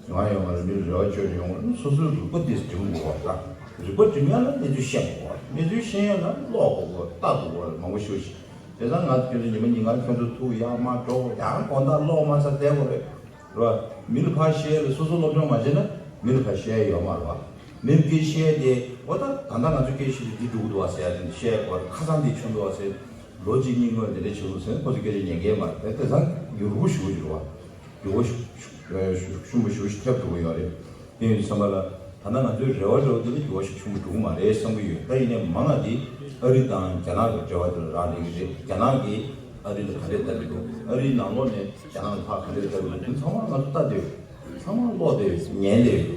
ཡོང་ཡ་ཡོད་མ་རེད། མི་རེ་བ་བཅོལ་ཡོང་སོ་སོའི་རིག་པ་དེ་སྒྲིམ་དགོས་པ་དང་། རིག་པ་སྒྲིམ་ཡ་ལ་གནས་ཚུལ་ཤེས་དགོས་པ། གནས་ཚུལ་ཤེས་ཡ་ལ་ཀློག་དགོས་པ། ལྟ་དགོས་པ་མང་པོ་ཞིག་ཤེས། དེ་ཙང་ང་ཁྱོད་ཚོ་ཉི་མ་ཉིན་གང་ཁྱོད་ཚོ་ཐུག་ཡག་མ་འགྲོ་ཡང་དགོང་དག་ཀློག་མ་ཚར་བསྡད་དགོས་རེད། རེད་བ། མི་ལ་ཕར་བཤད་ལ་སོ་སོ་སློབ་སྦྱོང་མ་བྱས་ན་མི་ལ་ཕར་བཤད་ཡ་ཡོད་མ་རེད་བ། མི་ལ་སྐད་བཤད་དེ་འོ་ད་ད་ལྟ་ང་ཚོ་སྐད་བཤད་དེ་འདི་འགྲོ་གི་འདུག་བ་ཟེར་ཡ་དེ་བཤད་དགོས་རེད། ཁ་སང་འདི་བྱུང་འདུག་བ་ཟེར། ལོ་གཅིག་གཉིས་སྔོན་དེ་འདྲ་བྱུང་འདུག་ཟེར་ཁོ་ཚོ་སྐད་ཆ་ཉན་གི་མ་རེད། དེ་ཙང་འགྱུར་བ་ཞེ་པོ་ཞིག་རེད་བ། འགྱུར་བ་ཞུ་ཞུ་ཞུ་ཞུ་ཞུ་ཐེབས་འགྲོ་གི་ཡོད་རེད། དེ་ཡིན་དུས་ཙམ་པ་ལ་ ད་ལྟ་ང་ཚོའི་རེ་བ་འདྲ་བོ་དེ་ལ་འགྱུར་བ་ཞིག་བྱུང་མི་འགྲོ་གི་མ་རེད་བསམ་གྱི་ཡོད། ད་ཡིན་ནའི་མང་ང་དེ་ཨ་རི་དང་རྒྱ་ནག་གི་འབྲེལ་བ་དེ་ལ་རག་ལས་ཀྱི་རེད། རྒྱ་ནག་གིས་ཨ་རི་ལ་ག་འདྲས་ལྟ་གི་འདུག་ཨ་རིའི་ནང་ལོགས་ནས་རྒྱ་ནག་ལ་ཕར་ག་འདྲས་ལྟ་གི་འདུག་དེ་ཚང་མ་ང་ཚོ་ལྟ་བསྡད་ཡོད། ཚང་མ་ཀློག་བསྡད་ཡོད། ཉན་བསྡད་ཡོད།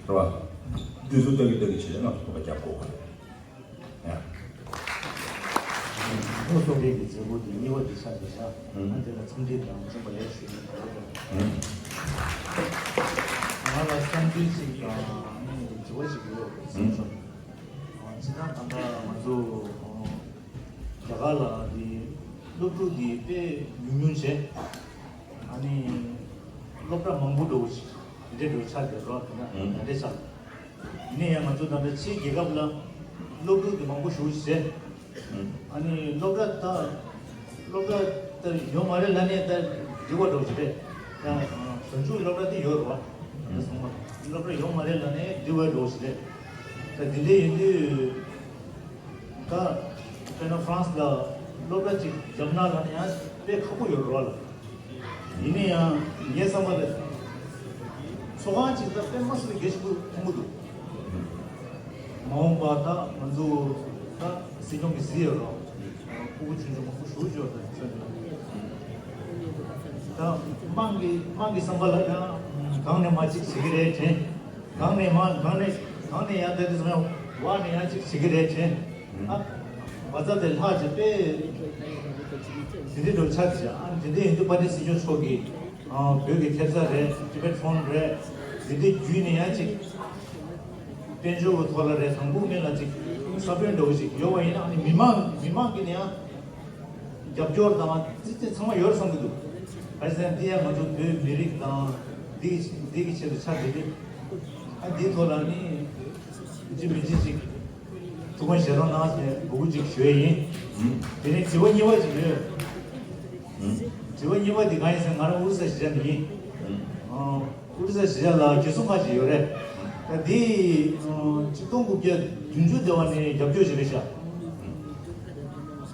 རེད་བ། དེ་ཚོ་ལྟ་གི་ལྟ་གི་བྱས་ནས་ང་ཚོ་ཐོག་མ་རྒྱབ་དགོས་པ་རེད། ཡ། ཨོ་སོ་བྷེ་གི་མཛད་སྒོ་དེ་གཉིས་པ་དེ་ཆགས་བསྡད་ཤག་ཨ་དེ་ལ་འཚམས་འདྲི་དང་བྱུང་བ་ལེགས་ཞུ་ཡིན། ད་ལོ་དང་ང་ལ་བསམ་ཚུལ་ཞིག་དང་ཨ་ནི་དྲི་བ་ཞིག་ཡོད་བསམ་སོང་། ཨ་སྤྱིར་བཏང་ད་ལྟ་ང་ཚོ་ཨ་རྒྱ་གར་ལ་དེ་སློབ་ཕྲུག་དེ་དཔེ་ཉུང་ཉུང་བྱས། ཨ་ནི་སློབ་གྲྭ་མང་པོ་འགྲོ་ཞིག་དེ་འདྲ་འགྲོ་ཆགས་བསྡད་རོགས་དེ་ན་ད་འདྲ་ཆགས། ཡིན་ན་ཡང་ང་ཚོ་ད་ལྟ་ཕྱིའི་རྒྱལ་ཁབ་ལ་སློབ་ཕྲུག་དེ་མང་པོ་ཞུགས་བྱས། ཨ་ནི་སློབ་གྲྭ་ད་སློབ་གྲྭ་ད་ཡོད་མ་རེད་ལབ་ནས་ད་འགྲིག་པ་འགྲོ་ཞིག་རེད། ཡང་བོད་ཕྲུག་སློབ་གྲྭ་དེ་ཡོད་རེད་བ། ད་ཚང་མ་སློབ་གྲྭ་ཡོད་མ་རེད་ལབ་ནས་འགྲིག་པ་འགྲོ་ཞིག་རེད། ད་དེ་འདྲ་ཡིན་དུས། ད་དཔེར་ན་ཧྥ་རན་སི་ལ་སློབ་གྲྭ་གཅིག་བརྒྱབ་ན་ལབ་ན་ཡང་དཔེ་ཁག་པོ་ཡོད་རེད་བ་ལ། ཡིན་ན་ཡང་ངའི་བསམ་པ་ལ་ཚོགས་ཁང་གཅིག་ད་དཔེ་མ་སྲིད་པའི་གལ་ཆེན་པོ་མཐོང་གི་འདུག་མ་འོངས་པ་ད་ང་ཚོ་ད་སྲིད་སྐྱོང་གི་གཟི་ཡོད་རེད། ཕྲུ་གུ་ཆུང་ཆུང་མང་པོ་ཞུགས་ཡོད་རེད་ཟེར་ནས། ད་དམངས་ཀྱི་དམངས་ཀྱི་བསམ་པ་ལ་ཡང་གང་ནས་མར་གཅིག་བྱེད་ཀྱི་རེད་དྲན། གང་ནས་མར་གང་ནས་གང་ནས་ཡར་ད་དེ་ཚོ་ཡང་བར་ནས་ཡར་གཅིག་བྱེད་ཀྱི་རེད་དྲན། ཨ། བ་ཚ་དེ་ལྷག་ཅིག་དཔེ། དེ་འདྲའི་འགྲོ་ཆགས་ཀྱི་ཨ་དེ་འདྲ་ཡིན་དུས་པ་ཏི་སྲིད་སྐྱོང་མཆོག་གིས་ཨ་བོད་ཀྱི་ཐེབས་རྩ་རེད། ཊི་བེཊ་ཕོན་རེད། དེ་འདྲའི་བརྒྱུད་ནས་ཡང་ཅིག་དཔལ་འབྱོར་གྱི་ཐོག་ལ་རེད། དང་པོ་མི་ལ་ཅིག་ས་བོན་འདྲ་བོ་ཞིག་ཡོད་པ་ཡིན་ན་ཨ་ནི་མི་མང་མི་མང་གིས་ནི་ཡང་རྒྱབ་སྐྱོར་དང་ཙི་ཙི་ཚང་མ་ཡོད་བསམ་གྱི་འདུག་ག་རེ་ཟེར་ན་འདི་ཡང་ང་ཚོ་བོད་མི་རིགས་དང་འདི་འདི་གི་ཆེད་དུ་ཆགས་བསྡད་དུས་ཨ་འདིའི་ཐོག་ལ་ནི་ཅི་མི་ཅི་ཞིག་ཐུགས་ཕན་བཞེས་རོགས་གནང་ཞེས་འབོད་སྐུལ་ཅིག་ཞུ་ཡས་ཡིན། དེ་ནས་དྲི་བ་གཉིས་པ་ཅིག་ཡོད། དྲི་བ་གཉིས་པ་དེ་གང་ཡིན་ཟེར་ན་ང་རང་ཨོ་རི་ས་གཞིས་ཆགས་ནས་ཡིན། ཨོ་རི་ས་གཞིས་ཆགས་ལ་རྒྱལ་སྲུང་ཁག་ཅིག་ཡོད་རེད། ད་འདི་ཆིག་སྟོང་དགུ་བརྒྱ་བདུན་ཅུ་དེ་བ་ནས་རྒྱབ་སྐྱོར་བྱེད་རེད་ཤག་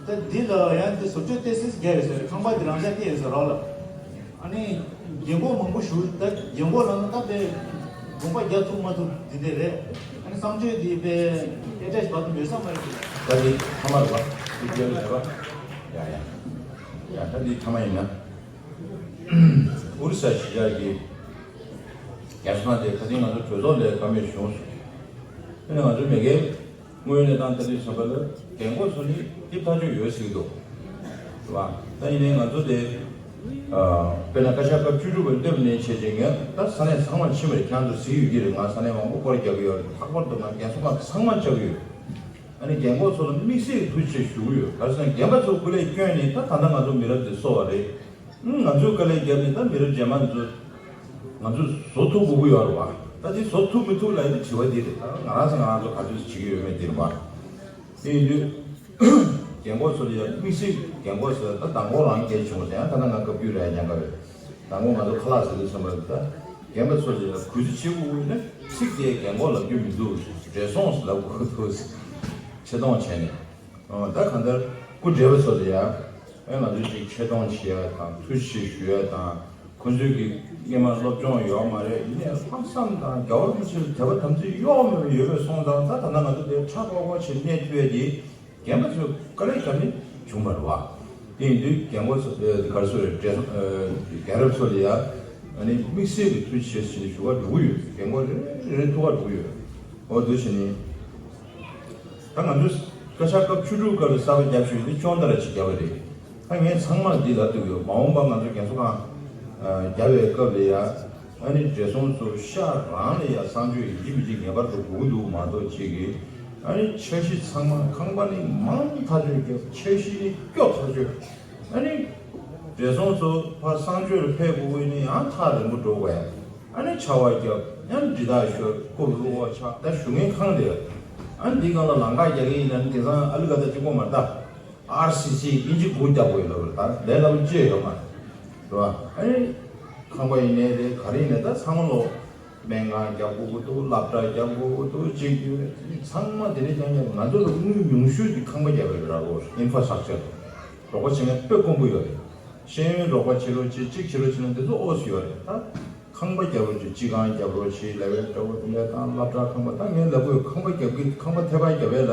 ད་འདི་ལ་ཡང་འདི་བཟོ་བཅོས་ཏོག་ཙམ་བརྒྱབ་ཡོད་ཟེར། ཁང་པ་འདི་རང་འཇགས་བསྡད་ཡོད་ཟེར་རོགས་ལ། ཨ་ནི་རྒན་གོག་མང་པོ་ཞུ་ད་རྒན་གོག་ལ་ན་ད་དཔེ་དགོངས་པ་རྒྱག་ཐུབ་མ་ཐུབ་འདི་འདྲ་རེད། ཨ་ནི་བསམ་ཚུལ་འདི་དཔེ་སྐད་ཆ་ཞིག་བར་དུ་ཡོད་ས་མ་རེད་འདི། ད་འདི་ཐ་མ་རེད་བ། འདི་རྒྱབ་ཡོད་རེད་བ། ཡ་ཡ། ཡ་ད་འདི་ཐ་མ་ཡིན་ན། ཨོ་རི་ས་གཞིས་ཆགས་ཀྱི་རྒྱལ་ས་དེ་ད་ཐེངས་ང་ཚོ་གྲོས་ཚོགས་ལས་བཀའ་མོལ་བྱུང་སོང་། དེ་ནས་ང་ཚོ་མེས་རྒྱལ་དངོས་ཡོད་གནས་སྟངས་ལྟ་དུས་ཙམ་པ་ལ་རྒན་གོག་ཚོ་ནི་ཏིབ་ཐག་ཆོད་ཡོད་ཟེར་གྱི་འདུག་རེད་བ། ད་ཡིན་ནའི་ང་ཚོ་དེ་དཔེར་ན་བཀའ་ཤག་སྐབས་བཅུ་དྲུག་པ་སླེབས་ནས་བྱས་རྗེས་ངས་ད་ས་གནས་ཚང་མར་ཕྱིན་པ་རེད། ཁྱེད་རང་ཚོ་གཟིགས་ཡོད་ཀྱི་རེད། ང་ས་གནས་མང་པོ་སྐོར་རྒྱག་གི་ཡོད་རེད། ལྷག་པར་དུ་ང་རྒན་གསོ་ཁང་ཚང་མར་བཅར་གྱི་ཡོད། ཨ་ནི་རྒན་གོག་ཚོ་ལ་དམིགས་བསལ་གྱི་ཐུགས་རྗེ་ཆེ་ཞུ་གི་ཡོད། ག་རེ་ཟེར་ན་རྒན་པ་ཚོ་སྐུ་ལས་བསྐྱོན་ནས་ད་ད་ལྟ་ང་ཚོ་མི་རབས་འདི་གསོ་བ་རེད། ང་ཚོས་དཀའ་ལས་བརྒྱབ་ནས་ད་མི་རབས་རྗེས་མ་ཚོ་ང་ཚོས་བཟོ་ཐུབ་དགོས་ཀྱི་ཡོད་རེད་བ། ད་དེ་བཟོ་ཐུབ་མི་ཐུབ་ལབ་ཡ་དེ་དྲི་བ་འདི་རེད། ད་ང་རང་ཚོ་ང་རང་ཚོ་ག་ཚོད་བྱེད་ཀྱི་ཡོད་མེད་འདི་རེད་བ། དེ་ཡིན་དུས་རྒན་གོག་ཚོ་ལ་ཡང་དམིགས་བསལ་རྒན་གོག་ཚོ་ད་མདང་དགོང་རང་སྐད་བྱུང་བ་དེ་ཡང་ད་ལྟ་ང་བཀའ་བརྒྱུད་རེད་ཉན་ག་རེད། མདང་དགོང་ང་ཚོ་ཁ་ལག་ཟ་དུས་ཙམ་པ་ད་རྒན་པ་ཚོ་ལ་ཡང་གུས་བརྩི་བྱེད་དགོས་ཀྱི་ཡོད་ན་ཚིག་དེ་རྒན་གོག་ལབ་རྒྱུ་མི་འདུག་བགྲེས་སོང་ལབ་དགོས་འདུག་ཆེ་མཐོང་བྱས་ནས། ཨོ་ད་གང་ལྟར་སྐུ་བགྲེས་པ་ཚོ་ལ་ཡང་ཨེ་ང་ཚོས་ཅིག་ཆེ་མཐོང་བྱེད་ཡ་དང་ཐུགས་རྗེ་ཆེ་ཞུ་ཡ་དང་ཁོ་ཚོས་ཀྱི་སྔས་མ་སློབ་སྦྱོང་ཡོད་མ་རེད། ཡིན་ནའི་ལྷག་བསམ་དང་རྒྱལ་བ་རིན་པོ་ཆེ་ལ་དད་པ་དམ་ཚིག་གཡོ་མེད་པ་ཡོད་པའི་སོང་ཙང་ད་ད་ལྟ་ང་ཚོ་དེ་ཁྲ་ཁོག་ཁོག་བྱེད་གནས་ཐུབ་ཡ་དེ་རྒན་པ་ཚོས་དཀའ་ལས་བརྒྱབ་ནས་བྱུང་བ་རེད་བ། དེ་ཡིན་དུས་རྒན་གོག་ཚོ་ཨེ་ག་རེ་ཟེར་རེད། རྒན་རབས་ཚོ་ལ་ཡ་ཨ་ནི་དམིགས་བསལ་གྱི་ཐུགས་རྗེ་ཆེ་ཞུ་བ་འགྲོ་གི་ཡོད། རྒན་གོག་རེ་རེ་ཐུག་པ་འགྲོ་གི་ཡོད། འོ་དེ་བྱས་ནས། ད་ང་ཚོས་བཀའ་ཤག་སྐབས་བཅུ་དྲུག་སྐབས་ལ་གསར་པ་བརྒྱབ་ཞུས་ཏེ་སྐྱོན་ད་ར་ཅིག་བརྒྱབ་པ་རེད། ད་ངས་ཚང་མར་འདི་ལབ་འདོད་ཡོད། མ་འོངས་པ་ང་ཚོ་རྒན་གསོ་ཁང་བརྒྱབ་པའི་སྐབས་ལ་ཡ་ཨ་ནི་བགྲེས་སོང་ཚོ་ཤག་རང་ལ་ཡ་གསང་སྤྱོད་ཡིན་གཅིག་མིན་གཅིག་ངེས་པར་དུ་དགོས་ཀྱི་འདུག་མ་གཏོགས་ཅིག་གིས་ཨ་ནི་འཆར་གཞི་ཚང་མ་ཁང་པ་ནི་མང་ཐག་ཆོད་ཀྱི་འཆར་གཞི་ནི་སྐྱོ་ཐག་ཆོད། ཨ་ནི་བགྲེས་སོང་ཚོ་ཕར་གསང་སྤྱོད་ལ་ཕེབས་དགོས་ཀྱི་ནི་ཡང་ཐག་རིང་པོ་འགྲོ་དགོས། ཨ་ནི་ཆར་པ་བརྒྱབ། ཡང་འདྲི་རྟགས་ཤོར། རྐུབ་བླུགས་པ་ཆགས། ད་བཞུགས་མཁན་ཁང་དེ་ཡོད། ཨ་ནི་འདི་སྒང་ལ་ལམ་ཁ་རྒྱག་གི་ཡིན་ན་ནི་དེང་སང་ཨ་ལི་ཀ་ད་གཅིག་པོ་མ་རེད་ད། ཨར་སི་སི་དབྱིན་ཇི་སྒོ་རྒྱག་དགོས་ཡོད་ལབ་རེད། ད་ལས་སླ་པོ་ཅི་ཡང་ཡོད་མ་རེད། རེད་བ། ཨ་ནི་ཁང་པ་ཡིན་ནའི་རེད། ག་རེ་ཡིན་ནའི་ད་ཚང་མ་ལོ་སྨན་ཁང་རྒྱག་དགོས་ཀྱི་འདུག་སློབ་གྲྭ་རྒྱག་དགོས་ཀྱི་འདུག་ཅིག་ཡོད། ཚང་མ་དེ་ནས་ཀྱང་ཀྱང་ང་ཚོ་ལ་དངུལ་ཉུང་ཤོས་ཀྱི་ཁང་པ་རྒྱག་པའི་ར་རོ་ཨིན་ཧྥ་སི་ཊྲག་ཅར་རོགས་པ་བྱེད་མཁན་དཔེ་དཀོན་པོ་ཡོད་རེད། ཤེས་ཡོན་རོགས་པ་བྱེད་རོགས་བྱེད། གཅིག་བྱེད་རོགས་བྱེད་ན་དེ་ཚོ་ཨོ་སི་ཡོད་རེད། ད་ ཁང་པ་རྒྱབ་རོགས་བྱེད། སྤྱི་ཁང་རྒྱབ་རོགས་བྱེད་ལབ་པའི་འདྲ་བོ་དེ་འདྲ་དང་། སློབ་གྲྭ་ཁང་པ། ད་ངས་ལབ་དགོས། ཁང་པ་རྒྱབ་ཀྱི། ཁང་པ་ཐད་པ་རྒྱབ་པའི་ལ།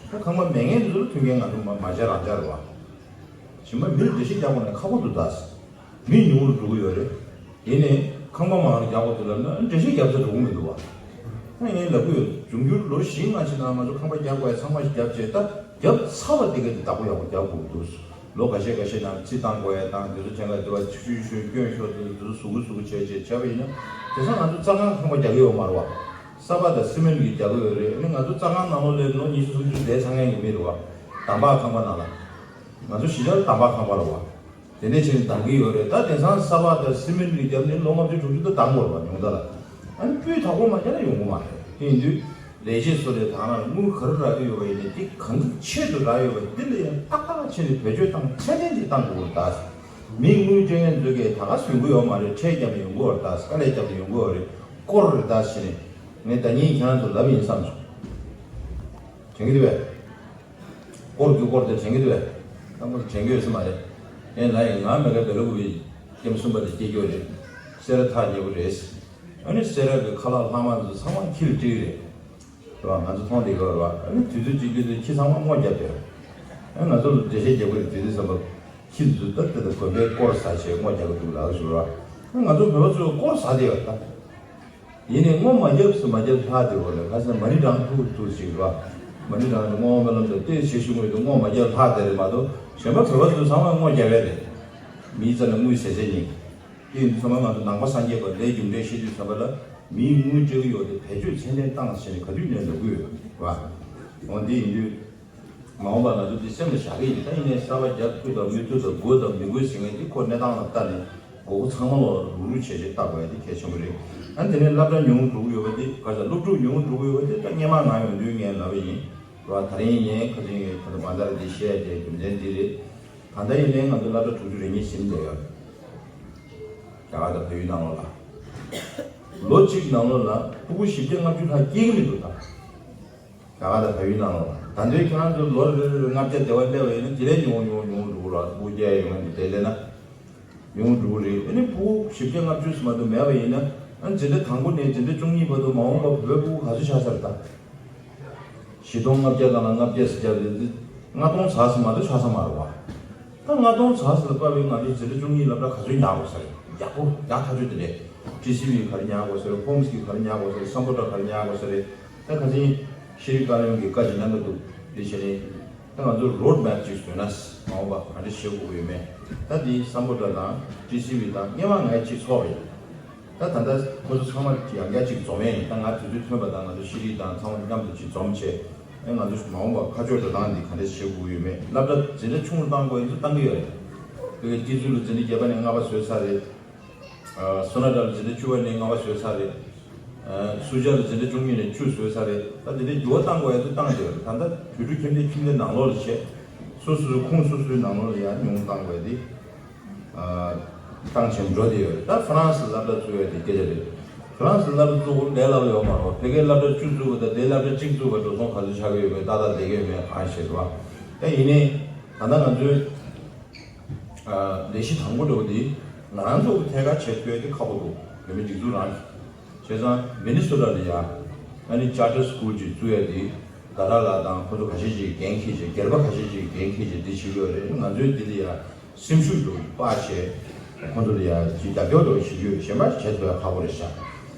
ད་ཁང་པ་མེད་མཁན་དེ་ཚོ་ལ་མཐུན་རྐྱེན་ང་ཚོ་མ་མ་བྱས་རང་བྱས་རེད་བ། གཞན་པ་མི་ལ་འགྲེལ་བཤད་རྒྱག་དགོས་ན་ཁག་པོ་འདུག་ད། མི་ཉུང་རུ་འགྲོ་གི་ཡོད་རེད། ཡིན་ནའི་ཁང་པ་མང་རུ་རྒྱག་དགོས་འདུག་ལབ་ན་འགྲེལ་བཤད་རྒྱབ་ས་འགྲོ་གི་མི་འདུག་བ། ད་ངས་ལབ་གི་ཡོད། འབྱུང་འགྱུར་ལོ་བཞི་ལྔ་ཕྱིན་ན་ང་ཚོ་ཁང་པ་རྒྱག་དགོས་ཡ་ཚང་མ་ཞིག་རྒྱབ་བྱས། ད་རྒྱབ་ཚར་བ་དེ་ག་དེ་བདག་པོ་ཡག་པོ་རྒྱག་དགོས་ཀྱི་འདུག། ལོ་ཁ་ཤས་ཁ་ཤས་ནང་རྩིས་བཏང་དགོས་ཡ་དང་། དེ་ཚོ་ཐེངས་ཁ་དེ་བ་ཆུ་ཤུལ་ཤུལ་སྐྱོན་ཤོར་དུས་དེ་ཚོ་གཟུགས་པོ་གཟུགས་པོ་བྱས་བྱས་བྱས་པ་ཡིན་ན། དེང་སང་ང་ཚོ་རྩྭ་ཁང་ཁང་པ་རྒྱག་གི་ཡོད་མ་རེད་བ། ས་པ་དང་སི་མེན་གྱིས་རྒྱག་གི་ཡོད་རེད། ཨ་ནི་ང་ཚོ་རྩྭ་ཁང་ནང་ལོགས་ལ་ལོ་ཉི་ཤུ་སུམ་ཅུ་བསྡད་ཚར་མཁན་གྱི་མི་རེད་བ། འདམ་བག་ཁང་པ་ནང་ལ། ང་ཚོ་གཞིས་ཆགས་འདམ་བག་ཁང་པ་རེད་བ། དེ་འདྲས་བྱས་ནས་འདང་གི་ཡོད་རེད། ད་དེང་སང་ས་པ་དང་སི་མེན་གྱིས་བརྒྱབ་ནས་ལོ་ལྔ་བཅུ་དྲུག་ཅུ་ད་འདང་དགོས་རེད་བ། ཉུང་མཐའ་ལ། ཨ་ནི་སྤུས་དག་པོ་མ་བརྒྱབ་ན་ཡོང་གི་མ་རེད། དེ་ཡིན་དུས་ལས་བྱེད་ཚོ་ལས་ད་ང་ལ་དངུལ་ག་རེ་རག་གི་ཡོད་པ་ཡིན་ནའི་དེ་གང་གི་ཆེད་དུ་རག་ཡོད་པ་འདི་ལ་ཡང་ཏག་ཏག་བྱས་ནས་བེད་སྤྱོད་བཏང་། ཚད་ལྡན་ཅིག་བཏང་དགོས་རེད་ད། མི་དངུལ་སྤྲད་མཁན་ཚོ་གིས་ད་ག་སེ་ཡོང་གི་ཡོད་མ་རེད། ཁྲལ་བརྒྱབ་ནས་ཡོང་གི་ཡོད་རེད་ད། དཀའ་ལས་བརྒྱབ་ནས་ཡོང་གི་ཡོད་རེད། སྐོར་རེད་ད་ཟེར་ནས་ངས་ཟླ་ཉིན་ཁྱེད་རང་ཚོ་ལབ་ཡིན་བསམ་སོང་། དྲན་གྱི་འདུག་བས། སྐོར་རྒྱུ་སྐོར་དེ་དྲན་གྱི་འདུག་བས། ད་ཁོ་ཚོ་དྲན་གྱི་ཡོད་ས་མ་རེད། ཨེ་ལ་ཡིན། ང་མེ་ཀ་བེ་ལ་ཀུ་པི་ཀེམ་གསུམ་པ་དེ་སྐྱེས་རྒྱུ་རེད། སེ་ར་ཐག་ཉེ་པོ་རེད། ཨ་ནི་སེ་ར་གི་ཁ་ལག་ལྷག་མ་ཚོ་ཚང་མ་ཁྱི་ལ་སྤྲད་ཀྱི་རེད། རེད་བ། ང་ཚོ་མཐོང་བསྡད་ཀྱི་ཡོད་རེད་བ། ཨ་ནི་དུས་ཚོད་གཅིག་གི་དུས་ཁྱི་ཚང་མ་སྔོ་རྒྱབ་བསྡད། ཨ་ང་ཚོ་ལ་འགྲེལ་བཤད་རྒྱག་གི་རེད། དུས་ཚོད་ཙམ་པ་ཁྱི་ཚོ་ད་ལྟ་དགོན་པའི་སྐོར་ཟ་བྱས་སྔོ་རྒྱག་གི་འདུག་ལབ་ཞུ་ར། ཨ་ང་ཚོ་བོད་པ་ཚོས་སྐོར་ཟ་བསྡད་ཡོད་ད། ཡིན་ནའི་སྔོ་མ་རྒྱབ་སུ་མ་རྒྱབ་ལྷག་བསྡད་ཡོད་རེད། ཁ་སང་མ་ཎི་བགྲང་ཐུག་ཐུག་ཅིག་རེད་བ། མ་ཎི་བགྲང་དུས་སྔོ་སྨོན་ལམ་དང་བལྟས་བྱས་ཞུ་དགོས་འདུག། སྔོ་མ་རྒྱབ་ལྷག་བསྡད་རེད་མ་གཏོགས། གཞན་པ་བོད་པ་ཚོས་ཚང་མ་སྔོ་རྒྱབ་ཡོད་རེད། མིའི་རྩ་ནས་དངུལ་ཟད་ཟད་ཉིན། དེ་ཡིན་དུས་ཚང་མ་ང་ཚོ་ནང་པ་སངས་རྒྱས་པ་ལས་རྒྱུ་འབྲས་ཤེས་དུས་ཙམ་པ་ལ་མིའི་དངུལ་སྤྲད་ཀྱི་ཡོད་དེ་བེད་སྤྱོད་ཚད་ལྡན་བཏང་ཟེར་ནས་ག་དུས་ནས་ལབ་ཀྱི་ཡོད་རེད་བ། འོ་འདི་ཡིན་དུས། མ་འོངས་པར་ང་ཚོ་འདི་སེམས་ལ་བཞག་གི་ཡིན། ད་ཡིན་ནའི་གསར་པ་རྒྱག་ཐུབ་དང་མི་ཐུབ་དང་དགོས་དང་མི་དགོས་ཟེར་མཁན་འདི་ཁོ་གནས་སྟངས་ལ་ལྟ་ནས་དགོས་མཁོ་ཚང་མ་ལོག་རུག་རུག་བྱས་བྱས་བལྟ་དགོས་ཡ་འདི་གལ་ཆེན་པོ་རེད། ཨ་ནི་དེ་ནས་སློབ་གྲྭ་ཉུང་འགྲོ་གི་ཡོད་པ་འདི་ག་ས་སློབ་ཕྲུག་ཉུང་འགྲོ་གི་ཡོད་པ་འདི་ད་སྔོན་མ་ང་ཡོང་དུས་ངས་ལབ་པ་ཡིན། རེད་བ། ད་རིང་ངས་ཁ་སང་ངས་ད་ལྟ་བང་དར་འདི་བཤད་ཡ་དེ་རྒྱུ་མཚན་འདི་རེད། ད་ལྟ་ཡིན་ནའི་ང་ཚོ་སློབ་གྲྭ་དྲུག་ཅུ་རེ་གཉིས་ཟིན་བསྡད་ཡོད། རྒྱ་གར་དང་བལ་ཡུལ་ནང་ལོགས་ལ། ལོ་གཅིག་ནང་ལོགས་ལ་ཕྲུ་གུ་བཞི་བརྒྱ་ལྔ་བཅུ་ལྷག་སྐྱེ་གི་མི་འདུག་ད། རྒྱ་གར་དང་བལ་ཡུལ་ནང་ལོགས་ལ། ད་ལྟའི་ཁྱེད་རང་ཚོ་ལོ་རེ་རེ་ལྔ་བརྒྱ་དེ་བ་སླེབས་པ་ཡིན་ན་དེ་ལས་ཉུང་ཉུང་ཉུང་འགྲོ་གི་རེད། ཕྲུ་གུ་སྐྱེ་ཡ་ཡོང་ཡ་འདི་དེ་སླེབས་ན་ཉུང་འགྲོ་གི་རེད། ཨ་ནི་ཕྲུ་གུ་བཞི་བརྒྱ་ལྔ་བཅུ་ཙམ་མ་གཏོགས་མེད་པ་ཡིན་ན། ཨ་ནི་འཛིན་གྲྭ་དང་པོ་ནས་འཛིན་གྲྭ་བཅུ་གཉིས་བར་དུ་མ་འོངས་པ་བོད་པའི་ཕྲུ་གུ་ག་ཚོད་ཆགས་ས་རེད་ད། བཞི་སྟོང་ལྔ་བརྒྱ་གང་ལ་ལྔ་བརྒྱ་ཟེར་རྒྱབ་རེད། འདི་ལྔ་སྟོང་ཚར་ས་མ་གཏོགས་ཆགས་ས་མ་རེད་བ། ད་ལྔ་སྟོང་ཚར་ས་ལ་དཔག་པའི་ང་ཚོ་འཛིན་གྲྭ་བཅུ་གཉིས་སློབ་གྲྭ་ག་ཚོད་ཉར་དགོས་ས་རེད། ཡག་པོ་ཡག་ཐག་ཆོད་དེ་རེད། ཊི་སི་ཝི་ག་རེ་ཉར་དགོས་ས་རེད། ཧོམ་སི་གི་ག་རེ་ཉར་དགོས་ས་རེད། སམ་བྷོ་ཊ་ག་རེ་ཉར་དགོས་ས་རེད། ད་ཁ་སང་ཤེས་རིག་བཀའ་བློན་གྱིས་བཀའ་ཅིག་གནང་གི་འདུག། དེ་བྱས་ནས་ད་ང་ཚོ་རོཌ་མེབ་ཅིག་བཟོས་ན་མ་འོངས་པ་ག་འདྲ་བྱེད་དགོས་ཀྱི་ཡོད་མེད། ད་འདི་སམ་བྷོ་ཊ་དང་ཊི་སི་ཝི་དང་སྔོན་མ་ངས་ཅིག་ཚོགས་རེད། ད་ད་ལྟ་ཁོ་ཚོ་ཚང་མ་ཡང་བསྐྱར་ཅིག་འཛོམས་ཡས་ཡིན། ད་ང་དུས་ཚོད་ཐོན་པ་དང་ང་ཚོ་ཤེས་རིག་དང་ཚང་མ་མཉམ་དུ་ཅིག་འཛོམས་བྱས། ཨེ་ང་ཚོ་མ་འོངས་པ་ཁ་ཕྱོགས་འགྲོ་སྟངས་འདི་ག་འདྲས་བྱེད་དགོས་ཡོད་མེད། སློབ་གྲྭ་འཛིན་གྲྭ་ཆུང་རུ་བཏང་དགོས་ཡིན་ཚུལ་བཏང་གི་ཡོད་རེད། དེ་གའི་ཊི་ཛུ་ལ་འཛིན་གྲྭ་བརྒྱད་པ་ནས་ལྔ་པ་བཟོས་ཚར་རེད། ཨ་སོ་ན་ཊ་ལ་འཛིན་གྲྭ་བཅུ་པ་ནས་ལྔ་པ་བཟོས་ཚར་རེད། ཨ་སུ་ཇ་ལ་འཛིན་གྲྭ་བཅུ་གཉིས་ནས་བཅུ་བཟོས་ཚར་རེད། ད་དེ་འདྲའི་འགྱུར་བ་བཏང་དགོས་ཡ་ཚོ་བཏང་བསྡད་ཡོད་རེད། ད་ལྟ་དུས་འགྲོ་ཁྱིམ་སྡེ་ཁྱིམ་སྡེ་ནང་ལོགས་ལ་བྱས། སོ་སོ་སོའི་ཁོངས་སོ་སོའི་ནང་ལོགས་ལ་ཡང་ཉུང་བཏང་དགོས་ཏེ། ཨ་བཏང་བྱས་འགྲོ་བསྡད་ཡོད་རེད། ད་ཧྥ་རན་སི་སློབ་གྲྭ་བཙུགས་ཡ་དེ་སྐད་ཆ་རེད། ཧྥ་རན་སི་སློབ་གྲྭ་བཙུགས་ལས་སླ་པོ་ཡོད་མ་རེད། ཕ་གིའི་སློབ་གྲྭ་བཅུ་བཙུགས་པ་དང་དེའི་སློབ་གྲྭ་གཅིག་བཙུགས་པ་འགྲོ་སོང་ག་ཚོད་ཆགས་ཀྱི་ཡོད་མེད་ཏག་ཏག་བསྡད་ཀྱི་ཡོད་མེད་གང་ཤེས་རེད་བ། ད་ཡིན་ནའི་ད་ལྟ་ང་ཚོའི་ཨ་ལས་གཞི་དང་པོ་འདྲ་བོ་འདི་ང་རང་ཚོ་གི་ཐད་ཀར་བྱེད་ཐུབ་ཡ་དེ་ཁག་པོ་འདུག། བོད་མི་སྒྲིག་འཛུགས་རང་གི། བྱས་ཙང་མི་ནི་སོ་ཊ་ལ་ཡ་ཨ་ནི་ཅར་ཊར་སི་ཀུལ་ཅིག་བཙུགས་ཡ་དེ་དགའ་ལྡན་ལགས་དང་ཁོ་ཚོ་ཁ་ཤས་ཅིག་འགན་འཁྱེར་བྱས། སྒེར་པ་ཁ་ཤས་ཅིག་འགན་འཁྱེར་བྱས་འདི་བྱེད་ཀྱི་ཡོད་རེད། ང་ཚོས་འདི་ལ་ཡ་སེམས་ཤུགས་འདྲ་བོ་ཞིག་སྤར་བྱས་ཁོ་ཚོ་ལ་ཡ་ཅིག་རྒྱབ་སྐྱོར་འདྲ་བོ་ཞིག་ཡོད། གཞན་པ་བྱེད་ཐུབ་ཡ་ཁག་པོ་རེད་ཤག།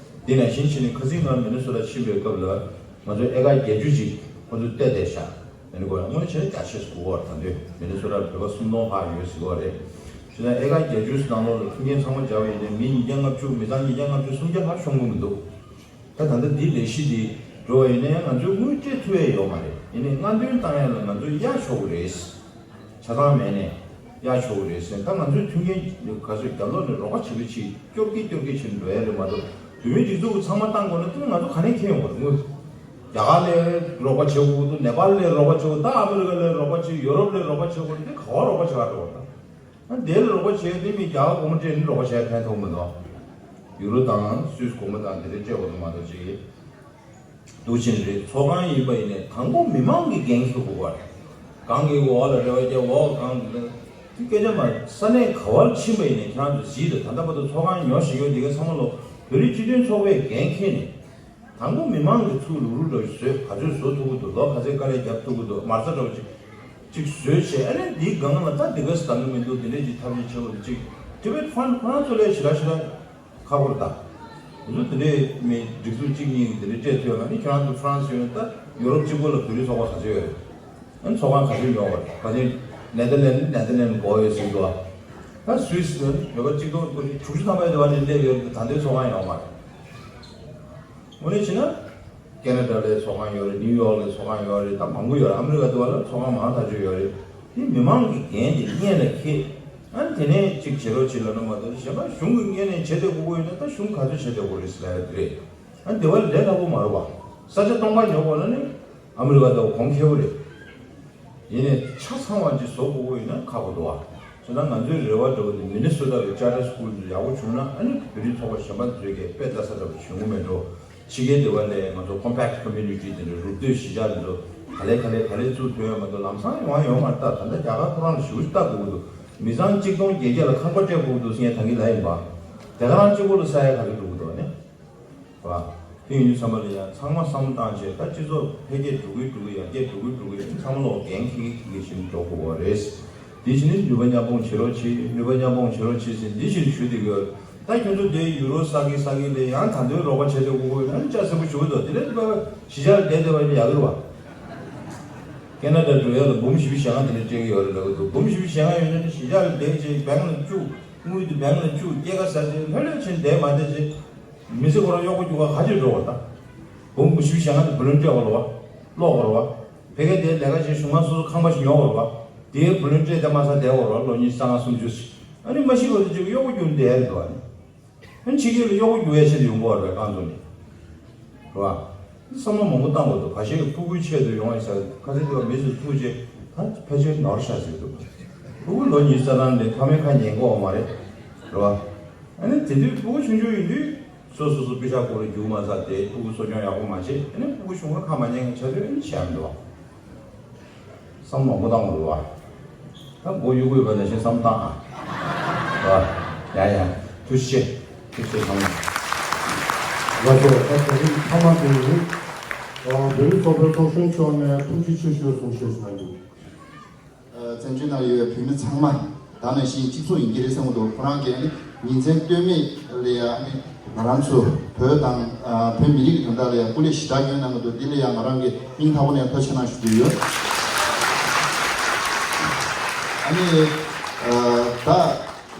དེ་ནང་བཞིན་བྱས་ནས་ཁ་སང་ང་མི་ནི་སོ་ཊ་ཕྱིན་པའི་སྐབས་ལ་ང་ཚོ་ཨེ་ཀར་བརྒྱད་ཅུ་ཅིག་ཁོ་ཚོས་བལྟས་བསྡད་ཤག། ཨ་ནི་ཁོ་ཡང་དངོས་གནས་བྱས་ན་རྒྱ་ཆེ་སུ་གོ་བར་ད་འདོད། མི་ནི་སོ་ཊར་བོད་པ་སུམ་སྟོང་ལྷག་ཡོད་ཟེར་གོ་རེད། བྱས་ན་ཨེ་ཀར་བརྒྱད་ཅུ་ནང་ལོགས་ལ་མཐུན་རྐྱེན་ཚང་མ་སྦྱར་བ་ཡིན་ན་མི་ཉིས་བརྒྱ་ལྔ་བཅུ། མི་ཚང་ཉིས་བརྒྱ་ལྔ་བཅུ་སུམ་བརྒྱ་ལྷག་ཤོང་གི་མི་འདུག། ད་ད་ལྟ་འདི་ལས་གཞི་འདི་འགྲོ་བ་ཡིན་ན་ཡང་ང་ཚོས་དངུལ་སྤྲད་ཐུབ་ཡ་ཡོད་མ་རེད། ཡིན་ནའི་སྔ་འདོན་བཏང་ཡ་ལ་ང་ཚོས་གཡར་ཆོག་གི་རེད། ཆ་ཚང་མེད་ནས་གཡར་ཆོག་གི་རེད་ཟེར། ད་ང་ཚོས་མཐུན་རྐྱེན་ག་ཚོད་རྒྱབ་ལོགས་ནས་རོགས་པ་བྱེད་པའི་ཆེད་སྐྱོར་གི་སྐྱོར་གི་བྱེད་འགྲོ་ཡ་རེད་མ་གཏོགས། བོད་མིའི་སྒྲིག་འཛུགས་ཀྱི་ཚང་མ་བཏང་དགོས་ན་དེ་ང་ཚོ་ག་ནས་འཁྱེར་ཡོང་དགོས་རེད། དངུལ། རྒྱ་གར་ལ་རོགས་པ་བྱེད་དགོས་འདུག། ནེ་པཱལ་ལ་རོགས་པ་བྱེད་དགོས། ད་ཨ་མི་རི་ཀ་ལ་རོགས་པ་བྱེད། ཡུ་རོབ་ལ་རོགས་པ་བྱེད་དགོས་འདུག། ག་པར་རོགས་པ་བྱེད་ག་འགྲོ་བ་ད། ཨ་དེ་ལ་རོགས་པ་བྱེད་དེ་མི་རྒྱ་གར་སྒོར་མོ་སྤྲད་ནས་རོགས་པ་བྱས་ཕན་ཐོགས་མི་འདུག། ཡུ་རོ་དང་སུད་སི་སྒོར་མོ་དང་དེ་འདྲ་སྤྲད་དགོས་འདུག་མ་གཏོགས་ཅིག་འདུག་ཕྱིན་རེད། ཚོགས་ཁང་ཡིན་པ་ཡིན་ནའི་དང་པོ་མི་མང་གིས་འགན་འཁྱེར་དགོས་པ་རེད། གང་གི་འོག་ལ་རེ་བ་རྒྱབ། འོག་གང་གི་དེ་སྐད་ཆ་མ། ས་གནས་ག་བར་ཕྱིན་པ་ཡིན་ནའི་ཁྱེད་རང་ཚོ་གཟིགས་དང་། ད་ལྟ་བར་དུ་ཚོགས་ཁང་ཉོ་བཞིན་ཡོད་འདི་གའི་ཚང་མ་ལོ། བོད་རིགས་སྤྱི་མཐུན་ཚོགས་པས་འགན་འཁྱེར་ནས། དང་པོ་མི་མང་གི་ཚུར་ལུག་རུ་འདྲ་བོ་ཞིག་བཟོས། ག་ཚོད་བཟོ་ཐུབ་ཀྱི་འདུག་ལོ་ག་ཚོད་དཀའ་ལས་རྒྱབ་ཐུབ་ཀྱི་འདུག་མ་རྩ་འདྲ་བོ་ཅིག་ཅིག་བཟོས་བྱས། ཨ་ནི་འདིའི་སྒང་ལ་ད་འདི་ག་ཚོད་འདང་གི་མི་འདུག་འདི་འདྲས་ཅིག་ཐབས་ཤེས་བྱེད་དགོས་འདུག་ཅིག་Tibet Fund ཁོ་རང་ཚོ་ལས་ཞེ་དྲག་ཞེ་དྲག་ཁག་པོ་རེད་ད། འུ་ཚོ་འདི་འདྲས་མི་སྒྲིག་འཛུགས་གཅིག་གཉིས་ཀྱིས་འདི་འདྲས་སྤྲད་ཐུབ་ཡོད་ན། ཨ་ནི་ཁྱེད་རང་ཚོ་ཧྥ་རན་སི་ཡོད་ན། ད་ཡུ་རོབ་གཅིག་པོ་ལ་བོད་རིགས་ཚོགས་པ་ག་ཚོད་ཡོད་རེད། ཨ་ནི་ཚོགས་ཁང་ག་ཚོད་ཡོད་རེད། ཕལ་ཆེར་ནེ་དར་ལེན་ནེ་དར་ལེན་གོ་ཡོད་ཟེར་འདུག་ད་སུད་སི་ལ་ནི་བོད་པ་གཅིག་སྟོང་དྲུག་ཅུ་ཐམ་པ་ཡོད་དེ་བ་ནས་སླེབས་ཡོད་རེད། ད་ལྟའི་ཚོགས་ཁང་ཡོད་མ་རེད། དངོས་གནས་བྱས་ན། ཁེ་ན་ཌ་ལའི་ཚོགས་ཁང་ཡོད་རེད། ནིའུ་ཡོག་ལའི་ཚོགས་ཁང་ཡོད་རེད། ད་མང་པོ་ཡོད་རེད། ཨ་མི་རི་ཀ་དུ་བ་ལ་ཚོགས་ཁང་མང་ཐག་ཆོད་ཡོད་རེད། དེ་མི་མང་གི་འགན་དེ་སྔོན་ལ་འཁྱེར། ཨ་ནི་དེ་ནས་ཅིག་བྱེད་རོགས་བྱེད་ལབ་ན་མ་གཏོགས། གཞན་པ་གཞུང་གི་སྔོན་ནས་བྱེད་བསྡད་དགོས་ཀྱི་ཡོད་ན། ད་གཞུང་ག་ཚོད་བྱེད་བསྡད་དགོས་རེད་ཟེར་ཡ་དེ་རེད། ཨ་ནི་དེ་བ་ལས་སླ་པོ་མ་རེད་བ། ས་ཆ་སྟོང་པ་ཉོ་དགོས་ན་ནི་ཨ་མི་རི་ཀ་དུ་བ་གོང་ཁེ་པོ་རེད། ཡིན་ནའི་ཆ་ཚང་བ་ཅིག་བཟོ་དགོས་ཀྱི་ཡོད་ན་ཁག་པོ་འདུག་བ། བྱས་ཙང་ང་ཚོའི་རེ་བ་འདྲ་བོ་དེ་མི་ནི་སོ་ཊ་གི་ཅར་ཊར་སི་ཀུལ་དེ་ཡག་པོ་བྱུང་ན། ཨ་ནི་བོད་རིགས་ཚོགས་པ་གཞན་པ་ཚོས་ཀྱིས་དཔེ་ལྟ་ས་འདྲ་བོ་བྱུང་གི་མེད་འགྲོ། ཕྱི་རྒྱལ་སྡེ་བ་ལས་ང་ཚོ་ཀོམ་པེག་ཊི་ཀོ་མུ་ནི་ཊི་དེ་འདྲ་རུབ་སྟོད་གཞིས་ཆགས་དེ་ཚོ་ག་ལེ་ག་ལེ་ག་ལེ་བཙུགས་ཐུབ་ཡོད་མ་གཏོགས། ལམ་སང་ཡོང་བ་ཡོང་མ་རེད། ད་ད་ལྟ་རྒྱ་གར་ཁོ་རང་ལ་ཞེ་པོ་ཅིག་ལྟ་དགོས་ཀྱི་འདུག་མི་ཚང་གཅིག་སྟོང་བརྒྱད་བརྒྱ་ལ་ཁང་པ་སྤྲད་དགོས་ཀྱི་འདུག་ཟེར་མཁན་ད་གིན་ལབ་ཡིན་པ། དེ་ག་རང་གཅིག་པོ་ལ་ས་ཡ་ག་ཚོད་འགྲོ་གི་འདུག་ནས། བ། དེ་ཡིན་དུས་ཚང་མ་ལ་ཡང་ཚང་མ་བསམ་བློ་བཏང་བྱས། ད་སྤྱི་ཚོགས་འཕེལ་རྒྱས་འགྲོ་གི་འགྲོ་གི། ཡར་རྒྱས་འགྲོ་གི་འགྲོ་གི། ཚང་མ་ལོག་འགན་འཁྱེར་གྱི་འཁྱེར་གྱི་བཞིན་འགྲོ་དགོས་པ་རེད། དེ་བཞིན་ནུས་པ་མཉམ་སྤུངས་བྱེད་རོགས་བྱེད། ནུས་པ་མཉམ་སྤུངས་བྱེད་རོགས་བྱེད་ཟེར་འདི་བཞིན་ཞུ་བསྡད་ཀྱི་ཡོད། ད་ཁྱོད་ཚོ་དེ་ཡུ་རོ་ས་གི་ས་གི་ལས་ཡང་ད་དུང་རོགས་པ་བྱེད་བསྡད་དགོས་ཀྱི་ཡོད་ན་ལྕགས་སྲིན་པོ་ཞུ་གི་འདུག་དེ་ལས་ཕར་གཞིས་ཆགས་ལ་བསྡད་བསྡད་པ་ཡིན་ན་ཡག་གི་རེད་བ། ཁེ་ན་ཌ་འགྲོ་ཡག་ལ་འབུམ་བཞི་བཅུ་ཞེ་ལྔ་དེ་འདྲ་སྤྲད་ཀྱི་ཡོད་རེད་ལབ་ཀྱི་འདུག་འབུམ་བཞི་བཅུ་ཞེ་ལྔ་ཡོད་ན་ནི་གཞིས་ཆགས་ལ་བསྡད་བྱས་བེང་ལ་བཅུག་དངུལ་དེ་བེང་ལ་བཅུག་སྐྱེད་ཀ་ཟ་བྱས་ལྷོད་ལྷོད་བྱས་བསྡད་མ་བསྡད་བྱས། མི་ཚེ་ཁོ་རང་གཡོག་པོ་རྒྱུག་ག་ག་ཅིག་འགྲོ་བ་ད། འབུམ་བཞི་བཅུ་ཞེ་ལྔ་དེ་བུ་ལོན་སྤྲད་དགོས་རེད་བ། སློག་དགོས་རེད་བ། ཕ་གིར་དེ་ལས་ཀ་བྱེད་བྱུང་ན་སོ་སོ་ཁང་པ་ཞིག་ཉོ་དགོས་རེད་བ། དེའི་བུ་ལོན་སྤྲད་དེ་མ་ཚར་བསྡད་དགོས་རེད་བ། ལོ་ཉི་ཤུ་རྩ་ལྔ་སུམ་ཅུ་ཞིག་ཨ་ནི་མ་ཤི་བར་དུ་ཅིག་གཡོག་པོ་རྒྱུག་བསྡད་ཡ་རེད་འདུག་ཨ་ནི། ཨ་ནི་ཕྱི་རྒྱལ་ལ་གཡོག་པོ་རྒྱུག་ཡ་ཆེད་དུ་ཡོང་གི་ཡོད་རེད་རྐང་བཙུགས་ནས། རེད་བ། བསམ་བློ་མང་པོ་བཏང་དགོས་འདུག་ཁ་ཤས་ཀྱིས་ཕྲུ་གུའི་ཆེད་དུ་ཡོང་བ་ཡིན་ཟེར། ཁ་ཤས་ཀྱིས་མི་ཚོ་ཐུག་རྗེས་ད་ཕལ་ཆེར་ནོར་ཤག་ཟེར་འདུག་ཕྲུ་གུ་ལོ་ཉི་ཤུ་རྩ་གྲངས་དེ་ཕ་མའི་ཁ་ཉན་གི་ཡོད་མ་རེད། རེད་བ། ཨ་ནི་དེ་དུས་ཕྲུ་གུ་ཆུང་ཆུང་ཡིན་དུས་སོ་སོ་སོ་པེ་ཤག་སྒོ་རུ་རྒྱུག་མ་ཚར་དེ། ཕྲུ་གུ་གསོ་སྐྱོང་ཡག་པོ་མ་བྱས། ཨ་ནི་ཕྲུ་གུ་ཆུང་ངུ་ཁ་མ་ཉན་མཁན་ཆགས་དུས་ཨ་ནི་བྱས་མི་འདུག་བ། བསམ་བློ་མང་པོ་བཏང་དགོས་རེད་བ། ད་མགོ་གཡུག་གཡུག་པ་ནང་བཞིན་བསམ་བཏང་ཨ། ཡ་ཡ། ཐུགས་རྗེ་ཆེ། ཐུགས་རྗེ་ཆེ་ཚང་མ། ལགས་སོ། ད་དེ་རིང་མཐའ་མ་དེ་ཡིན། ཨ། བོད་རིགས་ཚོགས་པའི་ཚོགས་གཞོན་མཆོག་ནས་ཐུགས་རྗེ་ཆེ་ཞུ་གསུང་བཤད་ཞུ་གནང་རྒྱུ། ཨ། བཙན་བྱོལ་ནང་ཡོད་པའི་བོད་མི་ཚང་མ། ད་ནང་བཞིན་གཅིག་མཚུངས་ཡིན་གྱི་རེད་བསམ་གྱི་འདུག་ཁོ་རང་གིས་ཨ་ནི་ཉིན་མཚན་ལྟོས་མེད་ལ་ཡ་ཨ་ནི་ང་རང་ཚོ་བོད་དང་། ཨ། བོད་མི་རིགས་ཀྱི་དོན་དག་ལ་ཡ་སྐུ་ལས་ཞེ་དྲག་བསྐྱོན་གནང་གི་འདུག་འདི་ལ་ཡ་ང་རང་གིས་སྙིང་ཐག་པ་ནས་ཐུགས་རྗེ་ཆེ་གནང་ཞུ་གི་ཡོད། ཨ་ནི། ཨ། ད་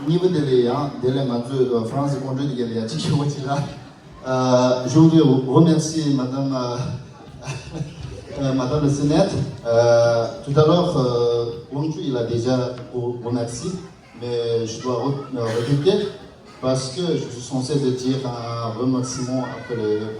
གཉིས་པ་དེ་ལ་ཡང་དེ་ལས་ང་ཚོས་ཧྥ་རན་སི་ཀོང་སྤྲུལ་དེ་ག་ལ་ཡ་གཅིག་ཞུ་བ་བྱེད་ན། Euh, je voudrais vous remercier, Madame, euh, euh, Madame le Sénat. Euh, tout à l'heure, euh, Wang Chui, il a déjà vous remercié, mais je dois re- euh, répéter parce que je suis censé de dire un remerciement après le